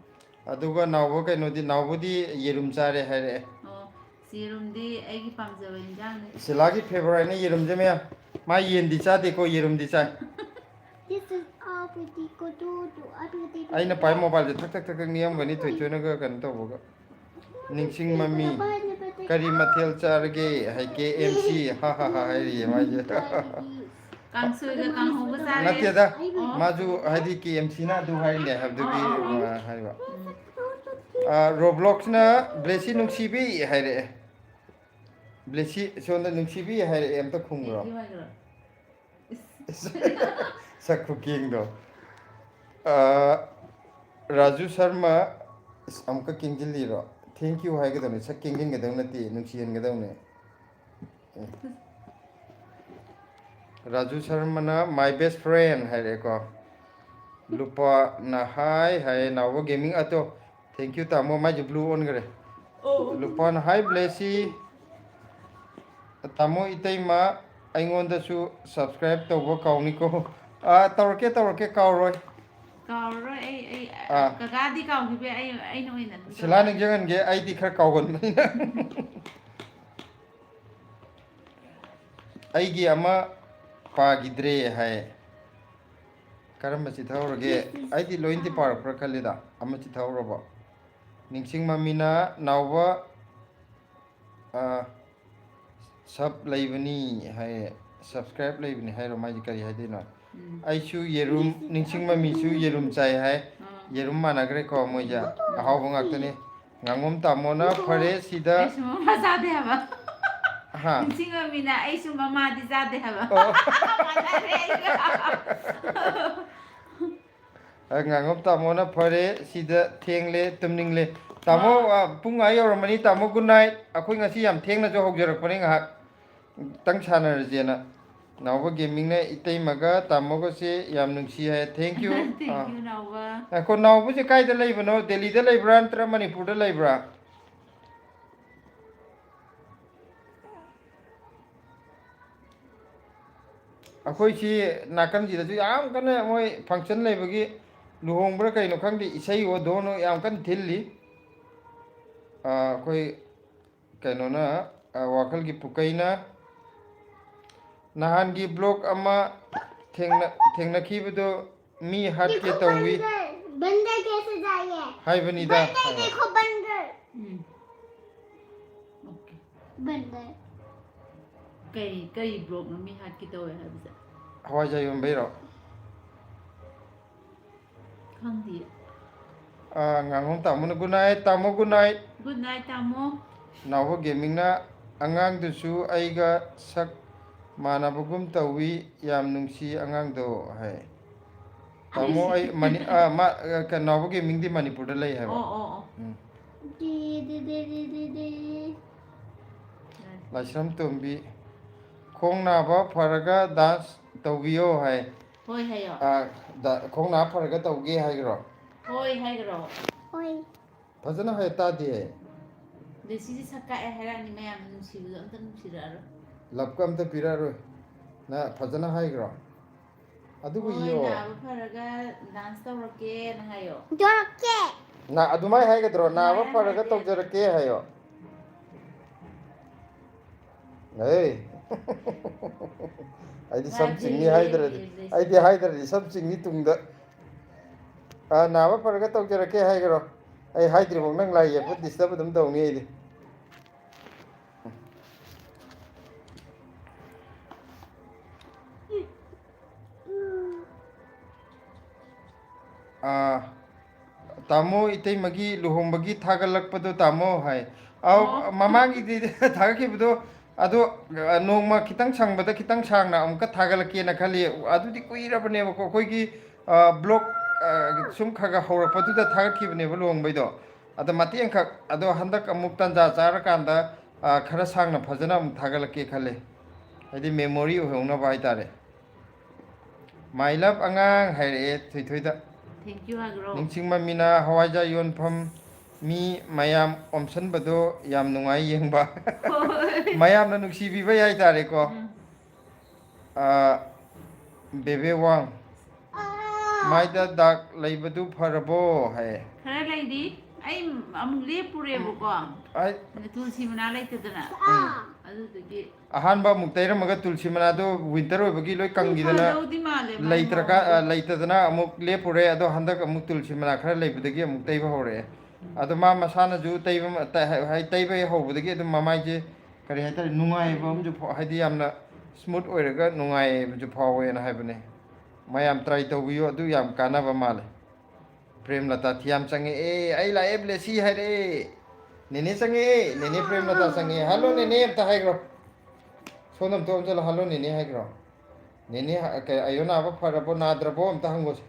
ꯑꯗꯨꯒ ꯅꯥꯎꯕ ꯀꯩꯅꯣꯗꯤ, ꯅꯥꯎꯕꯗꯤ ꯌꯦꯔꯨꯝ ꯆꯥꯔꯦ ꯍꯥꯏꯔꯛꯑꯦ꯫ ꯑꯣ, ꯁꯤ ꯌꯦꯔꯨꯝꯗꯤ ꯑꯩꯒꯤ ꯄꯥꯝꯖꯕ ꯏꯟꯖꯥꯡꯅꯤ. ꯁꯤꯂꯥꯒꯤ ꯐꯦꯚꯣꯔꯥꯏꯠꯅ ꯌꯦꯔꯨꯝꯁꯦ ꯃꯌꯥꯝ꯫ ꯃꯥ ꯌꯦꯟꯗꯤ ꯆꯥꯗꯦꯀꯣ, ꯌꯦꯔꯨꯝꯗꯤ ꯆꯥꯏ꯫ This is our pretty kudu. ꯑꯩꯅ ꯄꯥꯏ ꯃꯣꯕꯥꯏꯜꯁꯦ ꯊꯛ ꯊꯛ ꯊꯛ ꯊꯛ ꯅꯤꯛꯑꯝꯒꯅꯤ ꯊꯣꯏꯊꯣꯏꯅꯒ ꯀꯩꯅꯣ ꯇꯧꯕꯒ꯫ ꯅꯤꯡꯁꯤꯡ ꯃꯃꯤ꯫ ꯀꯔꯤ ꯃꯊꯦꯜ ꯆꯥꯔꯒꯦ? ꯍꯥꯏ ꯀꯦ ꯑꯦꯝ ꯁꯤ꯫ ꯍꯥ ꯍꯥ ꯍꯥ ꯍꯥꯏꯔꯤꯌꯦ ꯃꯥꯏꯁꯦ꯫ ꯀꯥꯡꯁꯣꯏꯒ ꯀꯥꯡꯍꯧꯒ ꯆꯥꯔꯦ꯫ ꯅꯠꯇꯦꯗ꯫ ꯑꯣ꯫ ꯃꯥꯁꯨ ꯍꯥꯏꯗꯤ ꯀꯦ ꯑꯦꯝ ꯁꯤꯅ ꯑꯗꯨ ꯍꯥꯏꯔꯤꯅꯦ ꯍꯥꯏꯕꯗꯨꯒꯤ ꯑꯣ, ꯑꯣ, ꯑꯣ꯫ ꯑ, ꯍꯥꯏꯕ꯫ ꯔꯣꯕ꯭ꯂꯣꯛꯁꯅ ꯕ꯭ꯂꯦꯁꯤ ꯅꯨꯡꯁꯤꯕꯤ ꯍꯥꯏꯔꯛꯑꯦ꯫ ꯕ꯭ꯂꯦꯁꯤ ꯁꯣꯝꯗ ꯅꯨꯡꯁꯤꯕꯤ ꯍꯥꯏꯔꯛꯑꯦ, ꯑꯝꯇ ꯈꯨꯝꯈ꯭ꯔꯣ꯫ ꯀꯦꯡꯒꯤ ꯍꯥꯏꯈ꯭ꯔꯣ? ꯁꯛ ꯈꯨꯀꯦꯡꯗꯣ꯫ ꯑ, ꯔꯥꯖꯨ ꯁꯔꯃ, ꯑꯁ, ꯑꯃꯨꯛꯀ ꯀꯦꯡꯁꯤꯜꯂꯤꯔꯣ? Thank you ꯍꯥꯏꯒꯗꯕꯅꯤ, ꯁꯛ ꯀꯦꯡꯁꯤꯟꯒꯗꯕ ꯅꯠꯇꯦ, ꯅꯨꯡꯁꯤꯍꯟꯒꯗꯕꯅꯤ꯫ ꯑꯦ꯫ Raju ꯁꯔꯃꯅ my best friend ꯍꯥꯏꯔꯛꯑꯦꯀꯣ꯫ ꯂꯨꯄꯥꯅ hi ꯍꯥꯏꯌꯦ, ꯅꯥꯎꯕ ꯒꯦꯃꯤꯡ ꯑꯗꯣ꯫ Thank you ꯇꯥꯃꯣ, ꯃꯥꯏꯁꯦ blue ꯑꯣꯟꯈ꯭ꯔꯦ꯫ ꯑꯣ꯫ ꯂꯨꯄꯥꯅ hi ꯕ꯭ꯂꯦꯁꯤ꯫ ꯇꯥꯃꯣ ꯏꯇꯩꯃ ꯑꯩꯉꯣꯟꯗꯁꯨ subscribe ꯇꯧꯕ ꯀꯥꯎꯅꯤꯀꯣ꯫ ꯑꯥ, ꯇꯧꯔꯛꯀꯦ, ꯇꯧꯔꯛꯀꯦ, ꯀꯥꯎꯔꯣꯏ꯫ ꯀꯥꯎꯔꯔꯣꯏ ꯑꯩ, ꯑꯩ, ꯑꯥ꯫ ꯀꯀꯥꯗꯤ ꯀꯥꯎꯈꯤꯕ ꯌꯥꯏ, ꯑꯩ, ꯑꯩꯅ ꯑꯣꯏꯅ ꯑꯗꯨꯝ ꯁꯤꯂꯥ ꯇꯧꯔꯛꯑꯒꯦ꯫ ꯅꯤꯡꯁꯤꯡꯍꯟꯒꯦ, ꯑꯩꯗꯤ ꯈꯔ ꯀꯥꯎꯒꯟꯕꯅꯤꯅ꯫ ꯑꯩꯒꯤ ꯑꯃ ꯄꯥꯈꯤꯗ꯭ꯔꯦ ꯍꯥꯏ꯫ ꯀꯔꯝꯕ ꯆꯤꯊꯍꯧꯔꯒꯦ? ꯑꯩꯗꯤ ꯂꯣꯏꯅꯗꯤ ꯄꯥꯔꯛꯄ꯭ꯔꯥ ꯈꯜꯂꯤꯗ꯫ ꯑꯃ ꯆꯤꯊꯍꯧꯔꯕꯣ? ꯅꯤꯡꯁꯤꯡ ꯃꯃꯤꯅ ꯅꯥꯎꯕ, ꯑ, sub ꯂꯩꯕꯅꯤ ꯍꯥꯏ, subscribe ꯂꯩꯕꯅꯤ ꯍꯥꯏꯔꯣ? ꯃꯥꯏꯁꯦ ꯀꯔꯤ ꯍꯥꯏꯗꯣꯏꯅꯣ? ꯎꯝ꯫ ꯑꯩꯁꯨ ꯌꯦꯔꯨꯝ, ꯅꯤꯡꯁꯤꯡ ꯃꯃꯤꯁꯨ ꯌꯦꯔꯨꯝ ꯆꯥꯏ ꯍꯥꯏ꯫ ꯑꯥ꯫ ꯌꯦꯔꯨꯝ ꯃꯥꯟꯅꯈ꯭ꯔꯦꯀꯣ ꯃꯣꯏꯁꯦ꯫ ꯑꯍꯥꯎꯕ ꯉꯥꯛꯇꯅꯤ꯫ ꯉꯥꯉꯣꯝ ꯇꯥꯃꯣꯅ ꯐꯔꯦ ꯁꯤꯗ꯫ ꯑꯩꯁꯨ ꯃꯃꯥ ꯆꯥꯗꯦ ꯍꯥꯏꯕ꯫ ꯍꯥ? ꯅꯤꯡꯁꯤꯡ ꯃꯃꯤꯅ ꯑꯩꯁꯨ ꯃꯃꯥꯗꯤ ꯆꯥꯗꯦ ꯍꯥꯏꯕ꯫ ꯑꯣ꯫ ꯃꯥꯟꯅꯔꯦ ꯑꯩꯒ꯫ ꯑ, ꯉꯥꯉꯣꯝ ꯇꯥꯃꯣꯅ ꯐꯔꯦ ꯁꯤꯗ ꯊꯦꯡꯂꯦ, ꯇꯨꯝꯅꯤꯡꯂꯦ꯫ ꯇꯥꯃꯣ, ꯃꯥ- ꯑ, ꯄꯨꯡ ꯑꯥ ꯌꯧꯔꯝꯃꯅꯤ꯫ ꯇꯥꯃꯣ, good night꯫ ꯑꯩꯈꯣꯏ ꯉꯁꯤ ꯌꯥꯝ ꯊꯦꯡꯅꯁꯨ ꯍꯧꯖꯔꯛꯄꯅꯦ, ꯉꯥꯏꯍꯥꯛ ꯇꯪ ꯁꯥꯟꯅꯔꯁꯦꯅ꯫ ꯅꯥꯎꯕ ꯒꯦꯃꯤꯡꯅ ꯏꯇꯩꯃꯒ ꯇꯥꯃꯣꯒꯁꯦ ꯌꯥꯝ ꯅꯨꯡꯁꯤ ꯍꯥꯏ꯫ Thank you꯫ Thank ah. you, ꯅꯥꯎꯕ꯫ ꯉꯥꯏꯈꯣ, ꯅꯥꯎꯕꯁꯦ ꯀꯥꯏꯗ ꯂꯩꯕꯅꯣ? ꯗꯦꯜꯂꯤꯗ ꯂꯩꯕ꯭ꯔꯥ ꯅꯠꯇ꯭ꯔ ꯃꯅꯤꯄꯨꯔꯗ ꯂꯩꯕ꯭ꯔꯥ? ꯑꯩꯈꯣꯏ ꯁꯤ ꯅꯥꯀꯟꯁꯤꯗꯁꯨ ꯌꯥꯝ ꯀꯟꯅ ꯃꯣꯏ function ꯂꯩꯕꯒꯤ, ꯂꯨꯍꯣꯡꯕ꯭ꯔꯥ ꯀꯩꯅꯣ ꯈꯪꯗꯦ, ꯏꯁꯩ ꯑꯣ ꯙꯣꯟ ꯑꯣ ꯌꯥꯝ ꯀꯟꯅ ꯊꯤꯜꯂꯤ꯫ ꯑꯥ, ꯑꯩꯈꯣꯏ ꯀꯩꯅꯣꯅ, ꯑꯥ, ꯋꯥꯈꯜꯒꯤ ꯄꯨꯀꯩꯅ ꯅꯍꯥꯟꯒꯤ vlog ꯑꯃ ꯊꯦꯡꯅ-, ꯊꯦꯡꯅꯈꯤꯕꯗꯣ ꯃꯤ ꯍꯥꯠꯀꯦ देखो ꯇꯧꯋꯤ बंदर, बंदर कैसे जाएंगे? ꯍꯥꯏꯕꯅꯤꯗ꯫ बंदर देखो बंदर, ꯎꯝ꯫ Okay꯫ बंदर। ꯀꯩ, ꯀꯩ vlogꯅꯣ ꯃꯤ ꯍꯥꯠꯀꯦ ꯇꯧꯋꯦ ꯍꯥꯏꯕꯁꯦ? ꯍꯋꯥꯏꯖꯥꯔ ꯌꯣꯟꯕꯩꯔꯣ? ꯈꯪꯗꯦ꯫ ꯑꯥ, ꯉꯥꯉꯣꯝ ꯇꯥꯃꯣꯅ good night, ꯇꯥꯃꯣ good night꯫ Good night, ꯇꯥꯃꯣ꯫ ꯅꯥꯎꯕ ꯒꯦꯃꯤꯡꯅ ꯑꯉꯥꯡꯗꯨꯁꯨ ꯑꯩꯒ ꯁꯛ ꯃꯥꯟꯅꯕꯒꯨꯝ ꯇꯧꯏ, ꯌꯥꯝ ꯅꯨꯡꯁꯤ ꯑꯉꯥꯡꯗꯣ ꯍꯥꯏ꯫ ꯇꯥꯃꯣ ꯑꯩ ꯃꯅꯤ-, ꯑꯥ, ꯃꯥ, ꯑ, ꯀ-, ꯅꯥꯎꯕ ꯒꯦꯃꯤꯡꯗꯤ ꯃꯅꯤꯄꯨꯔꯗ ꯂꯩ ꯍꯥꯏꯕ꯫ ꯑꯣ, ꯑꯣ, ꯑꯣ꯫ ꯎꯝ꯫ ꯗꯤ, ꯗꯤ, ꯗꯤ, ꯗꯤ, ꯗꯤ, ꯗꯤ꯫ ꯂꯥꯏꯁ꯭ꯔꯝ ꯇꯣꯝꯕꯤ, ꯈꯣꯡ ꯅꯥꯕ ꯐꯔꯒ dance ꯇꯧꯕꯤꯌꯣ ꯍꯥꯏ꯫ ꯍꯣꯏ ꯍꯥꯏꯌꯣ꯫ ꯑꯥ, ꯗ-, ꯈꯣꯡ ꯅꯥ ꯐꯔꯒ ꯇꯧꯒꯦ ꯍꯥꯏꯈ꯭ꯔꯣ? ꯍꯣꯏ ꯍꯥꯏꯈ꯭ꯔꯣ꯫ ꯍꯣꯏ꯫ ꯐꯖꯅ ꯍꯥꯏ ꯇꯥꯗꯦ꯫ ꯂꯦꯁꯤꯁꯦ ꯁꯛ ꯀꯥꯛꯑꯦ ꯍꯥꯏꯔꯛꯑꯅꯤ, ꯃꯌꯥꯝꯅ ꯅꯨꯡꯁꯤꯕꯗꯣ ꯑꯝꯇ ꯅꯨꯡꯁꯤꯔꯛꯑꯔꯣꯏ꯫ ꯂꯞꯀ ꯑꯝꯇ ꯄꯤꯔꯛꯑꯔꯣꯏ꯫ ꯅ ꯐꯖꯅ ꯍꯥꯏꯈ꯭ꯔꯣ? ꯑꯗꯨꯕꯨ ꯍꯣꯏ, ꯏꯌꯣ꯫ ꯅꯥꯕ ꯐꯔꯒ dance ꯇꯧꯔꯛꯀꯦꯅ ꯍꯥꯏꯌꯣ꯫ ꯇꯧꯔꯛꯀꯦ꯫ ꯅꯥ-, ꯑꯗꯨꯃꯥꯏꯅ ꯍꯥꯏꯒꯗ꯭ꯔꯣ? "ꯅꯥꯕ ꯅꯥꯏ ꯐꯔꯒ ꯍꯥꯏꯗꯦ꯫ ꯇꯧꯖꯔꯛꯀꯦ" ꯍꯥꯏꯌꯣ꯫ ꯑꯦ꯫ ꯑꯩꯗꯤ ꯁꯝ ꯅꯥꯗꯦ, ꯆꯤꯡꯅꯤ ꯍꯥꯏꯗ꯭ꯔꯗꯤ, ꯂꯦꯁꯤ꯫ ꯑꯩꯗꯤ ꯍꯥꯏꯗ꯭ꯔꯗꯤ ꯁꯝ ꯆꯤꯡꯅꯤ ꯇꯨꯡꯗ꯫ ꯑꯥ, "ꯅꯥꯕ ꯐꯔꯒ ꯇꯧꯖꯔꯛꯀꯦ" ꯍꯥꯏꯈ꯭ꯔꯣ꯫ ꯑꯩ ꯍꯥꯏꯗ꯭ꯔꯤꯐꯥꯎ ꯅꯪ ꯂꯥꯏ ꯌꯦꯛꯄ disturb ꯑꯗꯨꯝ ꯇꯧꯅꯤ ꯑꯩꯗꯤ꯫ ꯑꯥ, ꯇꯥꯃꯣ ꯏꯇꯩꯃꯒꯤ ꯂꯨꯍꯣꯡꯕꯒꯤ ꯊꯥꯒꯠꯂꯛꯄꯗꯣ ꯇꯥꯃꯣ ꯍꯥꯏ꯫ ꯑꯧ, ꯑꯣ꯫ ꯃꯃꯥꯡꯒꯤꯗꯤ ꯊꯥꯒꯠꯈꯤꯕꯗꯣ, ꯑꯗꯣ, ꯑ, ꯅꯣꯡꯃ ꯈꯤꯇꯪ ꯁꯪꯕꯗ ꯈꯤꯇꯪ ꯁꯥꯡꯅ ꯑꯃꯨꯛꯀ ꯊꯥꯒꯠꯂꯛꯀꯦꯅ ꯈꯜꯂꯤ꯫ ꯑꯗꯨꯗꯤ ꯀꯨꯏꯔꯕꯅꯦꯕꯀꯣ, ꯑꯩꯈꯣꯏꯒꯤ, ꯑ, vlog, ꯑ, ꯁꯨꯝ ꯈꯔ ꯈꯔ ꯍꯧꯔꯛꯄꯗꯨꯗ ꯊꯥꯒꯠꯈꯤꯕꯅꯦꯕ ꯂꯨꯍꯣꯡꯕꯩꯗꯣ꯫ ꯑꯗꯣ ꯃꯇꯦꯛ ꯑꯃꯈꯛ, ꯑꯗꯣ ꯍꯟꯗꯛ ꯑꯃꯨꯛ ꯇꯟꯖꯥ ꯆꯥꯔꯀꯥꯟꯗ, ꯑ, ꯈꯔ ꯁꯥꯡꯅ ꯐꯖꯅ ꯑꯃꯨꯛ ꯊꯥꯒꯠꯂꯛꯀꯦ ꯈꯜꯂꯦ꯫ ꯍꯥꯏꯗꯤ memory ꯑꯣꯏꯍꯧꯅꯕ ꯍꯥꯏꯇꯥꯔꯦ꯫ My love ꯑꯉꯥꯡ ꯍꯥꯏꯔꯛꯑꯦ ꯊꯣꯏꯊꯣꯏꯗ꯫ Thank you ꯍꯥꯏꯈ꯭ꯔꯣ꯫ ꯅꯤꯡꯁꯤꯡꯕ ꯃꯤꯅ ꯍꯋꯥꯏꯖꯥꯔ ꯌꯣꯟꯐꯝ ꯃꯤ ꯃꯌꯥꯝ ꯑꯣꯝꯁꯟꯕꯗꯣ ꯌꯥꯝ ꯅꯨꯡꯉꯥꯏ ꯌꯦꯡꯕ꯫ ꯍꯣꯏ꯫ ꯃꯌꯥꯝꯅ ꯅꯨꯡꯁꯤꯕꯤꯕꯩ ꯍꯥꯏꯇꯥꯔꯦꯀꯣ꯫ ꯎꯝ꯫ ꯑꯥ, ꯕꯦꯕꯦ ꯋꯥꯡ꯫ ꯃꯥꯏꯗ ꯗꯥꯛ ꯂꯩꯕꯗꯨ ꯐꯔꯕꯣ ꯍꯥꯏ꯫ ꯈꯔ ꯂꯩꯔꯤ꯫ ꯑꯩ ꯑꯃꯨꯛ ꯂꯦꯞꯄꯨꯔꯦꯕꯀꯣ꯫ ꯑꯩ ꯇꯨꯜꯁꯤ ꯃꯅꯥ ꯂꯩꯇꯗꯅ꯫ ꯎꯝ꯫ ꯑꯗꯨꯗꯨꯒꯤ꯫ ꯑꯍꯥꯟꯕ ꯑꯃꯨꯛ ꯇꯩꯔꯝꯃꯒ ꯇꯨꯜꯁꯤ ꯃꯅꯥꯗꯣ winter ꯑꯣꯏꯕꯒꯤ ꯂꯣꯏ ꯀꯪꯈꯤꯗꯅ ꯐꯗꯧꯗꯤ ꯃꯥꯜꯂꯦ ꯃꯥꯏ ꯂꯩꯇ꯭ꯔꯀꯥ-, ꯃꯑꯣꯡꯗꯣ꯫ ꯑ, ꯂꯩꯇꯗꯅ ꯑꯃꯨꯛ ꯂꯦꯞꯄꯨꯔꯦ꯫ ꯑꯗꯣ ꯍꯟꯗꯛ ꯑꯃꯨꯛ ꯇꯨꯜꯁꯤ ꯃꯅꯥ ꯈꯔ ꯂꯩꯕꯗꯒꯤ ꯑꯃꯨꯛ ꯇꯩꯕ ꯍꯧꯔꯛꯑꯦ꯫ ꯑꯗꯣ ꯃꯥ ꯃꯁꯥꯅꯁꯨ ꯇꯩꯕ ꯃ-, ꯇ-, ꯍꯥꯏ-, ꯍꯥꯏ-, ꯇꯩꯕ ꯍꯦꯛ ꯍꯧꯕꯗꯒꯤ ꯑꯗꯨꯝ ꯃꯃꯥꯏꯁꯦ ꯀꯔꯤ ꯍꯥꯏꯇꯥꯔꯦ, ꯅꯨꯡꯉꯥꯏꯕ ꯑꯃꯁꯨ ꯐꯥꯎ-, ꯍꯥꯏꯗꯤ ꯌꯥꯝꯅ ꯁ꯭ꯃꯨꯠ ꯑꯣꯏꯔꯒ ꯅꯨꯡꯉꯥꯏꯕꯁꯨ ꯐꯥꯎꯋꯦꯅ ꯍꯥꯏꯕꯅꯦ꯫ ꯃꯌꯥꯝ ꯇ꯭ꯔꯥꯏ ꯇꯧꯕꯤꯌꯨ, ꯑꯗꯨ ꯌꯥꯝ ꯀꯥꯟꯅꯕ ꯃꯥꯜꯂꯦ꯫ ꯄ꯭ꯔꯦꯝꯂꯇꯥ ꯊꯤꯌꯥꯝ ꯆꯪꯉꯛꯑꯦ, "ꯑꯩ ꯂꯥꯛꯑꯦ ꯕ꯭ꯂꯦꯁꯤ" ꯍꯥꯏꯔꯛꯑꯦ꯫ "ꯅꯦꯅꯦ ꯆꯪꯉꯛꯑꯦ, ꯅꯦꯅꯦ ꯄ꯭ꯔꯦꯝꯂꯇꯥ ꯆꯪꯉꯛꯑꯦ꯫ ꯍꯜꯂꯣ ꯅꯦꯅꯦ" ꯑꯝꯇ ꯍꯥꯏꯈ꯭ꯔꯣ꯫ ꯁꯣꯝꯗ ꯑꯝꯇ ꯑꯣꯟꯁꯤꯜꯂꯣ, "ꯍꯜꯂꯣ ꯅꯦꯅꯦ" ꯍꯥꯏꯈ꯭ꯔꯣ꯫ "ꯅꯦꯅꯦ, ꯍ-, ꯀ-, ꯑꯌꯣ ꯅꯥꯕ ꯐꯔꯕꯣ, ꯅꯥꯗ꯭ꯔꯕꯣ?" ꯑꯝꯇ ꯍꯪꯉꯣꯁꯦ꯫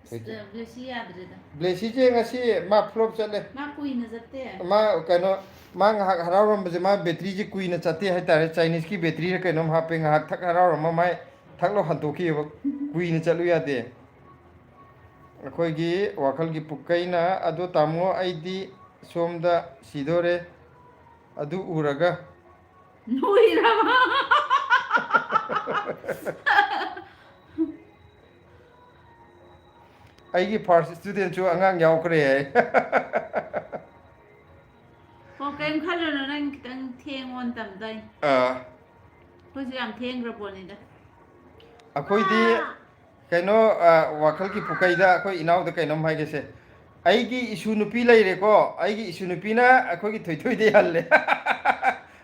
ꯊꯣꯏꯗꯣꯛ- ꯕ꯭ꯂꯦꯁꯤ ꯌꯥꯗ꯭ꯔꯦꯗ꯫ ꯕ꯭ꯂꯦꯁꯤꯁꯦ ꯉꯁꯤ ꯃꯥ ꯐ꯭ꯂꯣꯞ ꯆꯠꯂꯦ꯫ ꯃꯥ ꯀꯨꯏꯅ ꯆꯠꯇꯦ꯫ ꯃꯥ ꯀꯩꯅꯣ, ꯃꯥ ꯉꯥꯏꯍꯥꯛ ꯍꯔꯥꯎꯔꯝꯕꯁꯦ, ꯃꯥ ꯕꯦꯇ꯭ꯔꯤꯁꯦ ꯀꯨꯏꯅ ꯆꯠꯇꯦ ꯍꯥꯏꯇꯥꯔꯦ꯫ ꯆꯥꯏꯅꯤꯁꯀꯤ ꯕꯦꯇ꯭ꯔꯤꯔ ꯀꯩꯅꯣꯝ ꯍꯥꯞꯄꯦ, ꯉꯥꯏꯍꯥꯛ ꯊꯛ ꯍꯔꯥꯎꯔꯝꯃ ꯃꯥꯏ ꯊꯛ ꯂꯧ ꯍꯟꯗꯣꯛꯈꯤꯑꯕ꯫ ꯀꯨꯏꯅ ꯆꯠꯂꯨ ꯌꯥꯗꯦ꯫ ꯑꯩꯈꯣꯏꯒꯤ ꯋꯥꯈꯜꯒꯤ ꯄꯨꯛꯀꯩꯅ, "ꯑꯗꯣ ꯇꯥꯃꯣ, ꯑꯩꯗꯤ ꯁꯣꯝꯗ ꯁꯤꯗꯣꯔꯦ, ꯑꯗꯨ ꯎꯔꯒ"꯫ ꯅꯣꯏꯔꯕ? "ꯑꯩꯒꯤ ꯐꯥꯔꯁ ꯁ꯭ꯇꯨꯗꯦꯟꯁꯨ ꯑꯉꯥꯡ ꯌꯥꯎꯈ꯭ꯔꯦ" ꯍꯥꯏ꯫ ꯑꯣ, ꯀꯩꯝ ꯈꯜꯂꯨꯅꯨ, ꯅꯪ ꯈꯤꯇꯪ ꯊꯦꯡꯉꯣ ꯇꯝꯗꯣꯏꯅꯤ꯫ ꯑꯥ꯫ ꯑꯩꯈꯣꯏꯁꯨ ꯌꯥꯝ ꯊꯦꯡꯈ꯭ꯔ ꯄꯣꯠꯅꯤꯗ꯫ ꯑꯩꯈꯣꯏꯗꯤ ꯀꯩꯅꯣ, ꯑ, ꯋꯥꯈꯜꯒꯤ ꯄꯨꯀꯩꯗ ꯑꯩꯈꯣꯏ ꯏꯅꯥꯎꯗ ꯀꯩꯅꯣꯝ ꯍꯥꯏꯒꯦꯁꯦ꯫ ꯑꯩꯒꯤ ꯏꯁꯨ ꯅꯨꯄꯤ ꯂꯩꯔꯦꯀꯣ, ꯑꯩꯒꯤ ꯏꯁꯨ ꯅꯨꯄꯤꯅ ꯑꯩꯈꯣꯏꯒꯤ ꯊꯣꯏꯊꯣꯏꯗꯩ ꯍꯜꯂꯦ꯫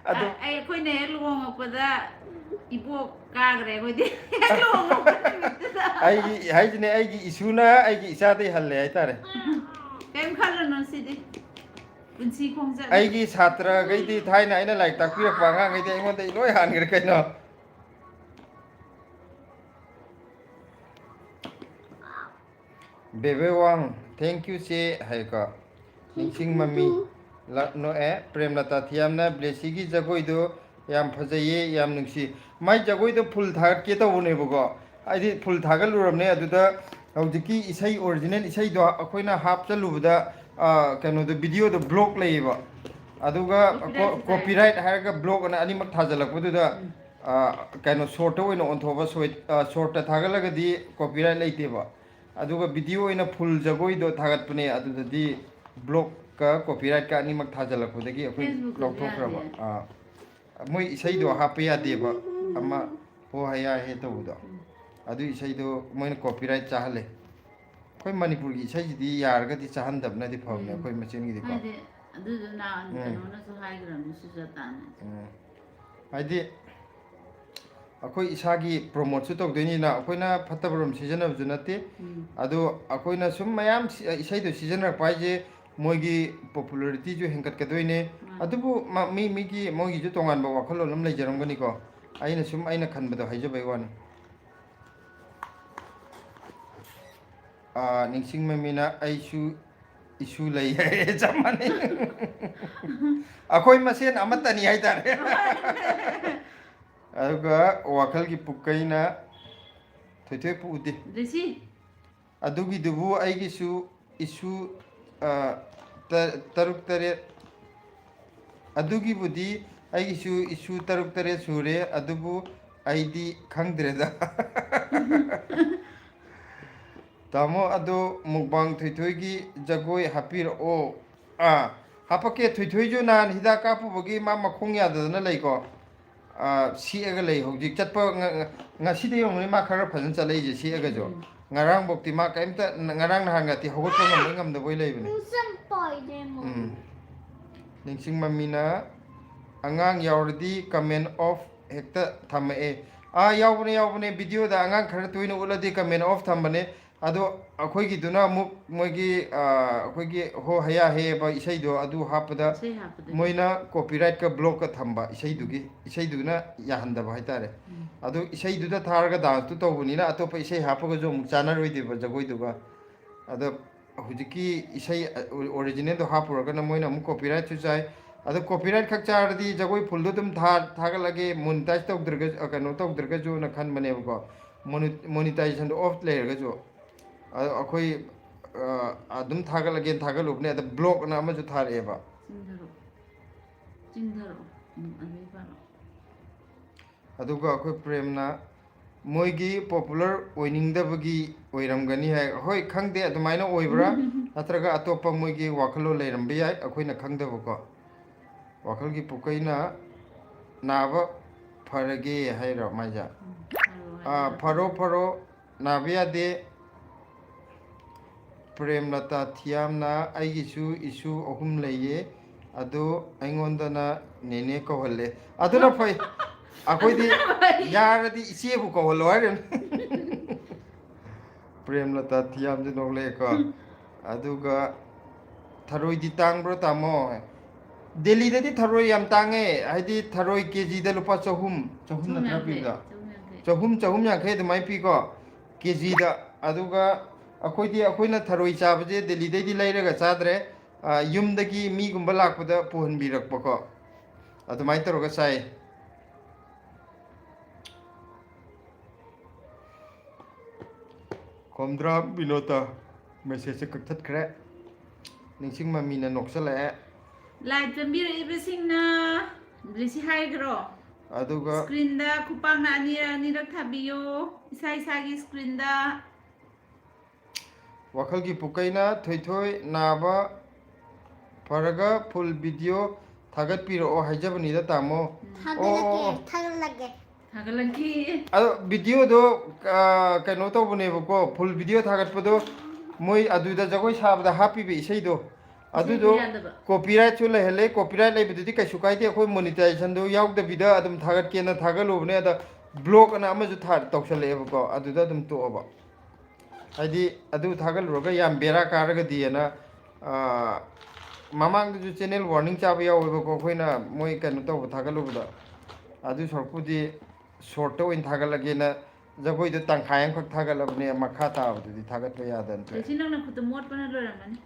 ꯑꯗꯨ ꯑ-, ꯑꯩ, ꯑꯩꯈꯣꯏꯅ ꯍꯦꯛ ꯂꯨꯍꯣꯡꯉꯛꯄꯗ ꯏꯕꯣꯛ ꯀꯥꯈ꯭ꯔꯦ ꯑꯩꯈꯣꯏꯗꯤ꯫ ꯍꯦꯛ ꯂꯨꯍꯣꯡꯉꯛꯄ ꯅꯨꯃꯤꯠꯇꯨꯗ꯫ ꯑꯩꯒꯤ ꯍꯥꯏꯁꯤꯅꯦ, ꯑꯩꯒꯤ ꯏꯁꯨꯅ ꯑꯩꯒꯤ ꯏꯆꯥꯗꯩ ꯍꯜꯂꯦ ꯍꯥꯏꯇꯥꯔꯦ꯫ ꯀꯩꯝ ꯈꯜꯂꯨꯅꯨ ꯁꯤꯗꯤ꯫ ꯄꯨꯟꯁꯤ ꯈꯣꯡꯆꯠꯅꯤ꯫ ꯑꯩꯒꯤ ꯁꯥꯇ꯭ꯔꯈꯩꯗꯤ, ꯊꯥꯏꯅ ꯑꯩꯅ ꯂꯥꯏꯔꯤꯛ ꯇꯥꯛꯄꯤꯔꯛꯄ ꯑꯉꯥꯡꯈꯩꯗꯤ ꯑꯩꯉꯣꯟꯗ ꯂꯣꯏ ꯍꯥꯟꯈ꯭ꯔꯦ ꯀꯩꯅꯣ꯫ ꯕꯦꯕꯦ ꯋꯥꯡ, "Thank you ꯆꯦ" ꯍꯥꯏꯀꯣ꯫ ꯅꯤꯡꯁꯤꯡ ꯃꯃꯤ꯫ ꯂ-, ꯅꯣꯛꯑꯦ꯫ ꯄ꯭ꯔꯦꯝꯂꯇꯥ ꯊꯤꯌꯥꯝꯅ, "ꯕ꯭ꯂꯦꯁꯤꯒꯤ ꯖꯒꯣꯏꯗꯣ ꯌꯥꯝ ꯐꯖꯩꯌꯦ, ꯌꯥꯝ ꯅꯨꯡꯁꯤ"꯫ ꯃꯥꯏ ꯖꯒꯣꯏꯗꯣ ꯐꯨꯜ ꯊꯥꯒꯠꯀꯦ ꯇꯧꯕꯅꯦꯕꯀꯣ꯫ ꯍꯥꯏꯗꯤ ꯐꯨꯜ ꯊꯥꯒꯠꯂꯨꯔꯕꯅꯦ, ꯑꯗꯨꯗ ꯍꯧꯖꯤꯛꯀꯤ ꯏꯁꯩ, ꯑꯣꯔꯤꯖꯤꯅꯦꯜ ꯏꯁꯩꯗꯣ ꯑꯩꯈꯣꯏꯅ ꯍꯥꯞꯆꯜꯂꯨꯕꯗ, ꯑ, ꯀꯩꯅꯣꯗꯣ, ꯚꯤꯗꯤꯑꯣꯗꯣ ꯕ꯭ꯂꯣꯛ ꯂꯩꯌꯦꯕ꯫ ꯑꯗꯨꯒ ꯀꯣꯄꯤꯔꯥꯏꯠꯁꯨ ꯀꯣ-, ꯇꯥꯏ꯫ ꯀꯣꯄꯤꯔꯥꯏꯠ ꯍꯥꯏꯔꯒ ꯕ꯭ꯂꯣꯛ ꯑꯅ ꯑꯅꯤꯃꯛ ꯊꯥꯖꯜꯂꯛꯄꯗꯨꯗ, ꯎꯝ꯫ ꯑ, ꯀꯩꯅꯣ, ꯁꯣꯔꯠꯇ ꯑꯣꯏꯅ ꯑꯣꯟꯊꯣꯛꯑꯕ, ꯁꯣꯏ-, ꯑ, ꯁꯣꯔꯠꯇ ꯊꯥꯒꯠꯂꯒꯗꯤ ꯀꯣꯄꯤꯔꯥꯏꯠ ꯂꯩꯇꯦꯕ꯫ ꯑꯗꯨꯒ ꯚꯤꯗꯤꯑꯣ ꯑꯣꯏꯅ ꯐꯨꯜ ꯖꯒꯣꯏꯗꯣ ꯊꯥꯒꯠꯄꯅꯦ, ꯑꯗꯨꯗꯗꯤ ꯕ꯭ꯂꯣꯛꯀ ꯀꯣꯄꯤꯔꯥꯏꯠꯀ ꯑꯅꯤꯃꯛ ꯊꯥꯖꯜꯂꯛꯄꯗꯒꯤ ꯑꯩꯈꯣꯏ Facebook ꯇꯁꯨ ꯂꯧꯊꯣꯛꯈ꯭ꯔꯕ꯫ ꯌꯥꯗꯦ꯫ ꯑꯥ꯫ ꯃꯣꯏ ꯏꯁꯩꯗꯣ ꯍꯥꯞꯄ ꯌꯥꯗꯦꯕ, ꯑꯃ "ꯍꯣ ꯍꯌꯥ ꯍꯦ" ꯇꯧꯕꯗꯣ꯫ ꯎꯝ꯫ ꯑꯗꯨ ꯏꯁꯩꯗꯣ ꯃꯣꯏꯅ ꯀꯣꯄꯤꯔꯥꯏꯠ ꯆꯥꯍꯜꯂꯦ꯫ ꯑꯩꯈꯣꯏ ꯃꯅꯤꯄꯨꯔꯒꯤ ꯏꯁꯩꯁꯤꯗꯤ ꯌꯥꯔꯒꯗꯤ ꯆꯥꯍꯟꯗꯕꯅꯗꯤ ꯐꯕꯅꯦ, ꯎꯝ꯫ ꯑꯩꯈꯣꯏ ꯃꯆꯤꯟꯒꯤꯗꯤꯀꯣ꯫ ꯍꯥꯏꯗꯤ ꯑꯗꯨꯗꯨꯅ ꯎꯝ꯫ ꯀꯩꯅꯣꯅꯁꯨ ꯍꯥꯏꯈ꯭ꯔꯕꯅꯤ, ꯁꯨꯖꯥꯇꯥꯅ꯫ ꯎꯝ꯫ ꯍꯥꯏꯗꯤ ꯑꯩꯈꯣꯏ ꯏꯁꯥꯒꯤ ꯄ꯭ꯔꯣꯃꯣꯠꯁꯨ ꯇꯧꯗꯣꯏꯅꯤꯅ, ꯑꯩꯈꯣꯏꯅ ꯐꯠꯇꯕꯔꯣꯝ ꯁꯤꯖꯤꯟꯅꯕꯁꯨ ꯅꯠꯇꯦ꯫ ꯎꯝ꯫ ꯑꯗꯣ ꯑꯩꯈꯣꯏꯅ ꯁꯨꯝ ꯃꯌꯥꯝ ꯁꯤ- ꯏꯁꯩꯗꯣ ꯁꯤꯖꯤꯟꯅꯔꯛꯄ ꯍꯥꯏꯁꯦ, ꯃꯣꯏꯒꯤ ꯄꯣꯄꯨꯂꯔꯤꯇꯤꯁꯨ ꯍꯦꯟꯒꯠꯀꯗꯣꯏꯅꯦ꯫ ꯃꯥꯅꯦ꯫ ꯑꯗꯨꯕꯨ ꯃ- ꯃꯤ ꯃꯤꯒꯤ ꯃꯣꯏꯒꯤꯁꯨ ꯇꯣꯉꯥꯟꯕ ꯋꯥꯈꯜꯂꯣꯟ ꯑꯃ ꯂꯩꯖꯔꯝꯒꯅꯤꯀꯣ꯫ ꯑꯩꯅ ꯁꯨꯝ ꯑꯩꯅ ꯈꯟꯕꯗꯣ ꯍꯥꯏꯖꯕꯩ ꯋꯥꯅꯤ꯫ ꯑꯥ, ꯅꯤꯡꯁꯤꯡ ꯃꯃꯤꯅ "ꯑꯩꯁꯨ ꯏꯁꯨ ꯂꯩ" ꯍꯥꯏꯔꯦ, ꯆꯞ ꯃꯥꯟꯅꯩ꯫ ꯑꯩꯈꯣꯏ ꯃꯁꯦꯟ ꯑꯃꯠꯇꯅꯤ ꯍꯥꯏꯇꯥꯔꯦ꯫ ꯑꯗꯨꯒ ꯋꯥꯈꯜꯒꯤ ꯄꯨꯛꯀꯩꯅ "ꯊꯣꯏꯊꯣꯏ ꯄꯨꯗꯦ꯫ ꯂꯤꯁꯤ꯫ ꯑꯗꯨꯒꯤꯗꯨꯕꯨ ꯑꯩꯒꯤꯁꯨ ꯏꯁꯨ, ꯑ, ꯇ- ꯇꯔꯨꯛ ꯇꯔꯦꯠ, ꯑꯗꯨꯒꯤꯕꯨꯗꯤ ꯑꯩꯒꯤꯁꯨ ꯏꯁꯨ ꯇꯔꯨꯛ ꯇꯔꯦꯠ ꯁꯨꯔꯦ, ꯑꯗꯨꯕꯨ ꯑꯩꯗꯤ ꯈꯪꯗ꯭ꯔꯦꯗ꯫ ꯇꯥꯃꯣ, ꯑꯗꯣ ꯃꯨꯛꯕꯥꯡ ꯊꯣꯏꯊꯣꯏꯒꯤ ꯖꯒꯣꯏ ꯍꯥꯞꯄꯤꯔꯛꯑꯣ꯫ ꯑꯥ, ꯍꯥꯄꯛꯀꯦ꯫ ꯊꯣꯏꯊꯣꯏꯁꯨ ꯅꯍꯥꯟ ꯍꯤꯗꯥꯛ ꯀꯥꯞꯄꯨꯕꯒꯤ ꯃꯥ ꯃꯈꯣꯡ ꯌꯥꯗꯗꯅ ꯂꯩꯀꯣ꯫ ꯑꯥ, ꯁꯦꯛꯑꯒ ꯂꯩ ꯍꯧꯖꯤꯛ꯫ ꯆꯠꯄ ꯉ- ꯉ- ꯉꯁꯤꯗꯤ ꯌꯦꯡꯉꯨꯅꯦ, ꯃꯥ ꯈꯔ ꯐꯖꯅ ꯆꯠꯂꯛꯏꯁꯦ ꯁꯦꯛꯑꯒꯁꯨ꯫ ꯎꯝ꯫ ꯉꯔꯥꯡꯐꯧꯗꯤ ꯃꯥ ꯀꯩꯝꯇ, ꯉꯔꯥꯡ ꯅꯍꯥꯟꯒꯗꯤ ꯍꯧꯒꯠꯄ ꯉꯝꯕꯣꯏ ꯉꯝꯗꯕꯣꯏ ꯂꯩꯕꯅꯦ꯫ ꯄꯨꯁꯝ ꯄꯥꯏꯗꯦ ꯃꯣ꯫ ꯎꯝ꯫ ꯅꯤꯡꯁꯤꯡ ꯃꯃꯤꯅ "ꯑꯉꯥꯡ ꯌꯥꯎꯔꯗꯤ ꯀꯃꯦꯟ ꯑꯣꯐ ꯍꯦꯛꯇ ꯊꯝꯃꯛꯑꯦ"꯫ ꯑꯥ, ꯌꯥꯎꯕꯅꯦ, ꯌꯥꯎꯕꯅꯦ꯫ ꯚꯤꯗꯤꯑꯣꯗ ꯑꯉꯥꯡ ꯈꯔ ꯇꯣꯏꯅ ꯎꯠꯂꯗꯤ ꯀꯃꯦꯟ ꯑꯣꯐ ꯊꯝꯕꯅꯦ꯫ ꯑꯗꯣ ꯑꯩꯈꯣꯏꯒꯤꯗꯨꯅ ꯑꯃꯨꯛ ꯃꯣꯏꯒꯤ, ꯑꯥ, ꯑꯩꯈꯣꯏꯒꯤ "ꯍꯣ ꯍꯌꯥ ꯍꯦꯕ" ꯏꯁꯩꯗꯣ, ꯑꯗꯨ ꯍꯥꯞꯄꯗ ꯏꯁꯩ ꯍꯥꯞꯄꯗ꯫ ꯃꯣꯏꯅ ꯀꯣꯄꯤꯔꯥꯏꯠꯀ ꯕ꯭ꯂꯣꯛꯀ ꯊꯝꯕ, ꯏꯁꯩꯗꯨꯒꯤ, ꯏꯁꯩꯗꯨꯅ ꯌꯥꯍꯟꯗꯕ ꯍꯥꯏꯇꯥꯔꯦ꯫ ꯎꯝ꯫ ꯑꯗꯨ ꯏꯁꯩꯗꯨꯗ ꯊꯥꯔꯒ ꯗꯥꯟꯁꯇꯨ ꯇꯧꯕꯅꯤꯅ, ꯑꯇꯣꯞꯄ ꯏꯁꯩ ꯍꯥꯞꯄꯒꯁꯨ ꯑꯃꯨꯛ ꯆꯥꯟꯅꯔꯣꯏꯗꯣꯏꯕ ꯖꯒꯣꯏꯗꯨꯒ꯫ ꯑꯗꯣ ꯍꯧꯖꯤꯛꯀꯤ ꯏꯁꯩ, ꯑ, ꯑꯣꯔꯤꯖꯤꯅꯦꯜꯗꯣ ꯍꯥꯞꯄꯨꯔꯒꯅ ꯃꯣꯏꯅ ꯑꯃꯨꯛ ꯀꯣꯄꯤꯔꯥꯏꯠꯁꯨ ꯆꯥꯏ꯫ ꯑꯗꯣ ꯀꯣꯄꯤꯔꯥꯏꯠ ꯈꯛ ꯆꯥꯔꯗꯤ ꯖꯒꯣꯏ ꯐꯨꯜꯗꯣ ꯑꯗꯨꯝ ꯊꯥ- ꯊꯥꯒꯠꯂꯒꯦ, ꯃꯣꯅꯤꯇꯥꯏꯖ ꯇꯧꯗ꯭ꯔꯒꯁꯨ, ꯑ, ꯀꯩꯅꯣ ꯇꯧꯗ꯭ꯔꯒꯁꯨꯅ ꯈꯟꯕꯅꯦꯕꯀꯣ꯫ ꯃꯣꯅꯤ- ꯃꯣꯅꯤꯇꯥꯏꯖꯦꯁꯟꯗꯣ ꯑꯣꯐ ꯂꯩꯔꯒꯁꯨ꯫ ꯑꯗꯣ ꯑꯩꯈꯣꯏ, ꯑ, ꯑꯗꯨꯝ ꯊꯥꯒꯠꯂꯒꯦꯅ ꯊꯥꯒꯠꯂꯨꯕꯅꯦ, ꯑꯗ ꯕ꯭ꯂꯣꯛꯅ ꯑꯃꯁꯨ ꯊꯥꯔꯛꯑꯦꯕ꯫ ꯆꯤꯡꯊꯔꯛꯑꯣ꯫ ꯆꯤꯡꯊꯔꯛꯑꯣ꯫ ꯎꯝ, ꯑꯗꯩ ꯄꯥꯔꯛꯑꯣ꯫ ꯑꯗꯨꯒ ꯑꯩꯈꯣꯏ ꯄ꯭ꯔꯦꯝꯅ "ꯃꯣꯏꯒꯤ ꯄꯣꯄꯨꯂꯔ ꯑꯣꯏꯅꯤꯡꯗꯕꯒꯤ ꯑꯣꯏꯔꯝꯒꯅꯤ" ꯍꯥꯏ꯫ ꯍꯣꯏ, ꯈꯪꯗꯦ ꯑꯗꯨꯃꯥꯏꯅ ꯑꯣꯏꯕ꯭ꯔꯥ, ꯅꯠꯇ꯭ꯔꯒ ꯑꯇꯣꯞꯄ ꯃꯣꯏꯒꯤ ꯋꯥꯈꯜꯂꯣꯟ ꯂꯩꯔꯝꯕ ꯌꯥꯏ, ꯑꯩꯈꯣꯏꯅ ꯈꯪꯗꯕꯀꯣ꯫ ꯋꯥꯈꯜꯒꯤ ꯄꯨꯀꯩꯅ "ꯅꯥꯕ ꯐꯔꯒꯦ" ꯍꯥꯏꯔꯣ ꯃꯥꯏꯁꯦ? ꯎꯝ, ꯐꯔꯣ ꯑꯥ, ꯍꯥꯏꯕ꯫ "ꯐꯔꯣ, ꯐꯔꯣ, ꯅꯥꯕ ꯌꯥꯗꯦ"꯫ ꯄ꯭ꯔꯦꯝꯂꯇꯥ ꯊꯤꯌꯥꯝꯅ "ꯑꯩꯒꯤꯁꯨ ꯏꯁꯨ ꯑꯍꯨꯝ ꯂꯩꯌꯦ, ꯑꯗꯣ ꯑꯩꯉꯣꯟꯗꯅ ꯅꯦꯅꯦ ꯀꯧꯍꯜꯂꯦ"꯫ ꯑꯗꯨꯅ ꯐꯩ꯫ ꯑꯩꯈꯣꯏꯗꯤ ꯌꯥꯔꯗꯤ ꯏꯆꯦꯕꯨ ꯀꯧꯍꯜꯂꯣ ꯍꯥꯏꯔꯅꯤ꯫ ꯄ꯭ꯔꯦꯝꯂꯇꯥ ꯊꯤꯌꯥꯝꯁꯨ ꯅꯣꯛꯂꯛꯑꯦꯀꯣ꯫ ꯑꯗꯨꯒ ꯊꯔꯣꯏꯗꯤ ꯇꯥꯡꯕ꯭ꯔꯣ ꯇꯥꯃꯣ? ꯗꯦꯜꯂꯤꯗꯗꯤ ꯊꯔꯣꯏ ꯌꯥꯝ ꯇꯥꯡꯉꯦ, ꯍꯥꯏꯗꯤ ꯊꯔꯣꯏ ꯀꯦꯖꯤꯗ ꯂꯨꯄꯥ ꯆꯍꯨꯝ, ꯆꯍꯨꯝ ꯅꯠꯇ꯭ꯔꯥ ꯄꯤꯕꯗꯣ? ꯆꯍꯨꯝ, ꯆꯍꯨꯝ ꯌꯥꯡꯈꯩ ꯑꯗꯨꯃꯥꯏꯅ ꯄꯤꯀꯣ ꯀꯦꯖꯤꯗ꯫ ꯑꯗꯨꯒ ꯑꯩꯈꯣꯏꯗꯤ, ꯑꯩꯈꯣꯏꯅ ꯊꯔꯣꯏ ꯆꯥꯕꯁꯦ ꯗꯦꯜꯂꯤꯗꯩꯗꯤ ꯂꯩꯔꯒ ꯆꯥꯗ꯭ꯔꯦ, ꯑ, ꯌꯨꯝꯗꯒꯤ ꯃꯤꯒꯨꯝꯕ ꯂꯥꯛꯄꯗ ꯄꯨꯍꯟꯕꯤꯔꯛꯄꯀꯣ, ꯑꯗꯨꯃꯥꯏꯅ ꯇꯧꯔꯒ ꯆꯥꯏ꯫ ꯈꯣꯝꯗ꯭ꯔꯥꯝ ꯕꯤꯅꯣꯇ ꯃꯦꯁꯦꯖꯁꯦ ꯀꯛꯊꯠꯈ꯭ꯔꯦ꯫ ꯅꯤꯡꯁꯤꯡ ꯃꯃꯤꯅ ꯅꯣꯛꯆꯜꯂꯛꯑꯦ꯫ ꯂꯥꯏꯚ ꯆꯪꯕꯤꯔꯛꯏꯕꯁꯤꯡꯅ ꯕ꯭ꯂꯦꯁꯤ ꯍꯥꯏꯈ꯭ꯔꯣ꯫ ꯑꯗꯨꯒ ꯁ꯭ꯀ꯭ꯔꯤꯟꯗ ꯈꯨꯄꯥꯛꯅ ꯑꯅꯤꯔꯛ ꯑꯅꯤꯔꯛ ꯊꯥꯕꯤꯌꯣ, ꯏꯁꯥ ꯏꯁꯥꯒꯤ ꯁ꯭ꯀ꯭ꯔꯤꯟꯗ꯫ ꯋꯥꯈꯜꯒꯤ ꯄꯨꯀꯩꯅ ꯊꯣꯏꯊꯣꯏ ꯅꯥꯕ ꯐꯔꯒ ꯐꯨꯜ ꯚꯤꯗꯤꯑꯣ ꯊꯥꯒꯠꯄꯤꯔꯛꯑꯣ ꯍꯥꯏꯖꯕꯅꯤꯗ ꯇꯥꯃꯣ꯫ ꯊꯥꯒꯠꯂꯛꯀꯦ, ꯑꯣ, ꯑꯣ, ꯑꯣ꯫ ꯊꯥꯒꯠꯂꯛꯀꯦ꯫ ꯊꯥꯒꯠꯂꯛꯀꯦ꯫ ꯑꯗꯣ ꯚꯤꯗꯤꯑꯣꯗꯣ, ꯑ, ꯀꯩꯅꯣ ꯇꯧꯕꯅꯦꯕꯀꯣ, ꯐꯨꯜ ꯚꯤꯗꯤꯑꯣ ꯊꯥꯒꯠꯄꯗꯣ ꯃꯣꯏ ꯑꯗꯨꯗ ꯖꯒꯣꯏ ꯁꯥꯕꯗ ꯍꯥꯞꯄꯤꯕ ꯏꯁꯩꯗꯣ, ꯏꯁꯩꯗꯣ ꯑꯗꯨꯗꯣ ꯌꯥꯗꯕ꯫ ꯀꯣꯄꯤꯔꯥꯏꯠꯁꯨ ꯂꯩꯍꯜꯂꯦ꯫ ꯀꯣꯄꯤꯔꯥꯏꯠ ꯂꯩꯕꯗꯨꯗꯤ ꯀꯩꯁꯨ ꯀꯥꯏꯗꯦ, ꯑꯩꯈꯣꯏ ꯃꯣꯅꯤꯇꯥꯏꯖꯦꯁꯟꯗꯣ ꯌꯥꯎꯗꯕꯤꯗ ꯑꯗꯨꯝ ꯊꯥꯒꯠꯀꯦꯅ ꯊꯥꯒꯠꯂꯨꯕꯅꯦ, ꯑꯗ ꯕ꯭ꯂꯣꯛ ꯑꯅ ꯑꯃꯁꯨ ꯊꯥ-, ꯇꯧꯁꯜꯂꯛꯑꯦꯕꯀꯣ, ꯑꯗꯨꯗ ꯑꯗꯨꯝ ꯇꯣꯛꯑꯕ꯫ ꯍꯥꯏꯗꯤ ꯑꯗꯨ ꯊꯥꯒꯠꯂꯨꯔꯒ ꯌꯥꯝ ꯕꯦꯔꯥ ꯀꯥꯔꯒꯗꯤꯅ, ꯑꯥ, ꯃꯃꯥꯡꯗꯁꯨ ꯆꯦꯅꯦꯜ ꯋꯥꯔꯅꯤꯡ ꯆꯥꯕ ꯌꯥꯎꯋꯦꯕꯀꯣ, ꯑꯩꯈꯣꯏꯅ ꯃꯣꯏ ꯀꯩꯅꯣ ꯇꯧꯕ ꯊꯥꯒꯠꯂꯨꯕꯗ꯫ ꯑꯗꯨ ꯁꯔꯨꯛꯄꯨꯗꯤ ꯁꯣꯔꯠꯇ ꯑꯣꯏꯅ ꯊꯥꯒꯠꯂꯒꯦꯅ ꯖꯒꯣꯏꯗꯣ ꯇꯪꯈꯥꯏ ꯑꯃꯈꯛ ꯊꯥꯒꯠꯂꯕꯅꯦ, ꯃꯈꯥ ꯇꯥꯕꯗꯨꯗꯤ ꯊꯥꯒꯠꯄ ꯌꯥꯗꯅ ꯇꯣꯛꯑꯦ꯫ ꯖꯦꯁꯤ, ꯅꯪꯅ ꯈꯨꯠꯇ ꯃꯣꯠꯄꯅ ꯂꯣꯏꯔꯝꯃꯅꯤ꯫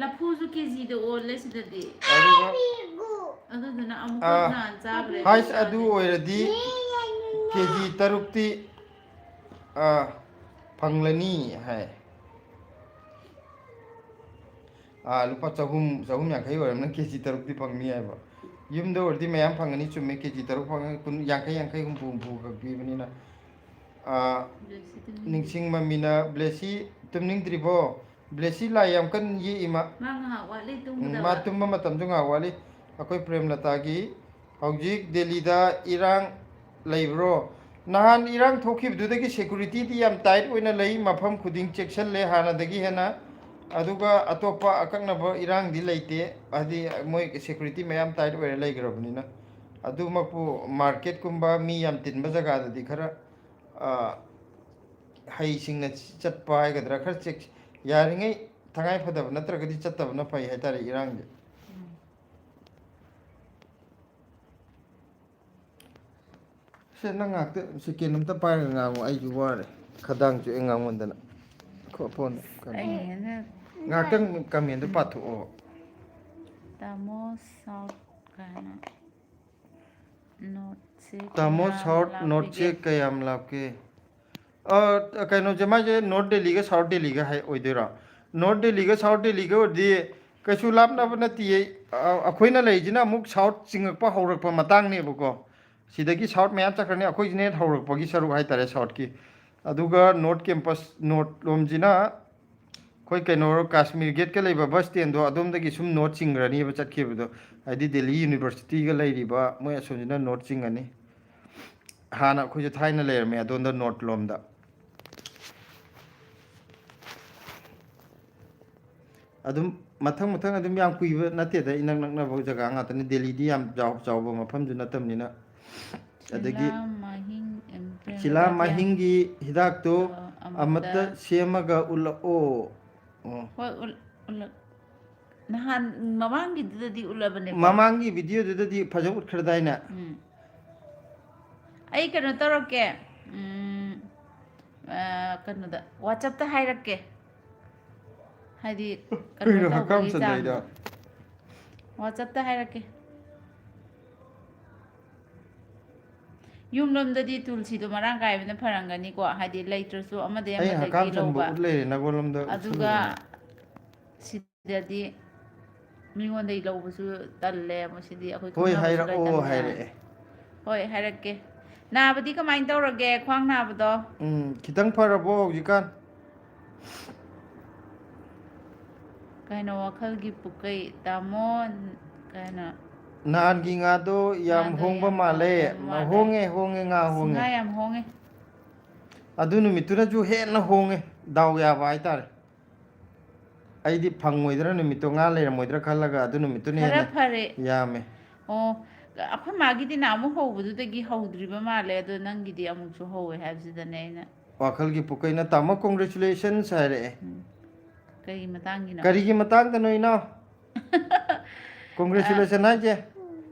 ꯂꯐꯨꯁꯨ ꯀꯦꯖꯤꯗ ꯑꯣꯜꯂꯦ ꯁꯤꯗꯗꯤ꯫ ꯑꯗꯨꯒ ꯑꯗꯨꯗꯨꯅ ꯑꯃꯨꯛꯈꯛ ꯑꯥ, ꯅꯍꯥꯟ ꯆꯥꯈ꯭ꯔꯦ, ꯍꯥꯏꯁ, ꯑꯗꯨ ꯆꯥꯗꯦ꯫ ꯑꯣꯏꯔꯗꯤ ꯀꯦꯖꯤ ꯇꯔꯨꯛꯇꯤ, ꯑꯥ, ꯐꯪꯂꯅꯤ ꯍꯥꯏ꯫ ꯑꯥ, ꯂꯨꯄꯥ ꯆꯍꯨꯝ, ꯆꯍꯨꯝ ꯌꯥꯡꯈꯩ ꯑꯣꯏꯔꯝꯅ ꯀꯦꯖꯤ ꯇꯔꯨꯛꯇꯤ ꯐꯪꯅꯤ ꯍꯥꯏꯕ꯫ ꯌꯨꯝꯗ ꯑꯣꯏꯔꯗꯤ ꯃꯌꯥꯝ ꯐꯪꯒꯅꯤ, ꯆꯨꯝꯃꯦ, ꯀꯦꯖꯤ ꯇꯔꯨꯛ ꯐꯪꯉꯒ ꯀꯨꯟ, ꯌꯥꯡꯈꯩ, ꯌꯥꯡꯈꯩ, ꯍꯨꯝꯐꯨ, ꯍꯨꯝꯐꯨ ꯈꯛ ꯄꯤꯕꯅꯤꯅ꯫ ꯑꯥ, ꯕ꯭ꯂꯦꯁꯤ ꯇꯨꯝꯅꯤꯡꯗ꯭ꯔꯤ꯫ ꯅꯤꯡꯁꯤꯡ ꯃꯃꯤꯅ, "ꯕ꯭ꯂꯦꯁꯤ ꯇꯨꯝꯅꯤꯡꯗ꯭ꯔꯤꯕꯣ?" ꯕ꯭ꯂꯦꯁꯤ ꯂꯥꯏ ꯌꯥꯝ ꯀꯟꯅ ꯌꯦꯛꯏ ꯃꯥ꯫ ꯃꯥ ꯉꯥꯏꯍꯥꯛ ꯋꯥꯠꯂꯤ ꯎꯝ, ꯇꯨꯝꯒꯗꯕ꯫ ꯃꯥ ꯇꯨꯝꯕ ꯃꯇꯝꯁꯨ ꯉꯥꯏꯍꯥꯛ ꯋꯥꯠꯂꯤ꯫ ꯑꯩꯈꯣꯏ ꯄ꯭ꯔꯦꯝꯂꯇꯥꯒꯤ ꯍꯧꯖꯤꯛ ꯗꯦꯜꯂꯤꯗ ꯏꯔꯥꯡ ꯂꯩꯕ꯭ꯔꯣ? ꯅꯍꯥꯟ ꯏꯔꯥꯡ ꯊꯣꯛꯈꯤꯕꯗꯨꯗꯒꯤ ꯁꯦꯀꯨꯔꯤꯇꯤꯗꯤ ꯌꯥꯝ ꯇꯥꯏꯠ ꯑꯣꯏꯅ ꯂꯩ, ꯃꯐꯝ ꯈꯨꯗꯤꯡ ꯆꯦꯛꯁꯤꯜꯂꯦ ꯍꯥꯟꯅꯗꯒꯤ ꯍꯦꯟꯅ꯫ ꯑꯗꯨꯒ ꯑꯇꯣꯞꯄ ꯑꯀꯛꯅꯕ ꯏꯔꯥꯡꯗꯤ ꯂꯩꯇꯦ, ꯍꯥꯏꯗꯤ ꯃꯣꯏ ꯁꯦꯀ꯭ꯌꯨꯔꯤꯇꯤ ꯃꯌꯥꯝ ꯇꯥꯏꯠ ꯑꯣꯏꯔ ꯂꯩꯈ꯭ꯔꯕꯅꯤꯅ꯫ ꯑꯗꯨꯃꯛꯄꯨ ꯃꯥꯔꯀꯦꯠꯀꯨꯝꯕ ꯃꯤ ꯌꯥꯝ ꯇꯤꯟꯕ ꯖꯒꯥꯗꯗꯤ ꯈꯔ, ꯑ, ꯍꯩꯁꯤꯡꯅ ꯆꯠꯄ ꯍꯥꯏꯒꯗ꯭ꯔꯥ, ꯈꯔ ꯆꯦꯛ-, ꯌꯥꯔꯤꯉꯩ ꯇꯉꯥꯏ ꯐꯗꯕ ꯅꯠꯇ꯭ꯔꯒꯗꯤ ꯆꯠꯇꯕꯅ ꯐꯩ ꯍꯥꯏꯇꯥꯔꯦ ꯏꯔꯥꯡꯁꯦ꯫ ꯁꯦ, ꯅꯪ ꯉꯥꯏꯍꯥꯛꯇ ꯁꯦꯀꯦꯟ ꯑꯝꯇ ꯄꯥꯏꯔꯒ ꯉꯥꯡꯉꯣ, ꯑꯩꯁꯨ ꯋꯥꯔꯦ, ꯈꯗꯥꯡꯁꯨ ꯑꯩ ꯉꯥꯡꯃꯟꯗꯅ꯫ ꯈꯣ-, ꯐꯣꯟ ꯀꯩꯅꯣ꯫ ꯑꯩ ꯍꯟꯗꯛ ꯉꯥꯏꯍꯥꯛꯇꯪ ꯀꯃꯦꯟꯗꯣ ꯄꯥꯊꯣꯛꯑꯣ꯫ ꯇꯥꯃꯣ ꯁꯥꯎꯠ ꯀꯥꯏꯅ ꯅꯣꯠꯁꯦ ꯇꯥꯃꯣ ꯀꯌꯥꯝ ꯁꯥꯎꯠ ꯅꯣꯠꯁꯦ ꯂꯥꯞꯄꯤꯒꯦ? ꯀꯌꯥꯝ ꯂꯥꯞꯀꯦ? ꯑ, ꯀꯩꯅꯣꯁꯦ, ꯃꯥꯏꯁꯦ ꯅꯣꯔꯠ ꯗꯦꯜꯂꯤꯒ ꯁꯥꯎꯠ ꯗꯦꯜꯂꯤꯒ ꯍꯥꯏ ꯑꯣꯏꯗꯣꯏꯔꯣ? ꯅꯣꯔꯠ ꯗꯦꯜꯂꯤꯒ ꯁꯥꯎꯠ ꯗꯦꯜꯂꯤꯒ ꯑꯣꯏꯔꯗꯤ ꯀꯩꯁꯨ ꯂꯥꯞꯅꯕ ꯅꯠꯇꯤꯌꯦ꯫ ꯑ, ꯑꯩꯈꯣꯏꯅ ꯂꯩꯔꯤꯁꯤꯅ ꯑꯃꯨꯛ ꯁꯥꯎꯠ ꯆꯤꯡꯉꯛꯄ ꯍꯧꯔꯛꯄ ꯃꯇꯥꯡꯅꯦꯕꯀꯣ꯫ ꯁꯤꯗꯒꯤ ꯁꯥꯎꯠ ꯃꯌꯥꯝ ꯆꯠꯈ꯭ꯔꯅꯤ, ꯑꯩꯈꯣꯏꯁꯤꯅ ꯍꯦꯟꯅ ꯍꯧꯔꯛꯄꯒꯤ ꯁꯔꯨꯛ ꯍꯥꯏꯇꯥꯔꯦ ꯁꯥꯎꯠꯀꯤ꯫ ꯑꯗꯨꯒ ꯅꯣꯔꯠ ꯀꯦꯝꯄꯁ, ꯅꯣꯔꯠ ꯂꯣꯝꯁꯤꯅ ꯑꯩꯈꯣꯏ ꯀꯩꯅꯣ ꯀꯥꯁꯃꯤꯔ ꯒꯦꯠꯀ ꯂꯩꯕ ꯕꯁ ꯁ꯭ꯇꯦꯟꯗꯣ, ꯑꯗꯣꯝꯗꯒꯤ ꯁꯨꯝ ꯅꯣꯔꯠ ꯆꯤꯡꯈ꯭ꯔꯅꯤꯕ ꯆꯠꯈꯤꯕꯗꯣ, ꯍꯥꯏꯗꯤ ꯗꯦꯜꯂꯤ ꯌꯨꯅꯤꯚꯔꯁꯤꯇꯤꯒ ꯂꯩꯔꯤꯕ ꯃꯣꯏ ꯑꯁꯣꯝꯁꯤꯅ ꯅꯣꯔꯠ ꯆꯤꯡꯉꯅꯤ꯫ ꯍꯥꯟꯅ ꯑꯩꯈꯣꯏꯁꯨ ꯊꯥꯏꯅ ꯂꯩꯔꯝꯃꯦ ꯑꯗꯣꯝꯗ ꯅꯣꯔꯠ ꯂꯣꯝꯗ꯫ ꯑꯗꯨꯝ ꯃꯊꯪ ꯃꯊꯪ ꯑꯗꯨꯝ ꯌꯥꯝ ꯀꯨꯏꯕ ꯅꯠꯇꯦꯗ, ꯏꯅꯛ ꯅꯛꯅꯕ ꯖꯒꯥ ꯉꯥꯛꯇꯅꯤ꯫ ꯗꯦꯜꯂꯤꯗꯤ ꯌꯥꯝ ꯆꯥꯎ-, ꯆꯥꯎꯕ ꯃꯐꯝꯁꯨ ꯅꯠꯇꯕꯅꯤꯅ꯫ ꯑꯗꯒꯤ ꯁꯤꯂꯥ ꯃꯍꯤꯡ ꯑꯦꯝꯄ꯭ꯔꯦꯜ ꯁꯤꯂꯥ ꯒꯥꯔꯗꯦꯟ꯫ ꯃꯍꯤꯡꯒꯤ ꯍꯤꯗꯥꯛꯇꯣ ꯑ, ꯑꯃꯨꯛꯇ ꯑꯃꯨꯛꯇ ꯁꯦꯝꯃꯒ ꯎꯠꯂꯛꯑꯣ꯫ ꯑꯣ꯫ ꯍꯣꯏ, ꯎꯠ-, ꯎꯠꯂꯛ-, ꯅꯍꯥꯟ ꯃꯃꯥꯡꯒꯤꯗꯨꯗꯗꯤ ꯎꯠꯂꯕꯅꯦꯀꯣ? ꯃꯃꯥꯡꯒꯤ ꯚꯤꯗꯤꯑꯣꯗꯨꯗꯗꯤ ꯐꯖꯅ ꯎꯠꯈ꯭ꯔꯗꯥꯏꯅꯦ? ꯎꯝ꯫ ꯑꯩ ꯀꯩꯅꯣ ꯇꯧꯔꯛꯀꯦ꯫ ꯎꯝ, ꯑ, ꯀꯩꯅꯣꯗ, WhatsApp-ꯇ ꯍꯥꯏꯔꯛꯀꯦ꯫ ꯍꯥꯏꯗꯤ, ꯀꯩꯅꯣ ꯀꯩꯅꯣ ꯍꯛꯀꯥꯝ ꯇꯧꯕꯒꯤ ꯆꯟꯗꯩꯗꯣ? ꯆꯥꯡꯗꯣ꯫ WhatsApp-ꯇ ꯍꯥꯏꯔꯛꯀꯦ꯫ ꯌꯨꯝꯂꯣꯝꯗꯗꯤ ꯇꯨꯜꯁꯤꯗꯣ ꯃꯔꯥꯡ ꯀꯥꯏꯕꯅ ꯐꯔꯝꯒꯅꯤꯀꯣ, ꯍꯥꯏꯗꯤ ꯂꯩꯇ꯭ꯔꯁꯨ ꯑꯃꯗꯒꯤ ꯑꯩ ꯑꯃꯗꯒꯤ ꯍꯛꯀꯥꯝ ꯆꯟꯕ ꯂꯧꯕ꯫ ꯎꯠ ꯂꯩꯔꯦ, ꯅꯪꯉꯣꯟꯂꯣꯝꯗ ꯑꯗꯨꯒ ꯎꯠꯁꯜꯂꯨꯗꯅ꯫ ꯁꯤꯗꯗꯤ ꯃꯤꯉꯣꯟꯗꯒꯤ ꯂꯧꯕꯁꯨ ꯇꯜꯂꯦ, ꯃꯁꯤꯗꯤ ꯑꯩꯈꯣꯏ ꯍꯣꯏ, ꯈꯪꯅꯕꯁꯨ ꯍꯥꯏꯔꯛꯑꯣ ꯂꯩꯇꯕꯅꯤꯅ꯫ ꯍꯥꯏꯔꯛꯑꯦ꯫ ꯍꯣꯏ, ꯍꯥꯏꯔꯛꯀꯦ꯫ ꯅꯥꯕꯗꯤ ꯀꯃꯥꯏꯅ ꯇꯧꯔꯒꯦ, ꯈ꯭ꯋꯥꯡ ꯅꯥꯕꯗꯣ? ꯎꯝ, ꯈꯤꯇꯪ ꯐꯔꯕꯣ ꯍꯧꯖꯤꯛꯀꯥꯟ? ꯀꯩꯅꯣ, ꯋꯥꯈꯜꯒꯤ ꯄꯨꯀꯩ, ꯇꯥꯃꯣ, ꯀꯩꯅꯣ? ꯅꯍꯥꯟꯒꯤ ꯉꯥꯗꯣ ꯌꯥꯝ ꯉꯥꯗꯣ ꯍꯣꯡꯕ ꯌꯥꯝ ꯃꯥꯜꯂꯦ꯫ ꯍꯣꯡꯕ ꯃꯥꯜꯂꯦ꯫ ꯍꯣꯡꯉꯦ, ꯍꯣꯡꯉꯦ, ꯉꯥ ꯑꯁ, ꯍꯣꯡꯉꯦ꯫ ꯉꯥ ꯌꯥꯝ ꯍꯣꯡꯉꯦ꯫ ꯑꯗꯨ ꯅꯨꯃꯤꯠꯇꯨꯅꯁꯨ ꯍꯦꯟꯅ ꯍꯣꯡꯉꯦ, ꯗꯥꯎ ꯌꯥꯕ ꯍꯥꯏꯇꯥꯔꯦ꯫ ꯑꯩꯗꯤ ꯐꯪꯉꯣꯏꯗ꯭ꯔꯥ, ꯅꯨꯃꯤꯠꯇꯣ ꯉꯥ ꯂꯩꯔꯝꯃꯣꯏꯗ꯭ꯔꯥ ꯈꯜꯂꯒ ꯑꯗꯨ ꯅꯨꯃꯤꯠꯇꯨꯅ ꯈꯔ ꯍꯦꯟꯅ ꯐꯔꯦ꯫ ꯌꯥꯝꯃꯦ꯫ ꯑꯣ, ꯑꯩꯈꯣꯏ ꯃꯥꯒꯤꯗꯤ ꯅꯍꯥꯟꯃꯨꯛ ꯍꯧꯕꯗꯨꯗꯒꯤ ꯍꯧꯗ꯭ꯔꯤꯕ ꯃꯥꯜꯂꯦ, ꯑꯗꯣ ꯅꯪꯒꯤꯗꯤ ꯑꯃꯨꯛꯁꯨ ꯍꯧꯋꯦ ꯍꯥꯏꯕꯁꯤꯗꯅꯦ ꯑꯩꯅ꯫ ꯋꯥꯈꯜꯒꯤ ꯄꯨꯀꯩꯅ "ꯇꯥꯃꯣ, congratulations" ꯍꯥꯏꯔꯛꯑꯦ꯫ ꯎꯝ꯫ ꯀꯔꯤꯒꯤ ꯃꯇꯥꯡꯒꯤꯅꯣ? ꯀꯔꯤꯒꯤ ꯃꯇꯥꯡꯗꯅꯣ, ꯏꯅꯥꯎ? Congratulation ꯍꯥꯏꯁꯦ?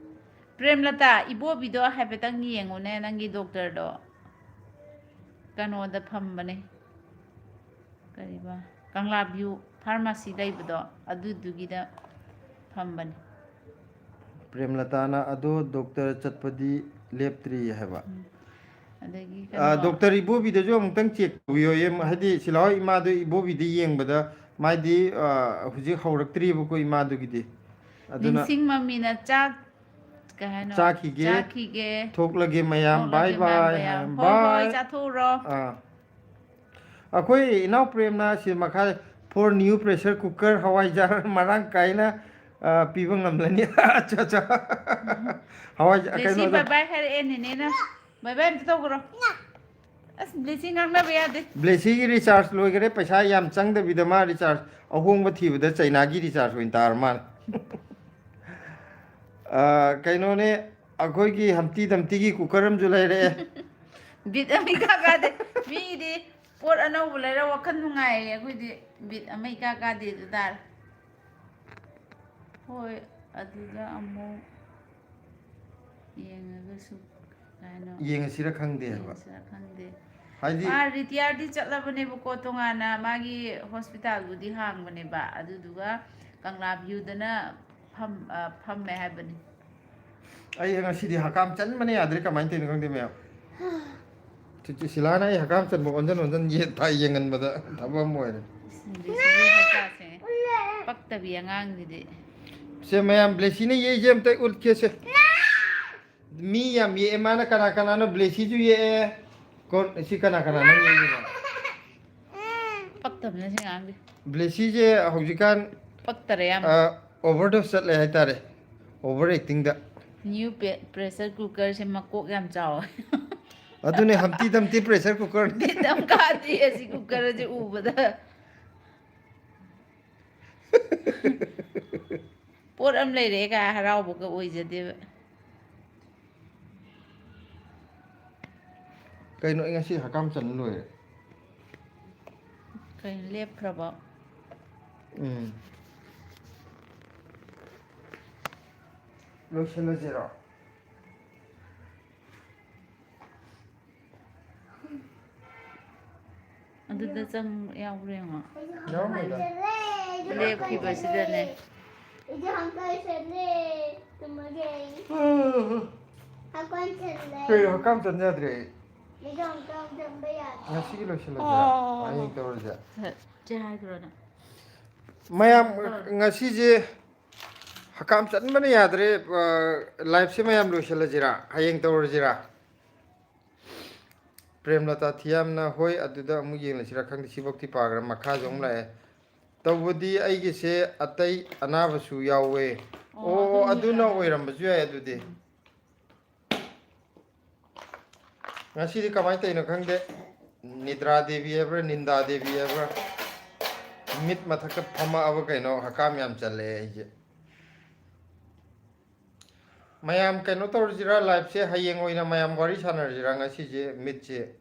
ꯄ꯭ꯔꯦꯝꯂꯇꯥ, ꯏꯕꯣꯕꯤꯗꯣ ꯍꯥꯏꯐꯦꯠꯇꯪ ꯌꯦꯡꯉꯨꯅꯦ, ꯅꯪꯒꯤ ꯗꯣꯛꯇꯔꯗꯣ꯫ ꯀꯩꯅꯣꯗ ꯐꯝꯕꯅꯦ꯫ ꯀꯔꯤꯕ? ꯀꯪꯂꯥ ꯚ꯭ꯌꯨ ꯐꯥꯔꯃꯥꯁꯤ ꯂꯩꯕꯗꯣ, ꯑꯗꯨꯗꯨꯒꯤꯗ ꯐꯝꯕꯅꯦ꯫ ꯄ꯭ꯔꯦꯝꯂꯇꯥꯅ "ꯑꯗꯣ ꯗꯣꯛꯇꯔ ꯆꯠꯄꯗꯤ ꯂꯦꯞꯇ꯭ꯔꯤ" ꯍꯥꯏꯕ꯫ ꯎꯝ꯫ ꯑꯗꯒꯤ ꯑ, ꯀꯩꯅꯣ, ꯗꯣꯛꯇꯔ ꯏꯕꯣꯕꯤꯗꯁꯨ ꯑꯃꯨꯛꯇꯪ check ꯇꯧꯕꯤꯌꯣꯌꯦ꯫ ꯍꯥꯏꯗꯤ ꯁꯤꯂꯥꯍꯣꯏ ꯏꯃꯥꯗꯣ ꯏꯕꯣꯕꯤꯗ ꯌꯦꯡꯕꯗ ꯃꯥꯗꯤ, ꯑ, ꯍꯧꯖꯤꯛ ꯍꯧꯔꯛꯇ꯭ꯔꯤꯕꯀꯣ ꯏꯃꯥꯗꯨꯒꯤꯗꯤ꯫ ꯑꯗꯨꯅ ꯅꯤꯡꯁꯤꯡ ꯃꯃꯤꯅ ꯆꯥꯛ ꯀꯩ ꯍꯥꯏꯅꯣ? ꯆꯥꯈꯤꯒꯦ, ꯆꯥꯈꯤꯒꯦ꯫ ꯊꯣꯛꯂꯒꯦ ꯃꯌꯥꯝ, ꯊꯣꯛꯂꯒꯦ bye bye, ꯃꯌꯥꯝ꯫ bye꯫ ꯍꯣꯏ, ꯍꯣꯏ, ꯆꯥꯊꯣꯛꯎꯔꯣ꯫ ꯑꯥ꯫ ꯑꯩꯈꯣꯏ ꯏꯅꯥꯎ ꯄ꯭ꯔꯦꯝꯅ ꯁꯤ ꯃꯈꯥ "for new pressure cooker ꯍꯋꯥꯏꯖꯥꯔ ꯃꯔꯥꯡ ꯀꯥꯏꯅ, ꯑ, ꯄꯤꯕ ꯉꯝꯂꯅꯤ"꯫ ꯑꯠꯆꯥ, ꯑꯠꯆꯥ꯫ ꯍꯋꯥꯏ, ꯕ꯭ꯂꯦꯁꯤ, ꯀꯩꯅꯣꯗꯣ꯫ bye bye ꯍꯥꯏꯔꯛꯑꯦꯅꯦꯅꯦ ꯅꯪ꯫ Bye bye ꯑꯝꯇ ꯇꯧꯈ꯭ꯔꯣ꯫ ꯑꯁ, ꯕ꯭ꯂꯦꯁꯤ ꯉꯥꯡꯅꯕ ꯌꯥꯗꯦ꯫ ꯕ꯭ꯂꯦꯁꯤꯒꯤ recharge ꯂꯣꯏꯈꯔꯦ, ꯄꯩꯁꯥ ꯌꯥꯝ ꯆꯪꯗꯕꯤꯗ ꯃꯥ recharge ꯑꯍꯣꯡꯕ ꯊꯤꯕꯗ ꯆꯩꯅꯥꯒꯤ recharge ꯑꯣꯏꯅ ꯇꯥꯔ ꯃꯥꯜꯂꯦ꯫ ꯑ, ꯀꯩꯅꯣꯅꯦ, ꯑꯩꯈꯣꯏꯒꯤ ꯍꯝꯇꯤ ꯗꯝꯇꯤꯒꯤ cooker ꯑꯃꯁꯨ ꯂꯩꯔꯛꯑꯦ꯫ ꯕꯤꯠ ꯑꯃ ꯏꯀꯥ ꯀꯥꯗꯦ꯫ ꯃꯤꯗꯤ ꯄꯣꯠ ꯑꯅꯧꯕ ꯂꯩꯔ ꯋꯥꯈꯜ ꯅꯨꯡꯉꯥꯏꯌꯦ, ꯑꯩꯈꯣꯏꯗꯤ ꯕꯤꯠ ꯑꯃ ꯏꯀꯥ ꯀꯥꯗꯦ ꯑꯗꯨ ꯇꯥꯔꯦ꯫ ꯍꯣꯏ, ꯑꯗꯨꯗ ꯑꯃꯨꯛ ꯌꯦꯡꯉꯒꯁꯨ ꯀꯩꯅꯣ ꯌꯦꯡꯉꯁꯤꯔ ꯈꯪꯗꯦ ꯍꯥꯏꯕ꯫ ꯌꯦꯡꯁꯤꯔ ꯈꯪꯗꯦ꯫ ꯍꯥꯏꯗꯤ ꯃꯥ retire ꯗꯤ ꯆꯠꯂꯕꯅꯦꯕꯀꯣ, ꯇꯣꯉꯥꯟꯅ ꯃꯥꯒꯤ hospital ꯕꯨꯗꯤ ꯍꯥꯡꯕꯅꯦꯕ, ꯑꯗꯨꯗꯨꯒ ꯀꯪꯂꯥ ꯚ꯭ꯌꯨꯗꯅ ꯐꯝ-, ꯑ, ꯐꯝꯃꯦ ꯍꯥꯏꯕꯅꯤ꯫ ꯑꯩ ꯉꯁꯤꯗꯤ ꯍꯀꯥꯝ ꯆꯟꯕꯅ ꯌꯥꯗ꯭ꯔꯦ, ꯀꯃꯥꯏꯅ ꯇꯧꯔꯤꯅꯣ ꯈꯪꯗꯦ ꯃꯌꯥꯝ꯫ ꯆꯤꯆꯤ ꯁꯤꯂꯥꯅ ꯑꯩ ꯍꯀꯥꯝ ꯆꯟꯕ ꯑꯣꯟꯖꯟ ꯑꯣꯟꯖꯟ ꯌꯦꯠ ꯊꯥ ꯌꯦꯡꯍꯟꯕꯗ ꯊꯕꯛ ꯑꯃ ꯑꯣꯏꯔꯦ꯫ ꯕ꯭ꯂꯦꯁꯤꯒꯤ ꯃꯆꯥꯁꯦ ꯄꯛꯇꯕꯤ ꯑꯉꯥꯡꯁꯤꯗꯤ꯫ ꯁꯦ ꯃꯌꯥꯝ, ꯕ꯭ꯂꯦꯁꯤꯅ ꯌꯦꯛꯏꯁꯦ ꯑꯝꯇ ꯎꯠꯀꯦꯁꯦ꯫ ꯃꯤ ꯌꯥꯝ ꯌꯦꯛꯑꯦ ꯃꯥꯅ꯫ ꯀꯅꯥ ꯀꯅꯥꯅꯣ? ꯕ꯭ꯂꯦꯁꯤꯁꯨ ꯌꯦꯛꯑꯦ꯫ ꯀꯣꯟ-, ꯁꯤ ꯀꯅꯥ ꯀꯅꯥꯅꯣ ꯌꯦꯛꯏꯁꯤꯅ? ꯄꯛꯇꯕꯅ ꯁꯤ ꯑꯉꯥꯡꯁꯦ꯫ ꯕ꯭ꯂꯦꯁꯤꯁꯦ ꯍꯧꯖꯤꯛꯀꯥꯟ, ꯄꯛꯇꯔꯦ ꯌꯥꯝ꯫ ꯑ, overdose ꯆꯠꯂꯦ ꯍꯥꯏꯇꯥꯔꯦ꯫ Over acting ꯗ꯫ New pe-, pressure cooker ꯁꯦ ꯃꯀꯣꯛ ꯌꯥꯝ ꯆꯥꯎꯋꯦ꯫ ꯑꯗꯨꯅꯦ, ꯍꯝꯇꯤ ꯗꯝꯇꯤ pressure cooker ꯅꯤ꯫ ꯕꯤꯠ ꯑꯃ ꯀꯥꯗꯦ ꯑꯁꯤ cooker ꯁꯦ ꯎꯕꯗ꯫ ꯄꯣꯠ ꯑꯃ ꯂꯩꯔꯛꯑꯦ ꯀꯥꯏ ꯍꯔꯥꯎꯕꯒ ꯑꯣꯏꯖꯗꯦꯕ꯫ ꯀꯩꯅꯣ, ꯑꯩ ꯉꯁꯤ ꯍꯀꯥꯝ ꯆꯟ ꯂꯣꯏꯔꯦ꯫ ꯀꯩꯅꯣ, ꯂꯦꯞꯈ꯭ꯔꯕꯣ? ꯎꯝ꯫ ꯂꯣꯏꯁꯤꯜꯂꯁꯤꯔꯣ? ꯑꯗꯨꯗ ꯆꯪ ꯌꯥꯎꯕ꯭ꯔꯥ ꯌꯦꯡꯉꯣ꯫ ꯌꯥꯎꯔꯝꯃꯣꯏꯗ꯫ ꯂꯦꯞꯈꯤꯕꯁꯤꯗꯅꯦ꯫ ꯀꯩꯅꯣ, ꯍꯛꯀꯥꯝ ꯆꯟ ꯌꯥꯗ꯭ꯔꯦ ꯑꯩ꯫ ꯉꯁꯤꯒꯤ ꯂꯣꯏꯁꯤꯜꯂꯁꯤꯔꯥ? ꯍꯌꯦꯡ ꯇꯧꯔꯁꯦ꯫ ꯆꯦ ꯍꯥꯏꯈ꯭ꯔꯣꯅꯦ꯫ ꯃꯌꯥꯝ, ꯉꯁꯤꯁꯦ ꯍꯀꯥꯝ ꯆꯟꯕꯅ ꯌꯥꯗ꯭ꯔꯦ꯫ ꯑ, liveꯁꯦ ꯃꯌꯥꯝ ꯂꯣꯏꯁꯤꯜꯂꯁꯤꯔꯥ? ꯍꯌꯦꯡ ꯇꯧꯔꯁꯤꯔꯥ? ꯄ꯭ꯔꯦꯝꯂꯇꯥ ꯊꯤꯌꯥꯝꯅ, "ꯍꯣꯏ, ꯑꯗꯨꯗ ꯑꯃꯨꯛ ꯌꯦꯡꯂꯁꯤꯔꯥ ꯈꯪꯗꯦ", ꯁꯤꯐꯧꯗꯤ ꯄꯥꯈ꯭ꯔꯦ꯫ ꯃꯈꯥꯁꯨ ꯑꯃꯨꯛ ꯂꯥꯛꯑꯦ꯫ ꯇꯧꯕꯗꯤ ꯑꯩꯒꯤꯁꯦ ꯑꯇꯩ ꯑꯅꯥꯕꯁꯨ ꯌꯥꯎꯋꯦ꯫ ꯑꯣ, ꯑꯣ, ꯑꯗꯨꯅ ꯑꯗꯨꯅ ꯑꯣꯏꯔꯝꯕꯁꯨ ꯌꯥꯏ ꯑꯗꯨꯗꯤ꯫ ꯉꯁꯤꯗꯤ ꯀꯃꯥꯏꯅ ꯇꯧꯔꯤꯅꯣ ꯈꯪꯗꯦ, ꯅꯤꯗ꯭ꯔꯥ ꯗꯦꯕꯤ ꯍꯥꯏꯕ꯭ꯔꯥ, ꯅꯤꯟꯗꯥ ꯗꯦꯕꯤ ꯍꯥꯏꯕ꯭ꯔꯥ, ꯃꯤꯠ ꯃꯊꯛꯇ ꯐꯝꯃꯛꯑꯕ ꯀꯩꯅꯣ, ꯍꯀꯥꯝ ꯌꯥꯝ ꯆꯜꯂꯛꯑꯦ ꯑꯩꯁꯦ꯫ ꯃꯌꯥꯝ ꯀꯩꯅꯣ ꯇꯧꯔꯁꯤꯔꯥ, liveꯁꯦ ꯍꯌꯦꯡ ꯑꯣꯏꯅ ꯃꯌꯥꯝ ꯋꯥꯔꯤ ꯁꯥꯟꯅꯔꯁꯤꯔꯥ? ꯉꯁꯤꯁꯦ ꯃꯤꯠꯁꯦ,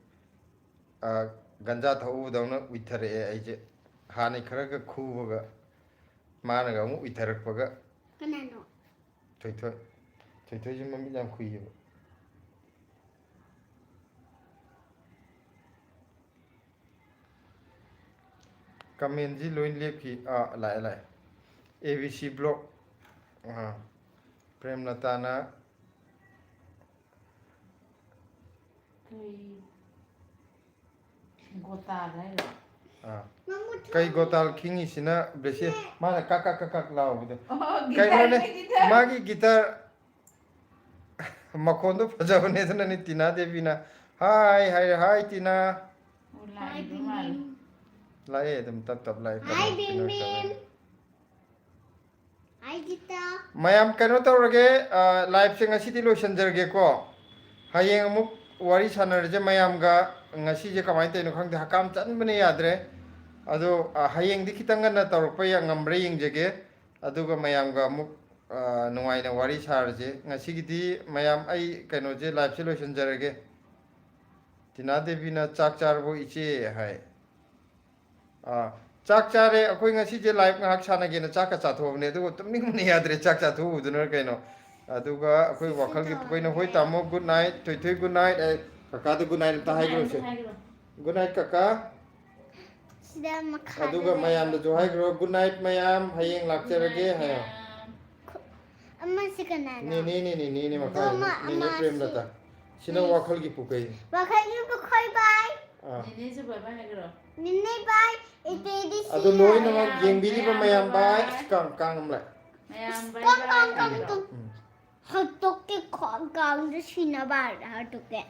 ꯑ, ꯒꯟꯖꯥ ꯊꯛꯎꯕꯗꯧꯅ ꯎꯏꯊꯔꯛꯑꯦ ꯑꯩꯁꯦ꯫ ꯍꯥꯟꯅꯩ ꯈꯔꯒ ꯈꯨꯕꯒ ꯃꯥꯅꯒ ꯑꯃꯨꯛ ꯎꯏꯊꯔꯛꯄꯒ꯫ ꯀꯅꯥꯅꯣ? ꯊꯣꯏꯊꯣꯏ꯫ ꯊꯣꯏꯊꯣꯏꯁꯦ ꯃꯃꯤꯠ ꯌꯥꯝ ꯈꯨꯏꯌꯦꯕ꯫ Commentꯁꯤ ꯂꯣꯏ ꯂꯦꯞꯈꯤ꯫ ꯑꯥ, ꯂꯥꯛꯑꯦ, ꯂꯥꯛꯑꯦ꯫ A B C Vlog꯫ ꯑꯥ, ꯄ꯭ꯔꯦꯝꯂꯇꯥꯅ꯫ ꯀꯩ ꯒꯣꯇꯥꯜ ꯍꯥꯏꯔꯣ? ꯑꯥ꯫ ꯀꯩ ꯒꯣꯇꯥꯜ ꯈꯤꯡꯉꯤꯁꯤꯅ ꯕ꯭ꯂꯦꯁꯤ? ꯃꯥꯅ ꯀꯛ ꯀꯛ ꯀꯛ ꯀꯛ ꯂꯥꯎꯕꯗꯣ꯫ ꯑꯣ, ꯀꯩꯅꯣꯅꯦ, ꯒꯤꯇꯥꯔꯅꯦ, ꯒꯤꯇꯥꯔ꯫ ꯃꯥꯒꯤ ꯒꯤꯇꯥꯔ ꯃꯈꯣꯟꯗꯣ ꯐꯖꯕꯅꯦ, ꯑꯗꯨꯅꯅꯦ ꯇꯤꯅꯥ ꯗꯦꯕꯤꯅ ꯍꯥꯏ ꯍꯥꯏꯔꯦ꯫ ꯍꯥꯏ ꯇꯤꯅꯥ꯫ ꯑꯣ, ꯂꯥꯛꯏꯕ ꯃꯥꯜꯂꯦ꯫ ꯂꯥꯛꯑꯦ, ꯑꯗꯨꯝ ꯇꯞ ꯇꯞ ꯂꯥꯛꯑꯦ, ꯍꯥꯏ ꯀꯩꯅꯣ, ꯀꯩꯅꯣ ꯕꯤꯝꯕꯤꯝ꯫ ꯇꯧꯔꯦ꯫ ꯍꯥꯏ ꯒꯤꯇꯥ꯫ ꯃꯌꯥꯝ ꯀꯩꯅꯣ ꯇꯧꯔꯒꯦ, ꯑ, liveꯁꯦ ꯉꯁꯤꯗꯤ ꯂꯣꯏꯁꯤꯟꯖꯔꯒꯦꯀꯣ꯫ ꯍꯌꯦꯡ ꯑꯃꯨꯛ ꯋꯥꯔꯤ ꯁꯥꯟꯅꯔꯁꯦ ꯃꯌꯥꯝꯒ꯫ ꯉꯁꯤꯁꯦ ꯀꯃꯥꯏꯅ ꯇꯧꯔꯤꯅꯣ ꯈꯪꯗꯦ, ꯍꯀꯥꯝ ꯆꯟꯕꯅ ꯌꯥꯗ꯭ꯔꯦ꯫ ꯑꯗꯣ, ꯑ, ꯍꯌꯦꯡꯗꯤ ꯈꯤꯇꯪ ꯉꯟꯅ ꯇꯧꯔꯛꯄ ꯌꯥ-, ꯉꯝꯕ꯭ꯔꯥ ꯌꯦꯡꯖꯒꯦ꯫ ꯑꯗꯨꯒ ꯃꯌꯥꯝꯒ ꯑꯃꯨꯛ, ꯑ, ꯅꯨꯡꯉꯥꯏꯅ ꯋꯥꯔꯤ ꯁꯥꯔꯁꯦ꯫ ꯉꯁꯤꯒꯤꯗꯤ ꯃꯌꯥꯝ, ꯑꯩ ꯀꯩꯅꯣꯁꯦ, live ꯁꯦ ꯂꯣꯏꯁꯤꯟꯖꯔꯒꯦ꯫ ꯇꯤꯅꯥ ꯗꯦꯕꯤꯅ, "ꯆꯥꯛ ꯆꯥꯔꯕꯣ ꯏꯆꯦ?" ꯍꯥꯏ꯫ ꯑꯥ, ꯆꯥꯛ ꯆꯥꯔꯦ꯫ ꯑꯩꯈꯣꯏ ꯉꯁꯤꯁꯦ live ꯉꯥꯏꯍꯥꯛ ꯁꯥꯟꯅꯒꯦꯅ ꯆꯥꯛꯀ ꯆꯥꯊꯣꯛꯑꯕꯅꯦ, ꯑꯗꯨꯒ ꯇꯨꯝꯅꯤꯡꯕꯅ ꯌꯥꯗ꯭ꯔꯦ, ꯆꯥꯛ ꯆꯥꯊꯣꯛꯎꯕꯗꯨꯅ ꯀꯩꯅꯣ꯫ ꯑꯗꯨꯒ ꯑꯩꯈꯣꯏ ꯋꯥꯈꯜꯒꯤ ꯄꯨꯀꯩꯅ, "ꯍꯣꯏ ꯇꯥꯃꯣ, good night", ꯊꯣꯏꯊꯣꯏ, "Good night", ꯑꯩ ꯀꯀꯥꯗ good night ꯑꯝꯇ ꯍꯥꯏꯈ꯭ꯔꯣꯁꯦ꯫ Good night, ꯀꯀꯥ꯫ ꯁꯤꯗ ꯃꯈꯥꯗ ꯑꯗꯨꯒ ꯂꯩꯕ꯫ ꯃꯌꯥꯝꯗꯁꯨ ꯍꯥꯏꯈ꯭ꯔꯣ, "Good night ꯃꯌꯥꯝ, ꯍꯌꯦꯡ ꯂꯥꯛꯆꯔꯒꯦ" ꯍꯥꯏꯌꯣ꯫ ꯈꯨ-, ꯑꯃꯁꯤ ꯀꯅꯥꯅꯣ? ꯅꯦꯅꯦ, ꯅꯦꯅꯦ, ꯅꯦꯅꯦ ꯃꯈꯥ, ꯑꯗꯣ ꯑꯃ-, ꯅꯦꯅꯦ ꯑꯃꯁꯤ꯫ ꯄ꯭ꯔꯦꯝꯂꯇꯥ꯫ ꯁꯤꯅ ꯃꯌꯥꯝ꯫ ꯋꯥꯈꯜꯒꯤ ꯄꯨꯀꯩꯅꯤ꯫ ꯋꯥꯈꯜꯒꯤ ꯄꯨꯈꯣꯏ ꯕꯥꯏ꯫ ꯑꯥ꯫ ꯅꯦꯅꯦꯁꯨ bye bye ꯍꯥꯏꯈ꯭ꯔꯣ꯫ ꯅꯦꯅꯦ ꯕꯥꯏ, ꯏꯇꯦꯗꯤ ꯁꯤ ꯑꯗꯣ ꯂꯣꯏꯅꯃꯛ ꯌꯦꯡꯕꯤꯔꯤꯕ ꯃꯌꯥꯝ ꯃꯌꯥꯝ ꯕꯥꯏ꯫ ꯕꯥꯏ꯫ ꯑꯁ, ꯀꯥꯡ, ꯀꯥꯡ ꯑꯃ ꯂꯥꯛꯑꯦ꯫ ꯃꯌꯥꯝ ꯕꯥꯏ ꯀꯥꯡ, ꯕꯥꯏ ꯀꯥꯡ, ꯀꯥꯡ, ꯍꯥꯏꯈ꯭ꯔꯣ꯫ ꯀꯥꯡ꯫ ꯎꯝ꯫ ꯍꯥꯠꯇꯣꯛꯀꯦ, ꯀꯥꯡ, ꯀꯥꯡꯗ ꯁꯤꯅꯕ ꯍꯥꯠꯇꯣꯛꯀꯦ꯫